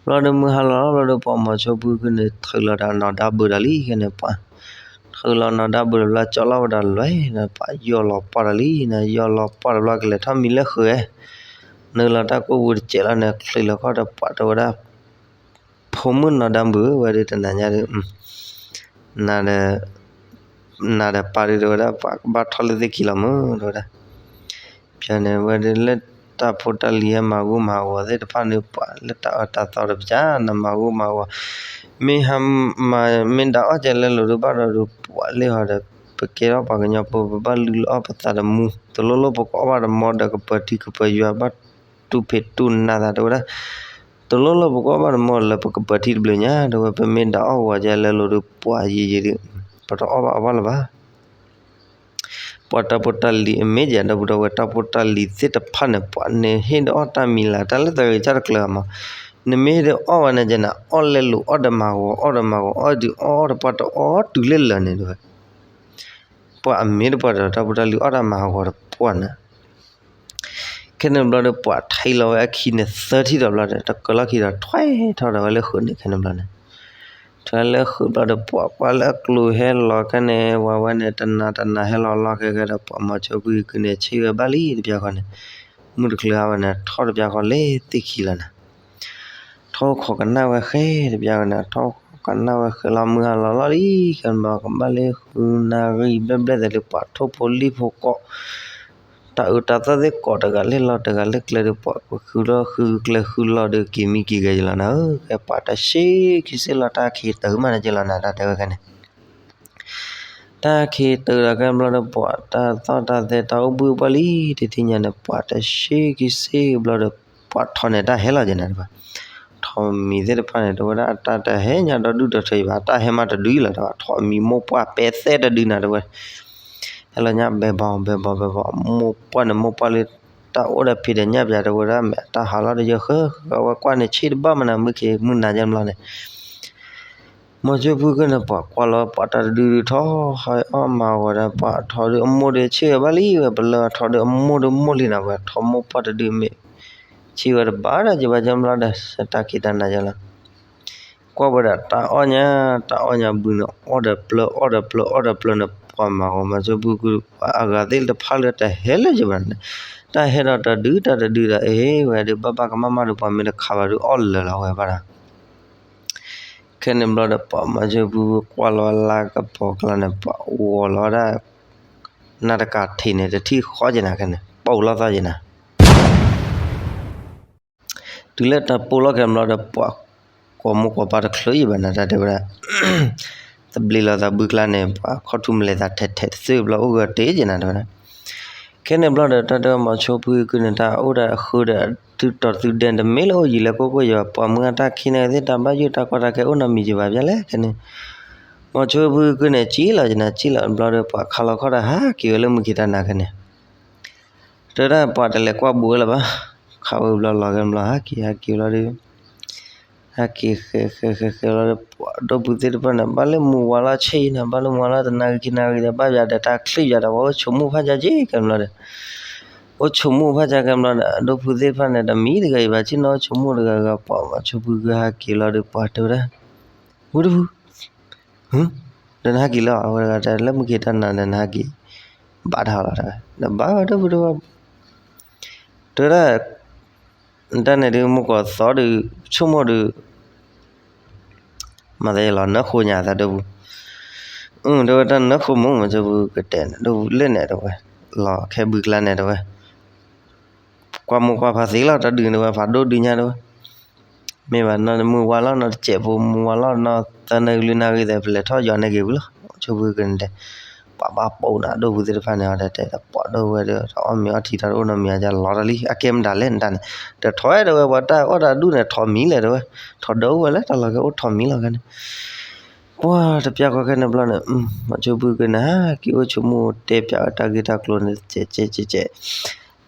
ဘျီဒီးမုၢ်ဟါလီၤဘျီဒီး ပှၤမၤဆိဖုက့ၤန့ၣ် ထုးလီၤတၢ်နီၢ်ဒါဘုးဒီးလံ ခဲန့ၣ် ပှၤ ထုးလီၤနီၢ်ဒါဘုးဒီးဘျီ ကၠီလီၤဝဲဒီးလွဲၢ် ပှၤယီၢ်လီၤပှၢ်ဒီးလံ ယီၢ်လီၤပှၢ်ဒီးဘျီ ကလဲၤထီၣ်မံလၢဃုာ်ဧဲ နုာ်လီၤတၢ်ကိၢ်ပူၤတစဲးလီၤန့ၣ် ချံးလီၤခီၣ်ဒီးပှၤတဲဝဲဒၣ် ဖိမုၣ်နီၢ်ဒါဘုးဝဲဒီးတနၤညါဒီး နၤဒီး နၤဒီးပၢ်ဒုးတဲဝဲဒၣ် ပှၤကဘၣ်ထီၣ်လၢသ့ၣ်ခံလီၤမုၢ် တဲဝဲဒၣ် န့ၣ်ဝဲဒၣ်လၢတၢ်ဖိတၢ်လံၤဟဲမၤဂိၢ်မၤဂီၤသ့ၣ်တဖၣ်န့ၣ် ပှၤလၢတၢ်အၢတၢ်သီတပျၢ် နမၤဂိၢ်မၤဂီၤ, မ့ၢ်ဟးမၤ မ့ၢ်ဒၣ်အီၣ်ကဲလၢလိၤဒုးဘၣ်ဒီးဒုးပှၤလၢဟီဒီး ပကဲထီၣ်ပှၤကညီဖိ ပဘၣ်လုၢ်လၢအီၣ်ပသးတမူ တလိၣ်လိၣ်ပကအီၣ်ဘၣ်တမီဒီးကပၢၤထံကပၢၤယွၤဘၣ်တူၢ်ဖံးတူၢ်နးသးတဲဝဲဒၣ်, တလိၣ်လိၣ်ပကအီၣ်ဘၣ်တမီလၢပကပၢၤထံတဘျုးညါ တဲဝဲ ပမ့ၢ်ဒၣ်အီၣ်ဂီၤကဲလၢလိၤဒုးပှၤယံာ်ယံာ်ဒုး ပတအီၣ်ဘၣ်အီဘၣ်လၢၤဘၣ် ပှၤတၢ်ဖိတၢ်လံၤအမ့ၢ်ယဲ ဒီပုၢ်ဒီဝဲၢ် တၢ်ဖိတၢ်လံၤသ့ၣ်တဖၣ်န့ၣ် ပှၤနဟ့ၣ်ဒီးအီၣ်တၢ်မံၤလၢ် တၢ်လၢတဂ့ၤတၢ်တကျၢၤမး, နမ့ၢ်ဟ့ၣ်ဒီးအီၣ်ဝဲန့ၣ်ကဲန့ၣ် အီၣ်လဲလိာ်အီၣ်ဒီးမၤဂီၤ အီၣ်ဒီးမၤဂီၤ အီၣ်ဒုးအီၣ်တပှၢ်တအီၣ်တုၤလၢလၢာ်န့ၣ်တဲဝဲ, ပှၤအမ့ၢ်တပှၢ်ဒီးတၢ်ဖိတၢ်လံၤအီၣ်တၢ်မၤဂီၤတပှၢ်န့ၣ် ခဲန့ၣ်ဘျီဒီး ပှၤထံၣ်လီၤဝဲအခံန့ၣ်သၢထံၣ်ဒီးဘျီဒီး တကၢလီၢ်ခံဒီး ထွဲထီၣ်ဒီးဝဲလၢဃုာ်န့ၣ် ခဲန့ၣ်ဘျီန့ၣ်, ထွဲလၢဃုာ်ဘျီဒီး ပှၤကွၢ်လၢအကျိၤဟဲလီၤခဲန့ၣ် ဝဲဝဲန့ၣ် တနၤတနၤဟဲလီၤလီၢ်ခဲခဲဒီး ပှၤမၤဆိဖုကုန့ၣ် ဆ့ၣ်ဝဲဘၣ်လံတပျၢ်ဃီန့ၣ်, မုၢ်တချုးဟါဝဲန့ၣ် ထီၣ်တပျၢ်ဃီလၢသ့ၣ်ခံလီၤန့ၣ် ထီၣ်ခိးကနၣ်ဝဲဃဲတပျၢ်ဃီန့ၣ် ထီၣ်ခိးကနၣ်ဝဲဃဲလီၤ မုၢ်ဟါလီၤလီၤလံ ခဲန့ၣ်ဘျီ ကဘၣ်လၢဃုနၣ်ရံၣ်ဘျဲၣ်ဘျဲၣ်သ့ၣ်လၢ ပှၤထိၣ်ဖိလံၣ်ဖိကိး တၢ်အၢတၢ်သီသ့ၣ်ကိးတဂၤလၢလီၢ်တဂၤလၢကျဲဒီး ပှၤဃုလီၢ်ဃုကျဲဃုလီၢ်ဒီး က့ၤမံက့ၤဂဲၤယလီၤနၤဧၢ, ကဲပှၤတၢ်ဆ့ခံဆ့လီၤ တၢ်ခံးတုၤမးန့ၣ်က့ၤလီၤနၤ တၢ်တဲဝဲခဲန့ၣ် တၢ်ခံးတုၤဒီးခဲန့ၣ်ဘျီဒီး ပှၤတၢ်သီၣ်တၢ်သဲတၢ်အိၣ်ဘှံးအိၣ်ဘှီၣ်လံ တထံၣ်ညါန့ၣ် ပှၤတၢ်ဆ့ခံဆ့ဘျီဒီး ပှၤထိးန့ၣ်တၢ်ဟဲလီၤက့ၤနၤတဘၣ်, ထိးမံၤသ့ၣ်တဖၣ်န့ၣ် တဲဝဲဒၣ်အတၢ်တဟဲညါဒီဒူၣ်ဒီထၢအံၤဘၣ်, အတၢ်ဟဲမးတဒုအံၤလီၤတဘၣ်, ထိးမံၤမိၢ်ပှၢ်ပဲသဲတဒုနၤတဲဝဲ ဟဲလီၤညါဘဲဘီဘဲဘီဘဲဘီ မိၢ်ပှၢ်န့ၣ်မိၢ်ပှၢ်လၢ တၢ်အိၣ်ဒီးဖံးဒီးညၣ်ပၠးတဲဝဲဒၣ် မ့ၢ်အတၢ်ဟးလီၤဒီးယဃၢဃၢ ဝဲကွၢ်န့ၣ်ဆ့ၣ်တဘၣ်မနုၤ မုၢ်ခံမုၢ်နၤယဲၢ်ဘျီန့ၣ် မီၤစိဖုကန့ၣ် ပှၤကွၢ်လီၤပှၤတၢ်တဒုဒုးထီၣ် ဟဲအီၣ်မၤဂီၤဒီး ပှၤထိးဒုးအမိၢ်ဒီးဆ့ၣ်ဝဲဘၣ်လံဝဲ ပလၢအထိးဒုးအမိၢ်ဒီးမိၢ်လံနၤဝဲ ထိးမိၢ်ပှၢ်တဒုမ့ၢ် ဆ့ၣ်ဝဲတဘၣ်ဒီး ယဘၣ်ယဲၢ်ဘျီဒီး တၢ်ခံးတၢ်နၤယဲၢ်လီၤ ကွၢ်ဝဲဒၣ်တၢ်အီၣ်ညါ တၢ်အီၣ်ညါဘုန့ၣ် အီၣ်ဒီးပျၢၤအီၣ်ဒီးပျၢၤအီၣ်ဒီးပျၢၤန့ၣ် ပှၤမၤဂီၤမီၤစိဖုက ပှၤအဂၤသ့ၣ်တဖၣ်လၢတဟဲလၢၤယဘၣ်န့ၣ် တၢ်ဟဲဒီးတဒုတၢ်တဒုဒီး အ့ၣ် ဝဲဒုးဘၣ်ဘၣ်ကမၣ်မၣ်ဒီး ပှၤမ့ၢ်တခးဘၣ်ဒုးအီၣ်လၢာ်လီၤဝဲဘၣ်ဒီး ခဲန့ၣ်ဘျီဒီး ပှၤမီၤစိဖုကွၢ်လီၤလၢကပီၤကျါန့ၣ် ပှၤဂီၤလီၤဝဲဒၣ် နၢ်တကးထံးန့ၣ် တထံၣ်ဃီက့ၤနၤခဲန့ၣ် ပိၢ်လီၤသီက့ၤနၤ တုၤလၢတၢ်ပိၢ်လီၤခဲန့ၣ်ဘျီဒီး ပှၤကိးမိၢ်ကိးပၢ်တချုးအံၤဘၣ်နၤ တၢ်တဲဝဲဒၣ် သဘျ့လီၤသးဘုကျါန့ၣ် ပှၤခီၣ်ထူၣ်မလဲၤသးထဲးထဲးတသ့ဘျီ အိၣ်ဂၢၢ်တ့ၢ်က့ၤနၤတဲဝဲဒၣ် ခဲန့ၣ်ဘျီဒီး တၢ်တဲမီၤစိဖုကုန့ၣ် တၢ်အိၣ်ဒီးအဃၢဒီး သုတီၤသုဒဲန့ၣ် တမ့ၢ်လၢအိၣ်ယံၤလၢကိၢ်ကိၢ်ယံၤဘၣ် ပှၤမုၢ်ဂၢ်တၢ်ခံန့ၣ်သ့ၣ် တၢ်ဘၣ်ယိၣ်တၢ်ကီတၢ်ခဲအိၣ်နီတမံၤယံၤဘၣ် ပျဲလဲၣ်ခဲန့ၣ် မီၤစိဖုကုန့ၣ် စံၣ်လီၤက့ၤနၤ စံၣ်လီၤဘျီဒီး ပှၤခးလီၤခီၣ်ဒီးဟးက့ၤဝဲလၢမုၢ်ခံတၢ်နၤခဲန့ၣ် တဲဝဲဒၣ်ပှၤတလဲၤကွၢ်ဘူးဝဲလၢၤဘၣ်, ခးဝဲဘျီလီၤခဲန့ၣ်ဘျီ ဟးက့ၤဟးက့ၤဘျီဒီး ဟဲက့ၤဃဲဃဲဃဲဃဲလီၤဒီး ပှၤဒိၣ်ဖုသ့ၣ်တဖၣ်န့ၣ် ဘၣ်လၢမူဝါလီၤဆ့ၣ်နၤ ဘၣ်လၢမူဝါလီၤတနၣ်ရံၣ်ခံနၣ်ရံၣ်ဒီး ဘၣ်ယၤဒီးတၢ်ချံၣ်ယၤဒီး ပှၤအိၣ်ဆိးမူဖးယၤက့ၤခဲန့ၣ်ဘျီဒီး အိၣ်ဆိးမူဖးယၤခဲန့ၣ်ဘျီဒီး ဒိၣ်ဖုသ့ၣ်တဖၣ်န့ၣ် တမံၤတဂၤအံၤဘၣ် ဆ့ၣ်နီၤအိၣ်ဆိးမူတဂၤဂၤ ပှၤမီၤစိဖုကဟဲက့ၤလီၤဒီး ပှၤတဲဝဲဒၣ် ဝံဒိၣ်ဖု ဒီးနဟဲက့ၤလၢအဝဲတဂၤတဲ လၢမုၢ်က့ၤတၢ်နၤဒီးနဟဲက့ၤ ဘၣ်တၢ်လီၤတဂၤ ဒီးဘၣ်ဝဲဒိၣ်ဖုဒိၣ်ဝဲ တဲဝဲဒၣ် တၢ်န့ၣ်ဒုး မူကီၢ်သီဒုး ဆိကမိၣ်ဒုး မၤသးယလီၤနၢဃိညါသးဒိၣ်ဖု တဲဝဲတၢ်နၢဃိမုၢ်မုၢ်ဆိဖုကတဲန့ၣ် ဒိၣ်ဖုလၢန့ၣ်တဲဝဲ လီၤခဲဘုကျါန့ၣ်တဲဝဲ ကွၢ်မိၢ်ကွၢ်ဖးသ့လီၤ တၢ်ဒုးန့ၣ်ဝဲ ဖးဒိၣ်ဒုးညါတဲဝဲ မ့ၢ်ဘၣ်နီၢ်မုၢ်ဝါလီၤနီၢ်တစဲးဖိ မုၢ်ဝါလီၤနီၢ်သၢနၢ်ကလုၢ်နၢ်ဂ့ၤသး ပလဲၤထီၣ်ယီၤန့ၢ်က့ၤဝံၤလီၤ ဆိဖုကန့ၣ်တဲ ပှၤဘၣ်ပိာ်နၤဒိၣ်ဖုသ့ၣ်တဖၣ်န့ၣ်အီၤတဲ တပှၤဒိၣ်ဝဲဒီး တအီၣ်မ့ၤအီထံတၢ်တအိၣ်နီတမံၤအါ လီၤတၢ်လံ အကဲမတၤလဲၣ်နတၢ်န့ၣ် တထီၣ်အဲၣ်ဒိးဝဲပှၤတၢ်အီၣ်တၢ်ဒူၣ်န့ၣ် ထီၣ်မံၤလဲၣ်တဲဝဲ ထီၣ်ဒၢဝဲလၢတၢ်လီၢ်ခဲအိၣ်ထီၣ်မံၤလီၤခဲန့ၣ် ပှၤတပျၢ်ဃီခဲန့ၣ်ဘျီန့ၣ် မီၤဆိဖုကန့ၣ် ဟးက့ၤအိၣ်ဆိးမူတဲပၠးဝဲတၢ်ဂ့ၢ်တၢ်ကျိၤန့ၣ် ကဲးကဲးကဲးကဲး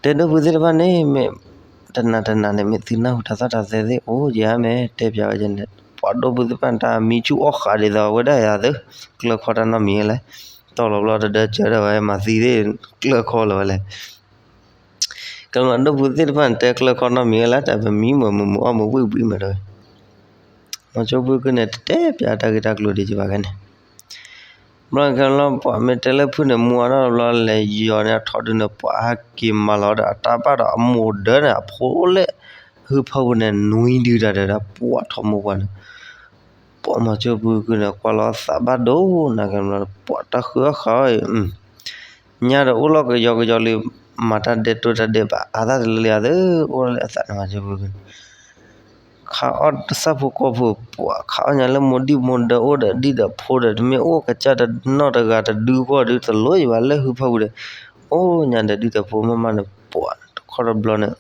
တဲဒိၣ်ဖုသ့ၣ်တဖၣ်န့ၣ် မ့ၢ်တနၤတနၤန့ၣ် မ့ၢ်သုနၢ်ဟူတၢ်သီၣ်တၢ်သဲသ့ၣ်အိၣ်ယၤမ့ၢ်တဲပၠးဝဲန့ၣ် ပှၤဒိၣ်ဖုသ့ၣ်တဖၣ်န့ၣ် တၢ်မံဆူၣ်အီၣ်ဃးဒ်သိးဝဲဒၣ်ယၤသ့ ကျၢၢ်ခီတၢ်နီတမံၤလဲၣ် တီၢ်လီၤဘျီတဒၢစၢၤဒၣ်ဝဲ မၤသံသ့ၣ် ကျၢၢ်ခီလၢၤဝဲလဲၣ် ကဲမီၤဒိၣ်ဖုသ့ၣ်တဖၣ်န့ၣ် တဲကျၢၢ်ခီနီတမံၤဝဲလဲၣ် တၢ်ပမံမုာ်မုာ်မုာ်အီၣ်မုာ်ဝံၣ်ဝံၣ်မးတဲဝဲ မီၤဆိဖုကန့ၣ် တတဲပၠးတၢ်ဂ့ၢ်တၢ်ကျိၤဒံးဘၣ်ခဲန့ၣ် ဘျီခဲလီၤ ပှၤမ့ၢ်တဲလၢဖုန့ၣ် မူအါထီၣ်ဘျီလဲၤယီၤန့ၣ် အထီၣ်ဒုးန့ၣ် ပှၤဟဲက့ၤမၤလီၤဒီးအတၢ်ဘၣ်ဒီးအမိၢ်ဒၢန့ၣ် အဖိလၢ ဟုဖၢပူၤန့ၣ် နွံဒုတၢ်ဒီး ပှၤထီၣ်မိၢ်ပှၢ်န့ၣ် ပှၤမီၤဆိဖုကန့ၣ် ကွၢ်လီၤသးဘၣ်ဒိနၤခဲလီၤ ပှၤတၢ်ဃုအီၣ်ဃးအီၣ်အံၤ ညါဒီးအိၣ်လီၤကယီကယီလံ မၤတၢ်ဒဲးတိၢ်တၢ်ဒဲးဘး အါသၣ်တလၢလၢအသး အိၣ်လၢအသးန့ၣ် မၤဆိဖုကန့ၣ် ခးအီၣ်တၢ်ဆၣ်ဖိကီၢ်ဖိ ပှၤခးအီၣ်ညါလၢ မိၢ်ဒံၣ်မိၢ်ဒၢအိၣ်ဒီးဒံၣ်ဒီးဖိဒီး တမ့ၢ်အိၣ်ကစၢ်တနီၢ်တဂၤတဒုအဂီၢ်ဒီး တလိၣ်ယဘၣ်လၢဟုဖၢပူၤဒီး အိၣ်ညါဒီးဒံၣ်ဒီးဖိမးမးန့ၣ် ပှၤတခီတဘျီန့ၣ်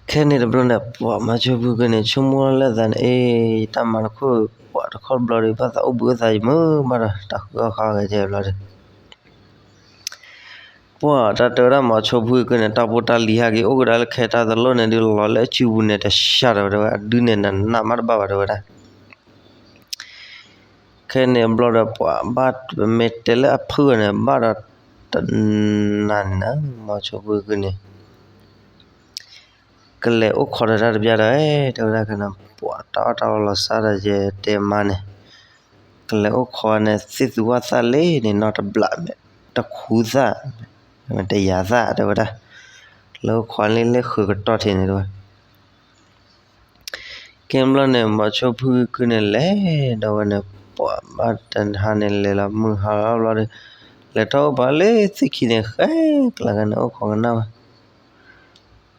ခဲန့ၣ်တဘျီန့ၣ် ပှၤမၤဆိဖုကန့ၣ် ဆိကမိၣ်လၢအသးန့ၣ် အ့ ယတၢ်မၤတခိၣ် ပှၤတခီတဘျီဒီး ဘၣ်သးအိၣ်ဘှံးအိၣ်သါယမုာ်ဘၣ်ဒီး တၢ်ဃုအီၣ်ဃါအီၣ်ကဲကဲဘျီဒီး ပှၤတၢ်တဲဝဲဒၣ်မၤဆိဖုကန့ၣ် တၢ်ဖိတၢ်လံၤဟဲက့ၤ အိၣ်ကဒါလၢခဲတၢ်တလိၣ်န့ၣ်ဒုး လီၤလၢအစုပူၤန့ၣ် တဆှးဒီးဝဲ အဒုန့ၣ်နးနးမးတဘၣ်ဘၣ်တဲဝဲဒၣ် ခဲန့ၣ်ဘျီဒီး ပှၤဘၣ်ပမ့ၢ်တဲလၢအဖုၣ်န့ၣ် ဘၣ်ဒီးတနၤန့ၣ် မၤဆိဖုကန့ၣ် ကလဲၤအိၣ်ခိးဒီးတၢ်တဘျီဒီး တဲဝဲဒၣ်ကန့ၣ် ပှၤတၢ်အီၣ်တၢ်အီလီၤစၢ်ဒီးယတဲမါန့ၣ် ကလဲၤအိၣ်ခိးန့ၣ် သ့ၣ်သူဝၣ်သၣ်လံန့ၣ် နီတဘျီမ့ၢ် တခူသၣ် တယၤသၣ်တဲဝဲဒၣ် လဲၤအိၣ်ခိးလံလၢဃုာ်ကတီၢ်ထံးန့ၣ်တဲဝဲ ကဲဘျီန့ၣ် မၤဆိဖုကန့ၣ် လဲၤဒီးဝဲန့ၣ် ပှၤဘၣ်တဟါန့ၣ် လဲၤလီၤမုၢ်ဟါလီၤဘျီဒီး လဲၤထီၣ်အိၣ်ပာ်လၢသ့ၣ်ခံန့ၣ် ဃဲကျါကန့ၣ် အိၣ်ခိးကနၣ်ဝဲ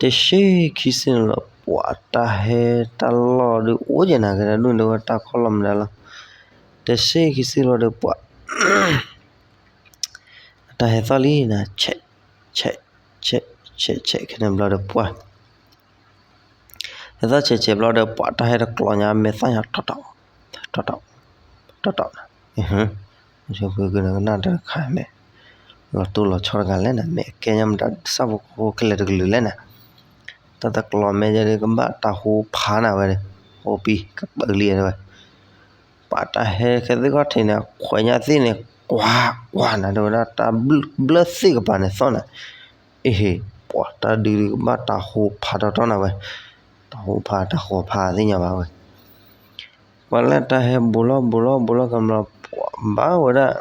တဆံခံဆံန့ၣ်လီၤ ပှၤတၢ်ဟဲတၢ်လီၢ်ဒုး အိၣ်က့ၤနၤကဲဒၣ်ဒူၣ်န့ၣ် တဝဲတၢ်ခီၣ်လီၤမတၤလီၤ တဆံခံဆံလီၤဒီး ပှၤ အတၢ်ဟဲသီၣ်လံနၤ ဆဲး ဆဲး ဆဲး ဆဲး ဆဲး ခဲန့ၣ်ဘျီဒီး ပှၤ ဟဲသီၣ်ဆဲးဆဲးဘျီဒီး ပှၤတၢ်ဟဲတကျိးညါ မဲာ်သၣ်ညါ တီတီ တီတီ တီတီ မၤဆိဖုကန့ၣ် ကနၣ်တခါမ့ၢ် လီၤတိၢ်လီၤဆီတဂၤလဲၣ်နၤ မ့ၢ်ကဲညါမတၤ ဆၣ်ဖိကီၢ်ဖိခဲလၢာ်တကလုာ်လဲၣ်နၤ တၢ်တကျိးမဲာ်ယဲဒုး ကဘၣ်တၢ်ဟိဖးနၤဝဲဒီး ဟိပံၤ ကပၢလံတဲဝဲ ပှၤတၢ်ဟဲခဲသ့ၣ်ခီၣ်ထံးန့ၣ် ခွဲးညါသ့ၣ်န့ၣ် ကွၢ်ကွၢ်နၤတဲဝဲဒၣ် တၢ်ဘျၢသ့ၣ်ကပၤန့ၣ်သီၣ်နၤ အ့ဟ့ၣ် ပှၤတၢ်ဒုးဒုးကဘၣ်တၢ်ဟိဖးတီတီနၤဝဲ တၢ်ဟိဖးတၢ်ဃီၤဖးသ့ၣ်ညါဘၣ်ဝဲ ပှၤလၢတၢ်ဟဲဘူးလီၤဘူးလီၤဘူးလီၤကမျီ ပှၤဘၣ်ဝဲဒၣ်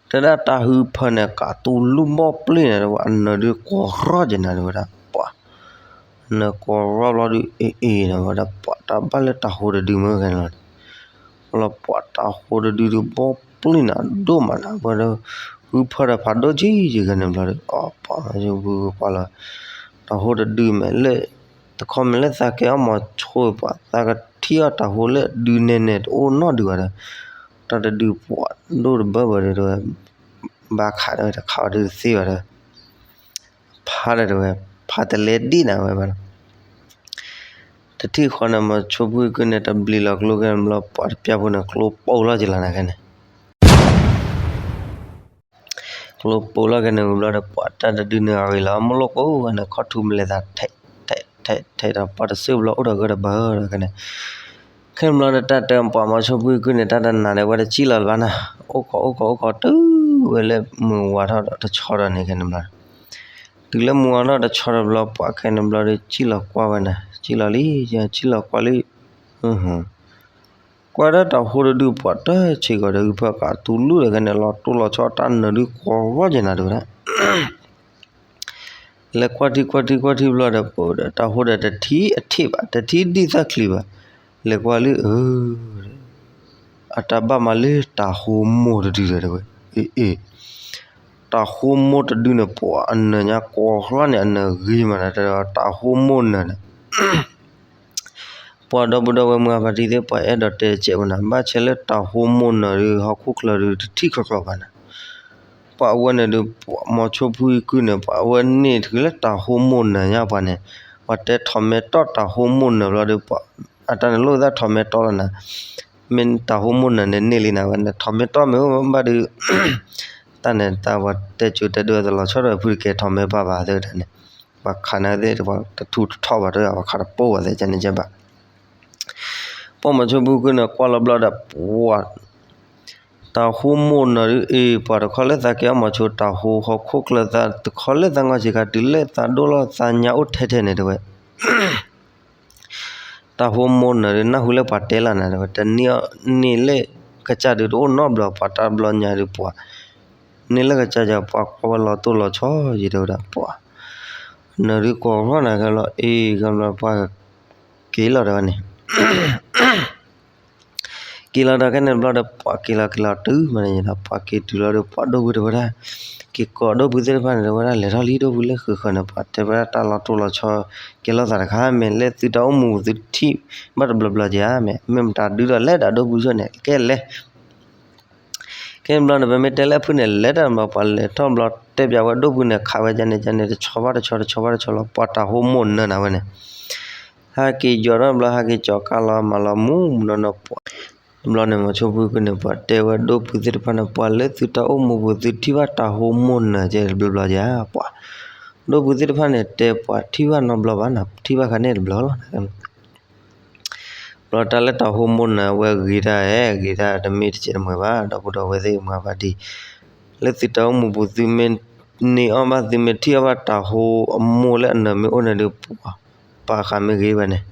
တဲဒၣ်တၢ်ဟုဖၢန့ၣ် ကးတူလူၢ်ဘီၣ်ပျ့ၢ်နၤတဲဝဲ အနၢၤဒုးကီရီၣ်က့ၤနၤတဲဝဲဒၣ် ပှၤ နၢၤကီရီၣ်ဘျီဒုး အ့ၣ်အ့ၣ်နၤဝဲဒၣ် ပှၤတၢ်ဘၣ်လၢတၢ်ဟိတဒုမ့ၢ်ဂ့ၤန့ၣ်လီၤ လီၤပှၤတၢ်ဟိတဒုဒုး ဘီၣ်ပျ့ၢ်နၤဒိၣ်မးနၤ ပှၤဒီး ဟုဖၢဒီးဖးဒိၣ်ကံယဂၤန့ၣ်ဘျီဒီး အပှၤမၤဆိဖုကွၢ်လီၤ တၢ်ဟိတဒုမ့ၢ်လၢ တခီမ့ၢ်လၢသးကဲအီၣ်မၤဆိပှၤ သးကထံၣ်အီၣ်တၢ်ဟိလၢဒုနဲၣ်နဲၣ်တအိၣ်နီတဒုဘၣ်ဒီး တၢ်တဒုပှၤဒိၣ်တဘၣ်ဘၣ်ဒီးတဲဝဲ ဘၣ်ခးဒီးတခးအီၤဒုးတသ့ဘၣ်ဒီး ဖးဒီးတဲဝဲ ဖးတလဲဒံၣ်နၤဝဲဘၣ်ဒီး တထံၣ်ဃီန့ၣ် မၤဆိဖုကန့ၣ် တဘျံးလီၤကျိကဲန့ၣ်ဘျီ ပှၤတပျၢ်ဖိန့ၣ် ကျိပိၢ်လီၤက့ၤလီၤနၤခဲန့ၣ် ကျိပိၢ်လီၤက့ၤန့ၣ်ဝံၤဘျီဒီး ပှၤတၢ်တဒုန့ၣ်အဂ့ၤလီၤ မုၢ်လိၣ်ကိးဝဲန့ၣ် ခီၣ်ထူမလဲၤသးထဲး ထဲး ထဲး ထဲးဒီး ပှၤတစဲးဘျီအိၣ်ဒီးဂၢၢ်ဒီးဘၢဒီးခဲန့ၣ် ခဲန့ၣ်ဘျီဒီးတၢ်တဲပှၤမၤဆိဖုကန့ၣ် တၢ်တနၤဒီး ပှၤတစံၣ်လီၤလၢၤဘၣ်နၤ အိၣ်ခိးအိၣ်ခိးအိၣ်ခိးတုၤဝဲလၢမုၢ်ဝါထီၣ်ဒီးတဆီဒီးန့ၣ်ခဲန့ၣ်ဘျီ တုၤလၢမုၢ်ဝါထီၣ်တဆီဒီးဘျီ ပှၤခဲန့ၣ်ဘျီဒီး စံၣ်လီၤကွၢ်ဝဲနၤ စံၣ်လီၤလံ စံၣ်လီၤကွၢ်လံ ကွၢ်ဒၣ်တၢ်ဟိတဒုပှၤတဆံးကီးဒီး ဟုဖၢကးတူလူၢ်ဒီးခဲန့ၣ် လီၤတိၢ်လီၤဆီတၢ်နၢၤဒုးကီရီၣ်က့ၤနၤတဲဝဲဒၣ် လဲၤကွၢ်ထံကွၢ်ထံကွၢ်ထံဘျီဒီး ပဒီးတၢ်ဟိဒီးတထံၣ်အထံၣ်ဘၣ် တထံၣ်ဒံၣ်သၣ်ချံဘၣ် လဲၤကွၢ်လံ အၢ အတၢ်ဘၣ်မၤလၢတၢ်ဟိမိၢ်တဒုဒီးတဲဝဲ အ့ၣ် တၢ်ဟိမိၢ်တဒုန့ၣ် ပှၤအနၢၤညါကီရီၣ်န့ၣ် အနၢၤဂ့ၤမးနၤ တဲဒီး တၢ်ဟိမိၢ်နၢၤန့ၣ် ပှၤဒီပုၢ်ဒီဝဲၢ်မုၢ်အဖါတံၢ်သ့ၣ် ပှၤအဲၣ်ဒိးတဲတစဲးဖိနၤ ဘၣ်ဆဲးလၢတၢ်ဟိမိၢ်နၢၤဒုး ဟီၣ်ခိၣ်ချၢဒုး တထံၣ်ဃီဃီဘၣ်နၤ ပှၤအဝဲန့ၣ်ဒုး ပှၤမၤဆိဖုကုန့ၣ် ပှၤအဝဲန့ၣ်တုၤလၢတၢ်ဟိမိၢ်နၢၤညါပှၤန့ၣ် ပှၤတဲထီၣ်မဲာ်တီၢ်တၢ်ဟိမိၢ်နၢၤဘျီဒီး ပှၤအတၢ်န့ၣ်လိၣ်သးထီၣ်မဲာ်တီၢ်လီၤနၤ မ့ၢ်တၢ်ဟိမိၢ်နၢၤန့ၣ်န့ၢ်လံနၤဝဲန့ၣ် ထီၣ်မဲာ်တီၢ်မ့ၢ်အိၣ်ဘၣ်ဒုး တၢ်န့ၣ်တၢ်ပှၤတဲကၠိတဲဒိတလီၤဆီဒီးဖုတကဲထီၣ်မဲာ်ပၢ်ဘၣ်သ့ၣ်တၢ်န့ၣ် ပှၤခးနၤသ့ၣ် တထူးတထီၣ်ဘၣ်တဂၤ ပှၤခးတပိၢ်ဘၣ်သ့ၣ် ကန့ၣ်ကဲဘၣ် ပှၤမၤဆိဖုကုန့ၣ် ကွၢ်လီၤဘျီဒီး ပှၤ တၢ်ဟိမိၢ်နၢၤဒုး အ့ၣ် ပှၤတခီလၢသးကဲအီၣ်မၤဆိ တၢ်ဟိဟီၣ်ခိၣ်ချၢသး တခီလၢသးငီၢ်ဆံးခါ တုၤလၢသးဒိၣ်လီၤသးညါအိၣ်ထဲထဲန့ၣ်တဲဝဲ တၢ်ဟိမိၢ်နၢၤဒုး နၢ်ဟူလၢပှၤတဲလီၤနၤတဲဝဲ တန့ၢ်အီၣ်န့ၢ်လၢကစၢ်ဒုးတအိၣ်နီတဘျီ ပှၤတၢ်ဘျီညါဒုးပှၤ န့ၢ်လၢကစၢ်ယၤ ပှၤကွၢ်ဝဲလီၤတိၢ်လီၤဆီယံၤတဲဝဲဒၣ်ပှၤ နၢၤဒုးကီရီၣ်နၤခဲလီၤ အ့ၣ် ကဘျီပှၤက့ၤလီၤတဲဝဲန့ၣ် က့ၤလီၤဒီးခဲန့ၣ်တဘျီဒီး ပှၤက့ၤလီၤက့ၤလီၤတုၤမးန့ၣ်ဒီး ပှၤက့ၤတုၤလီၤဒီး ပှၤဒိၣ်ဖုတဲဝဲဒၣ်, က့ၤကိးဒိၣ်ဖုသ့ၣ်တဖၣ်န့ၣ် တဲဝဲဒၣ် လဲၤထီၣ်လံ ဒိၣ်ဖုလၢဃုာ်ဃၢၤန့ၣ် ပှၤတဲဝဲဒၣ် တၢ်လီၤတိၢ်လီၤဆီ ကဲလိာ်သးတခါ မ့ၢ်လၢသုတၢ်အိၣ်မူပူၤသုထံၣ်ဘၣ်တဘျီဘျီက့ၤဧါ မ့ၢ် မ့ၢ်မတၤဒုဒီးလဲၤဒီးဒိၣ်ဖုဆိန့ၣ် ကဲလဲၤ ခဲန့ၣ်တဘျီန့ၣ် ပမ့ၢ်တဲလၢအဖုန့ၣ် လဲၤတၢ်တဘျီ ပှၤလဲၤထီၣ်ဘျီ တဲပၠးဝဲဒိၣ်ဖုန့ၣ် ခးဝဲဒ်န့ၣ်ဒ်န့ၣ် တဆီဘၣ်တဆီ တဆီဘၣ်တဆီလီၤ ပှၤတၢ်ဟိမိၢ်နၢၤနၤဝဲန့ၣ် ဟဲက့ၤယီၤထီၣ်တဘျီ ဟဲက့ၤကၠီၤကါလီၤမၤလီၤမူမူနီၢ်နီၢ်ပှၤ တဘျီန့ၣ် မီၤဆိဖုကုန့ၣ် ပှၤတဲဝဲဒိၣ်ဖုသ့ၣ်တဖၣ်န့ၣ် ပှၤလၢသုတၢ်အိၣ်မူပူၤ သုထံၣ်ဘၣ်တၢ်ဟိမိၢ်နၢၤကဲတဘျီဘျီဧါ ပှၤ ဒိၣ်ဖုသ့ၣ်တဖၣ်န့ၣ် တဲပှၤထံၣ်ဘၣ်နီတဘျီဘၣ်နီၤ ထံၣ်ဘၣ်ခါန့ၣ်တဘျီလီၤ ဘျီတၢ်လၢတၢ်ဟိမိၢ်နၢၤဝဲဂ့ၤတၢ်ဧဲ ဂ့ၤတၢ်တမ့ၢ်တစဲးတမှဲၤဘၣ် ဒီပုၢ်ဒီဝဲၢ်သ့ၣ်မၤပာ်တံၢ် လၢသုတၢ်အိၣ်မူပူၤ သုမ့ၢ်န့ၢ်အီၣ်ဘၣ် သုမ့ၢ်ထံၣ်အီၣ်ဘၣ်တၢ်ဟိအမိၢ်လၢအနၢၤမ့ၢ်အိၣ်န့ၣ်ဒီး ပှၤပာ်ဃာ်မ့ၢ်ဂ့ၤဝဲန့ၣ်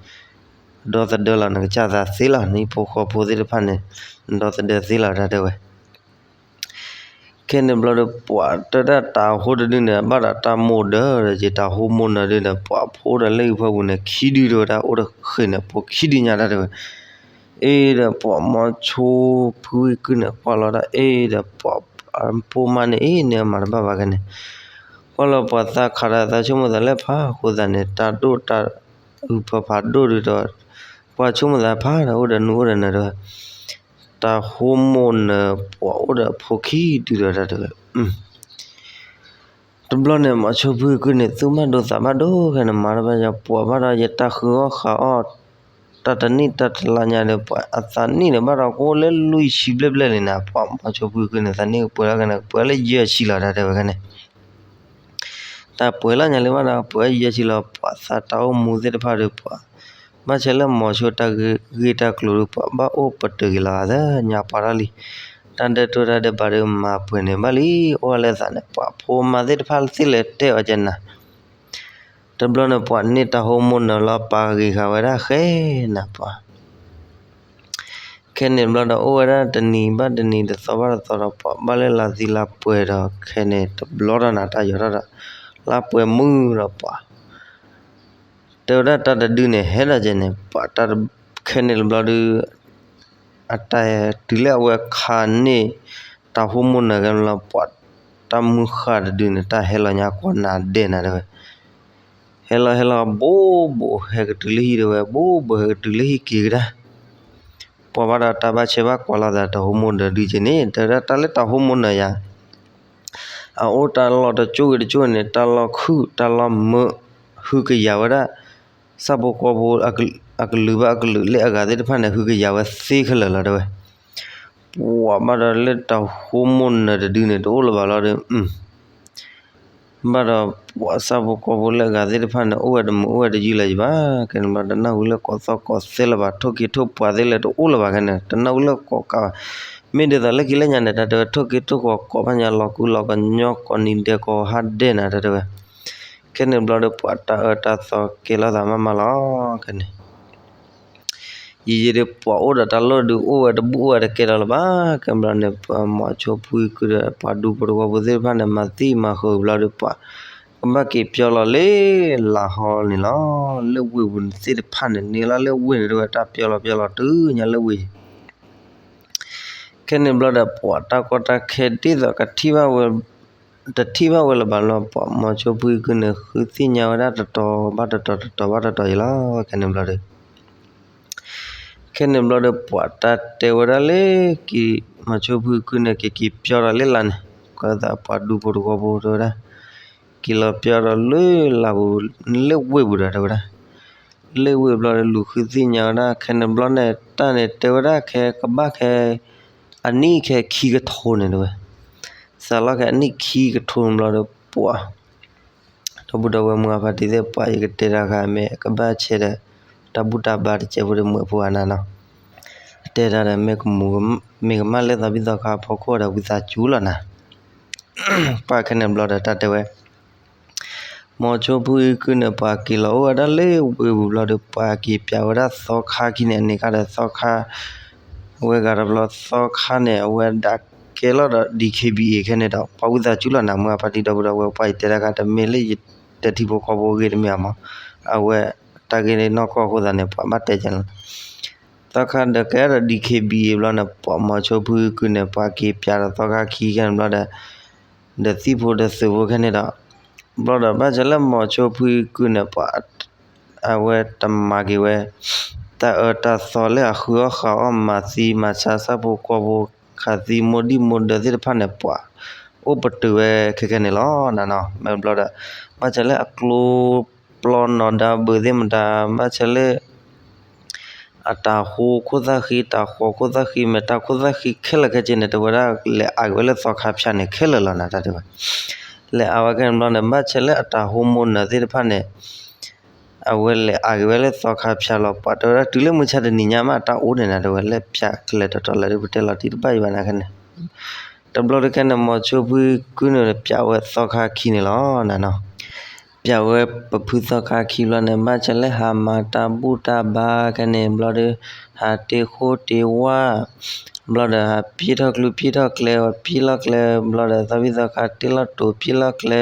ဒီသဒၢလီၤ နကစၢ်သးသ့လီၤ နဟံၣ်ဖိဃီဖိသ့ၣ်တဖၣ်န့ၣ် နဒီသဒၢသ့လီၤ တၢ်တဲဝဲ ခဲန့ၣ်ဘျီဒီး ပှၤတဲဒၣ်တၢ်ဟိတဒုန့ၣ် ဘၣ်ဒီးတၢ်မိၢ်ဒၢဒီး ယတၢ်ဟိမိၢ်နၢၤဒုန့ၣ် ပှၤဖိဒီးလၢဟံၣ်ဖၢပူၤန့ၣ် ခံဒုတဲဝဲဒၣ် အိၣ်တဃ့ၢ်န့ၣ် ဖိခံဒုညါတၢ်တဲဝဲ အ့ဒီးပှၤမီၤဆိဖုကုန့ၣ် ကွၢ်လီၤဒၣ် အ့ဒီးပှၤဖိမါန့ၣ် အ့ န့ၣ်မၤတဘၣ်ဘၣ်ခဲန့ၣ် ကွၢ်လီၤပှၤသးခးဒီးသးဆိကမိၣ်သးလၢဖးဃိသးန့ၣ် တၢ်ဒိၣ်တၢ်အုၣ်ဖၢဖးဒိၣ်ဒုဒီး ပှၤဆိကမိၣ်သးဖးဒီးအိၣ်ဒီးနူအိၣ်ဒီးနၢၤတဲဝဲ တၢ်ဟိမိၢ်နၢၤ ပှၤအိၣ်ဒီးဖိခံဒုဒီးတၢ်တဲဝဲ တဘျီန့ၣ် မီၤဆိဖုကုန့ၣ် သူၣ်ဘၣ်ဒိသးဘၣ်ဒိခဲန့ၣ် မၤတဘၣ်ယၤ ပှၤဘၣ်ဒီးယတၢ်ဃုအီၣ်ဃုအီၣ် တၢ်တနံၣ်တၢ်တလါညါဒီး ပှၤအသးနံၣ်န့ၣ် ဘၣ်ဒီးကအိၣ်လၢလွံၢ်ဆံဘျဲၣ်ဘျဲၣ်လံန့ၣ် ပှၤမီၤဆိဖုကုန့ၣ် သးနံၣ်ကပှဲၤလီၤခဲန့ၣ် ကပှဲၤလၢယဲၢ်ဆံလီၤတၢ်တဲဝဲခဲန့ၣ် တၢ်ပှဲၤလီၤညါလံဘၣ်ဒီး ပှဲၤယဲၢ်ဆံလီၤ ပှၤသးတၢ်အိၣ်မူသ့ၣ်တဖၣ်ဒီး ပှၤဘၣ်ဆဲးလၢမီၤဆိတၢ်ဂ့ၢ်တၢ်ကျိၤဒီး ပှၤဘၣ်အိၣ်ပတုာ်က့ၤလီၤသး ညါပှၤထီၣ်လံ တၢ်ဒဲးတိၢ်တၢ်ဒဲးဘးဒီး မၤပှဲၤန့ၢ်ဘၣ်လံ အိၣ်ဝဲလၢသးန့ၣ် ပှၤဖိမါသ့ၣ်တဖၣ်သ့ၣ်လဲၤတဲအီၤကဲနၤ တဘျီန့ၣ် ပှၤန့ၢ်တၢ်ဟိမိၢ်နၢၤလီၤ ပာ်ဂ့ၤဃာ်ဝဲဒၣ်ဃဲနၤပှၤ ခဲန့ၣ်တဘျီဒီး အိၣ်ဝဲဒၣ်တနံၤဘၣ်တနံၤ တသီဘၣ်တသီဒီး ပှၤဘၣ်လၢလါသံလါပှဲၤဒီး ခဲန့ၣ်တဘျီဒီးနၤ တၢ်ယီၤထီၣ်ဒီး လါပှဲၤမုၢ်ဒီးပှၤ တဲဝဲဒၣ်တၢ်တဒုန့ၣ် ဟဲဒီးကဲန့ၣ် ပှၤတၢ်ခဲန့ၣ်တဘျီဒီး အတၢ်တုၤလၢအဝဲခးန့ၢ် တၢ်ဟိမိၢ်နၢၤခဲန့ၣ်လီၤ ပှၤတၢ်မုၢ်ဃၢ်တဒုန့ၣ် တၢ်ဟဲလီၤညါကွၢ်နၤဒဲးနၤတဲဝဲ ဟဲလီၤဟဲလီၤ ဘိးဘိးဟဲကတုၤလၢဟံၣ်တဲဝဲ ဘိးဘိးဟဲကတုၤလၢဟံၣ်က့ၤကဒါ ပှၤဘၣ်ဒီးတၢ်ဘၣ်ဆဲးဘၣ်ကွၢ်လိာ်သးတၢ်ဟိမိၢ်နၢၤဒုကဲန့ၣ် တဲဝဲဒၣ်တၢ်လၢတၢ်ဟိမိၢ်နၢၤယၤ အအိၣ်တၢ်လီၢ်တကၠိဂ့ၤတကၠိန့ၣ် တၢ်လီၢ်ခုၣ်တၢ်လီၢ်မုာ် ဟုကယာ်ဝဲဒၣ် ဆၣ်ဖိကီၢ်ဖိ အကလုာ်ဘၣ်အကလုာ်လၢအဂၤသ့ၣ်တဖၣ်န့ၣ် ဟုကယာ်ဝဲသ့ခဲလၢာ်လီၤတဲဝဲ ပှၤဘၣ်ဒီးလၢတၢ်ဟိမိၢ်နၢၤတဒုန့ၣ် တအိၣ်လၢၤဘၣ်လီၤဒီး ဘၣ်ဒီးပှၤဆၣ်ဖိကီၢ်ဖိလၢအဂၤသ့ၣ်တဖၣ်န့ၣ် အိၣ်ဝဲတမုာ်အိၣ်ဝဲတယုၢ်လၢၤယဘၣ် ခဲန့ၣ်ဘျီ တနၢ်ဟူလၢကီၢ်သီကီၢ်သဲလၢၤဘၣ် ထိၣ်က့ၤထိၣ်ပှၤသ့လဲၣ်တအိၣ်လၢၤဘၣ်ခဲန့ၣ် တနၢ်ဟူလၢကီၢ်ကးဘၣ် မ့ၢ်ဒ်သိးလၢခံလၢညါန့ၣ် တၢ်တဲဝဲထိၣ်က့ၤထိၣ်ကီၢ်ကီၢ်ဖးညါ လီၤကူလီၤကညီ ကီၢ်နံၤဒဲးကီၢ်ဟါဒဲးနၤ တၢ်တဲဝဲ ခဲန့ၣ်ဘျီဒီးပှၤတၢ်အၢတၢ်သီကဲလိာ်သးမးမးလီၤ ခဲန့ၣ် ယံာ်ယံာ်ဒီးပှၤအိၣ်ဒီးတၢ်လီၢ်ဒုး အိၣ်ဝဲတဘူၣ်အိၣ်ဝဲတကဲထီၣ်လၢၤဘၣ် ခဲဘျီန့ၣ် ပှၤမီၤဆိဖုကုဒီး ပှၤဒူဖိတဝီဖိသ့ၣ်တဖၣ်န့ၣ် မၤသံမၤဃုာ်ဘျီဒီးပှၤ ကဘၣ်က့ၤပၠီလီၤလၢလၢဟီန့ၣ်လီၤ လၢဝ့ၢ်ပူၤသ့ၣ်တဖၣ်န့ၣ် န့ၢ်လီၤလၢဝ့ၢ်န့ၣ်တဲဝဲ တၢ်ပၠီလီၤပၠီလီၤတုၤညါလၢဝ့ၢ် ခဲန့ၣ်ဘျီဒီး ပှၤတၢ်ကီတၢ်ခဲဒ်သိးကထံၣ်ဘၣ်ဝဲ တထံၣ်ဘၣ်ဝဲလၢၤဘၣ်လီၤ ပှၤမီၤဆိဖုကုန့ၣ် ဃုသ့ၣ်ညါဝဲဒၣ်တတီၤဘၣ်တတီၤ တတီၤဘၣ်တတီၤအံၤလီၤ ခဲန့ၣ်ဘျီဒီး ခဲန့ၣ်ဘျီဒီး ပှၤတၢ်တဲဝဲဒၣ်လၢ က့ၤမီၤဆိဖုကုန့ၣ် က့ၤက့ၤပၠီဒီးလၢလၢ်န့ၣ် ကသးပှၤဒူဖိတဝီဖိတဲဝဲဒၣ် က့ၤလီၤပၠီဒီးလၢလၢ်ပူၤ လၢဝ့ၢ်ပူၤဒီးတဲဝဲဒၣ် လၢဝ့ၢ်ဘျီဒီးလူၤဃုသ့ၣ်ညါဝဲဒၣ် ခဲန့ၣ်ဘျီန့ၣ် တၢ်န့ၣ်တဲဝဲဒၣ်ခဲကဘၣ်ခဲ အနံၣ်ခဲခံကထိန့ၣ်တဲဝဲ စးလီၤခဲအနံၣ်ခံကထိဘျီဒီးပှၤ ဒီပုၢ်ဒီဝဲၢ်မုၢ်အဖါတံၢ်သ့ၣ် ပှၤယကတဲတၢ်ဃာ်မ့ၢ်ကဘၣ်ဆဲးဒီး တၢ်ဘူၣ်တၢ်ဘါတကဲဖိဒီးမုၢ်အဖိအနၤနီၤ တဲတၢ်ဒီး မ့ၢ်ကမၣ်လၢသးဘံၣ်သးခါအဖီခိၣ်ဒီး ဝံသးစူၤလီၤနၤ ပှၤခဲန့ၣ်ဘျီဒီးတၢ်တဲဝဲ မီၤဆိဖုကုန့ၣ် ပှၤက့ၤလီၤအိၣ်ဝဲဒၣ်လၢဝ့ၢ်ပူၤဘျီဒီး ပှၤက့ၤပၠီဝဲဒၣ်သီခါခံန့ၣ် အန့ၣ်ခါဒီးသီခါ အဝဲဂၤတဘျီသီခါန့ၣ် အဝဲဒၣ်ကဲလီၤဒီး DKBA ခဲန့ၣ်ဒီး ပှၤဝံသးစူၤလီၤနၤ မုၢ်အဖါတံၢ်ဒီပုၢ်ဒီဝဲၢ် ပှၤယတဲတၢ်ခါတမ့ၢ်လၢယတဲထံဖိကီၢ်ဖိအဂ့ၢ်တမ့ၢ်အမး အဝဲတၢ်ဂ့ၢ်န့ၣ်နီၢ်ကီၢ်အဃိသတးန့ၣ် ပှၤဘၣ်တဲကလီၤ သီခါဒီးကဲဒီး DKBA ဘျီန့ၣ် ပှၤမိၤဆိဖုကုၢ်န့ၣ် ပှၤက့ၤပၠးဒီးသီခါခံခဲန့ၣ်ဘျီဒီး ဒီးသံၣ်ဖိဒီးသုးဖိခဲန့ၣ်ဒီး ဘျီဒီးဘၣ်ဆၣ်လၢမိၤဆိဖုကုၢ်န့ၣ် ပှၤ အဝဲတမၤက့ၤဝဲ တၢ်အၢတၢ်သီလၢအဃုအီၣ်ဃုအီၣ် မၤသံမၤဆါ ဆၣ်ဖိကီၢ်ဖိ ခးသံမိၢ်ဒံၣ်မိၢ်ဒၢသ့ၣ်တဖၣ်န့ၣ် ပှၤအိၣ်ပတုာ်ဝဲခဲခဲန့ၣ်လီၤနၤနီၤ. မ့ၢ်ဘျီဒီး ဘၣ်ဆၣ်လၢအကျိပျီနီၢ်ဒါဘုးသ့ၣ်မတၤ ဘၣ်ဆၣ်လၢ အတၢ်ဟိခိၣ်သၣ်ဃံ တၢ်ဃီခိၣ်သၣ်ဃံ မ့ၢ်တၢ်ခိၣ်သၣ်ဃံခဲလၢာ်ခဲဆ့န့ၣ် တဲဝဲဒၣ်လဲၤအါက့ၤဝဲလၢသီခါဖၠၣ်န့ၣ် ခဲလၢာ်လီၤနၤ တၢ်တဲဝဲ လဲၤအါဝဲခဲန့ၣ်ဘျီန့ၣ် ဘၣ်ဆၣ်လၢအတၢ်ဟိမိၢ်နၢၤသ့ၣ်တဖၣ်န့ၣ် အဝဲလဲၤအါက့ၤဝဲလၢသီခါဖၠၣ်လီၤ. ပှၤတဲဝဲဒၣ်တုၤလၢမုၢ်ဆါတနံၤညါမး အတၢ်အိၣ်န့ၣ်နၤ တဲဝဲလၢဖၠၣ်ကလဲၤတီၤတီၤလၢဒုး ပတဲလီၤတံၢ်တဘၣ်ယံၤဘၣ်နၤခဲန့ၣ် တဘျီတခါန့ၣ် မိၤဆိဖုကုၢ်န့ၣ် ပၠးဝဲသီခါခံန့ၣ်လီၤနၤနီၤ. ပၠးဝဲပဖုသီခါခံဘျီန့ၣ် ဘၣ်ဆၣ်လၢဟးမၤတၢ်ဘူၣ်တၢ်ဘါခဲန့ၣ်ဘျီဒီး ဟးတ့ၢ်ဃိတ့ၢ်ဝၣ် ဘျီဒီးဟးပျ့ၤထီၣ်ကျူပျ့ၤထီၣ်ကျဲ ပျ့ၤလီၤကျဲ ဘျီဒီးသီဘံၣ်သီခါတ့ၢ်လီၤတိာ်ပျ့ၤလီၤကျဲ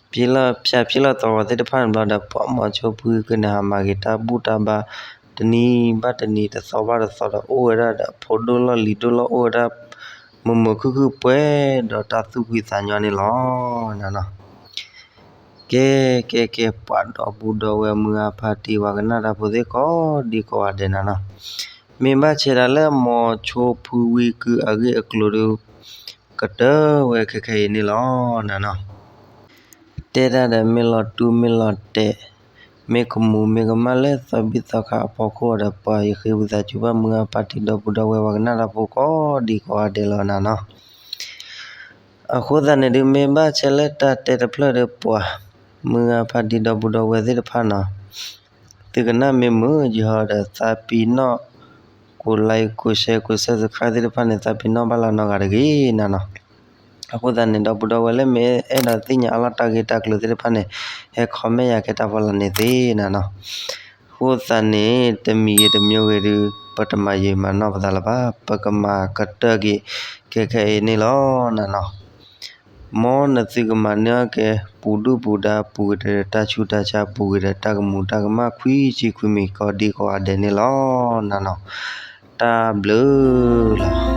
ပျ့ၤလီၤဖၠၣ်ပျ့ၤလီၤသီဂီၤသ့ၣ်တဖၣ်န့ၣ်ဘျီဒီး ပှၤမိၤဆိဖုကုၢ်န့ၣ် ဟးမၤက့ၤတၢ်ဘူၣ်တၢ်ဘါ တနံၤဘၣ်တနံၤတသီဘၣ်တသီဒီး အိၣ်ဝဲဒၣ်ဒီးဖိဒိၣ်လီၢ်လံၤဒိၣ်လီၢ် အိၣ်ဝဲဒၣ် မုာ်မုာ်ခုၣ်ခုၣ်ပှဲၤဒီးတၢ်သူၣ်ဖှံသးညီန့ၣ်လီၤနၤနီၤ. ကဲ ကဲ ကဲ ပှၤဒီပုၢ်ဒီဝဲၢ်မုၢ်ဂၤဖါတံၢ် ပှၤကနၣ်တၢ်ဖိသ့ၣ်ကိးဒံကိးဂၤဒဲးနၤနီၤ. မ့ၢ်ဘၣ်ဆဲးဒၣ်လၢမိၤဆိဖုဝံကုၢ်အဂ့ၢ်အကျိၤဒီး ကတၢၢ်ဝဲခဲခဲအံၤန့ၣ်လီၤနၤနီၤ. တဲတၢ်ဒီးမ့ၢ်လီၤတူၢ်မ့ၢ်လီၤတဲာ် မ့ၢ်ကမူးမ့ၢ်ကမၣ်လၢသီဘံၣ်သီခါအဖီခိၣ်ဒီး ပှၤယဃ့ဝံသးစူၤဘၣ်မုၢ်ဂၤဖါတံၢ်ဒီပုၢ်ဒီဝဲၢ်ပှၤကနၣ်တၢ်ဖိကိးဒံကိးဂၤဒဲးလီၤနၤနီၤ. အဃိသတးန့ၣ်ဒုး မ့ၢ်ဘၣ်ဆဲးလၢတၢ်တဲတဖျၢၣ်ဒီးပှၤ မုၢ်ဂၤဖါတံၢ်ဒီပုၢ်ဒီဝဲၢ်သ့ၣ်တဖၣ်နီၤ သုကနၣ်မ့ၢ်မုာ်ယဟီဒီး သးပ့ၤနီၣ် ကိးlike ကိးshare ကိးsubscribe သ့ၣ်တဖၣ်န့ၣ် သးပ့ၤနီၣ်ဘၣ်လၢနီၢ်ဂၤတဂ့ၤနၤနီၤ. အဃိသတးန့ၣ် ဒီပုၢ်ဒီဝဲၢ်လၢမ့ၢ်အဲၣ်ဒိးသ့ၣ်ညါအလီၢ်တၢ်ဂ့ၢ်တၢ်ကျိၤသ့ၣ်တဖၣ်န့ၣ် ဟဲ comment ယၤကဲတၢ်ဖီလာ်န့ၣ်သ့နၤနီၤ. အဃိသတးန့ၣ် တမံၤဂ့ၤတမံၤဂ့ၤဒုး ပတမၤယံာ်မၤနီၢ်ပသးလၢၤဘၣ် ပကမၤကတၢၢ်က့ၤ ခဲခဲအံၤန့ၣ်လီၤနၤနီၤ. မ်နသုကမၤန့ၢ်အီၣ်က့ၤ ပူၤဒုၣ်ပူၤဒါ ပူၤကွံာ်ဒီးတၢ်ဆူးတၢ်ဆါ ပူၤကွံာ်ဒီးတၢ်ကမူးတၢ်ကမၣ် ခွံဆံခွံမံၤကိးဒံကိးဂၤဒဲးန့ၣ်လီၤနၤနီၤ. တၢ်ဘျုးလီၤ.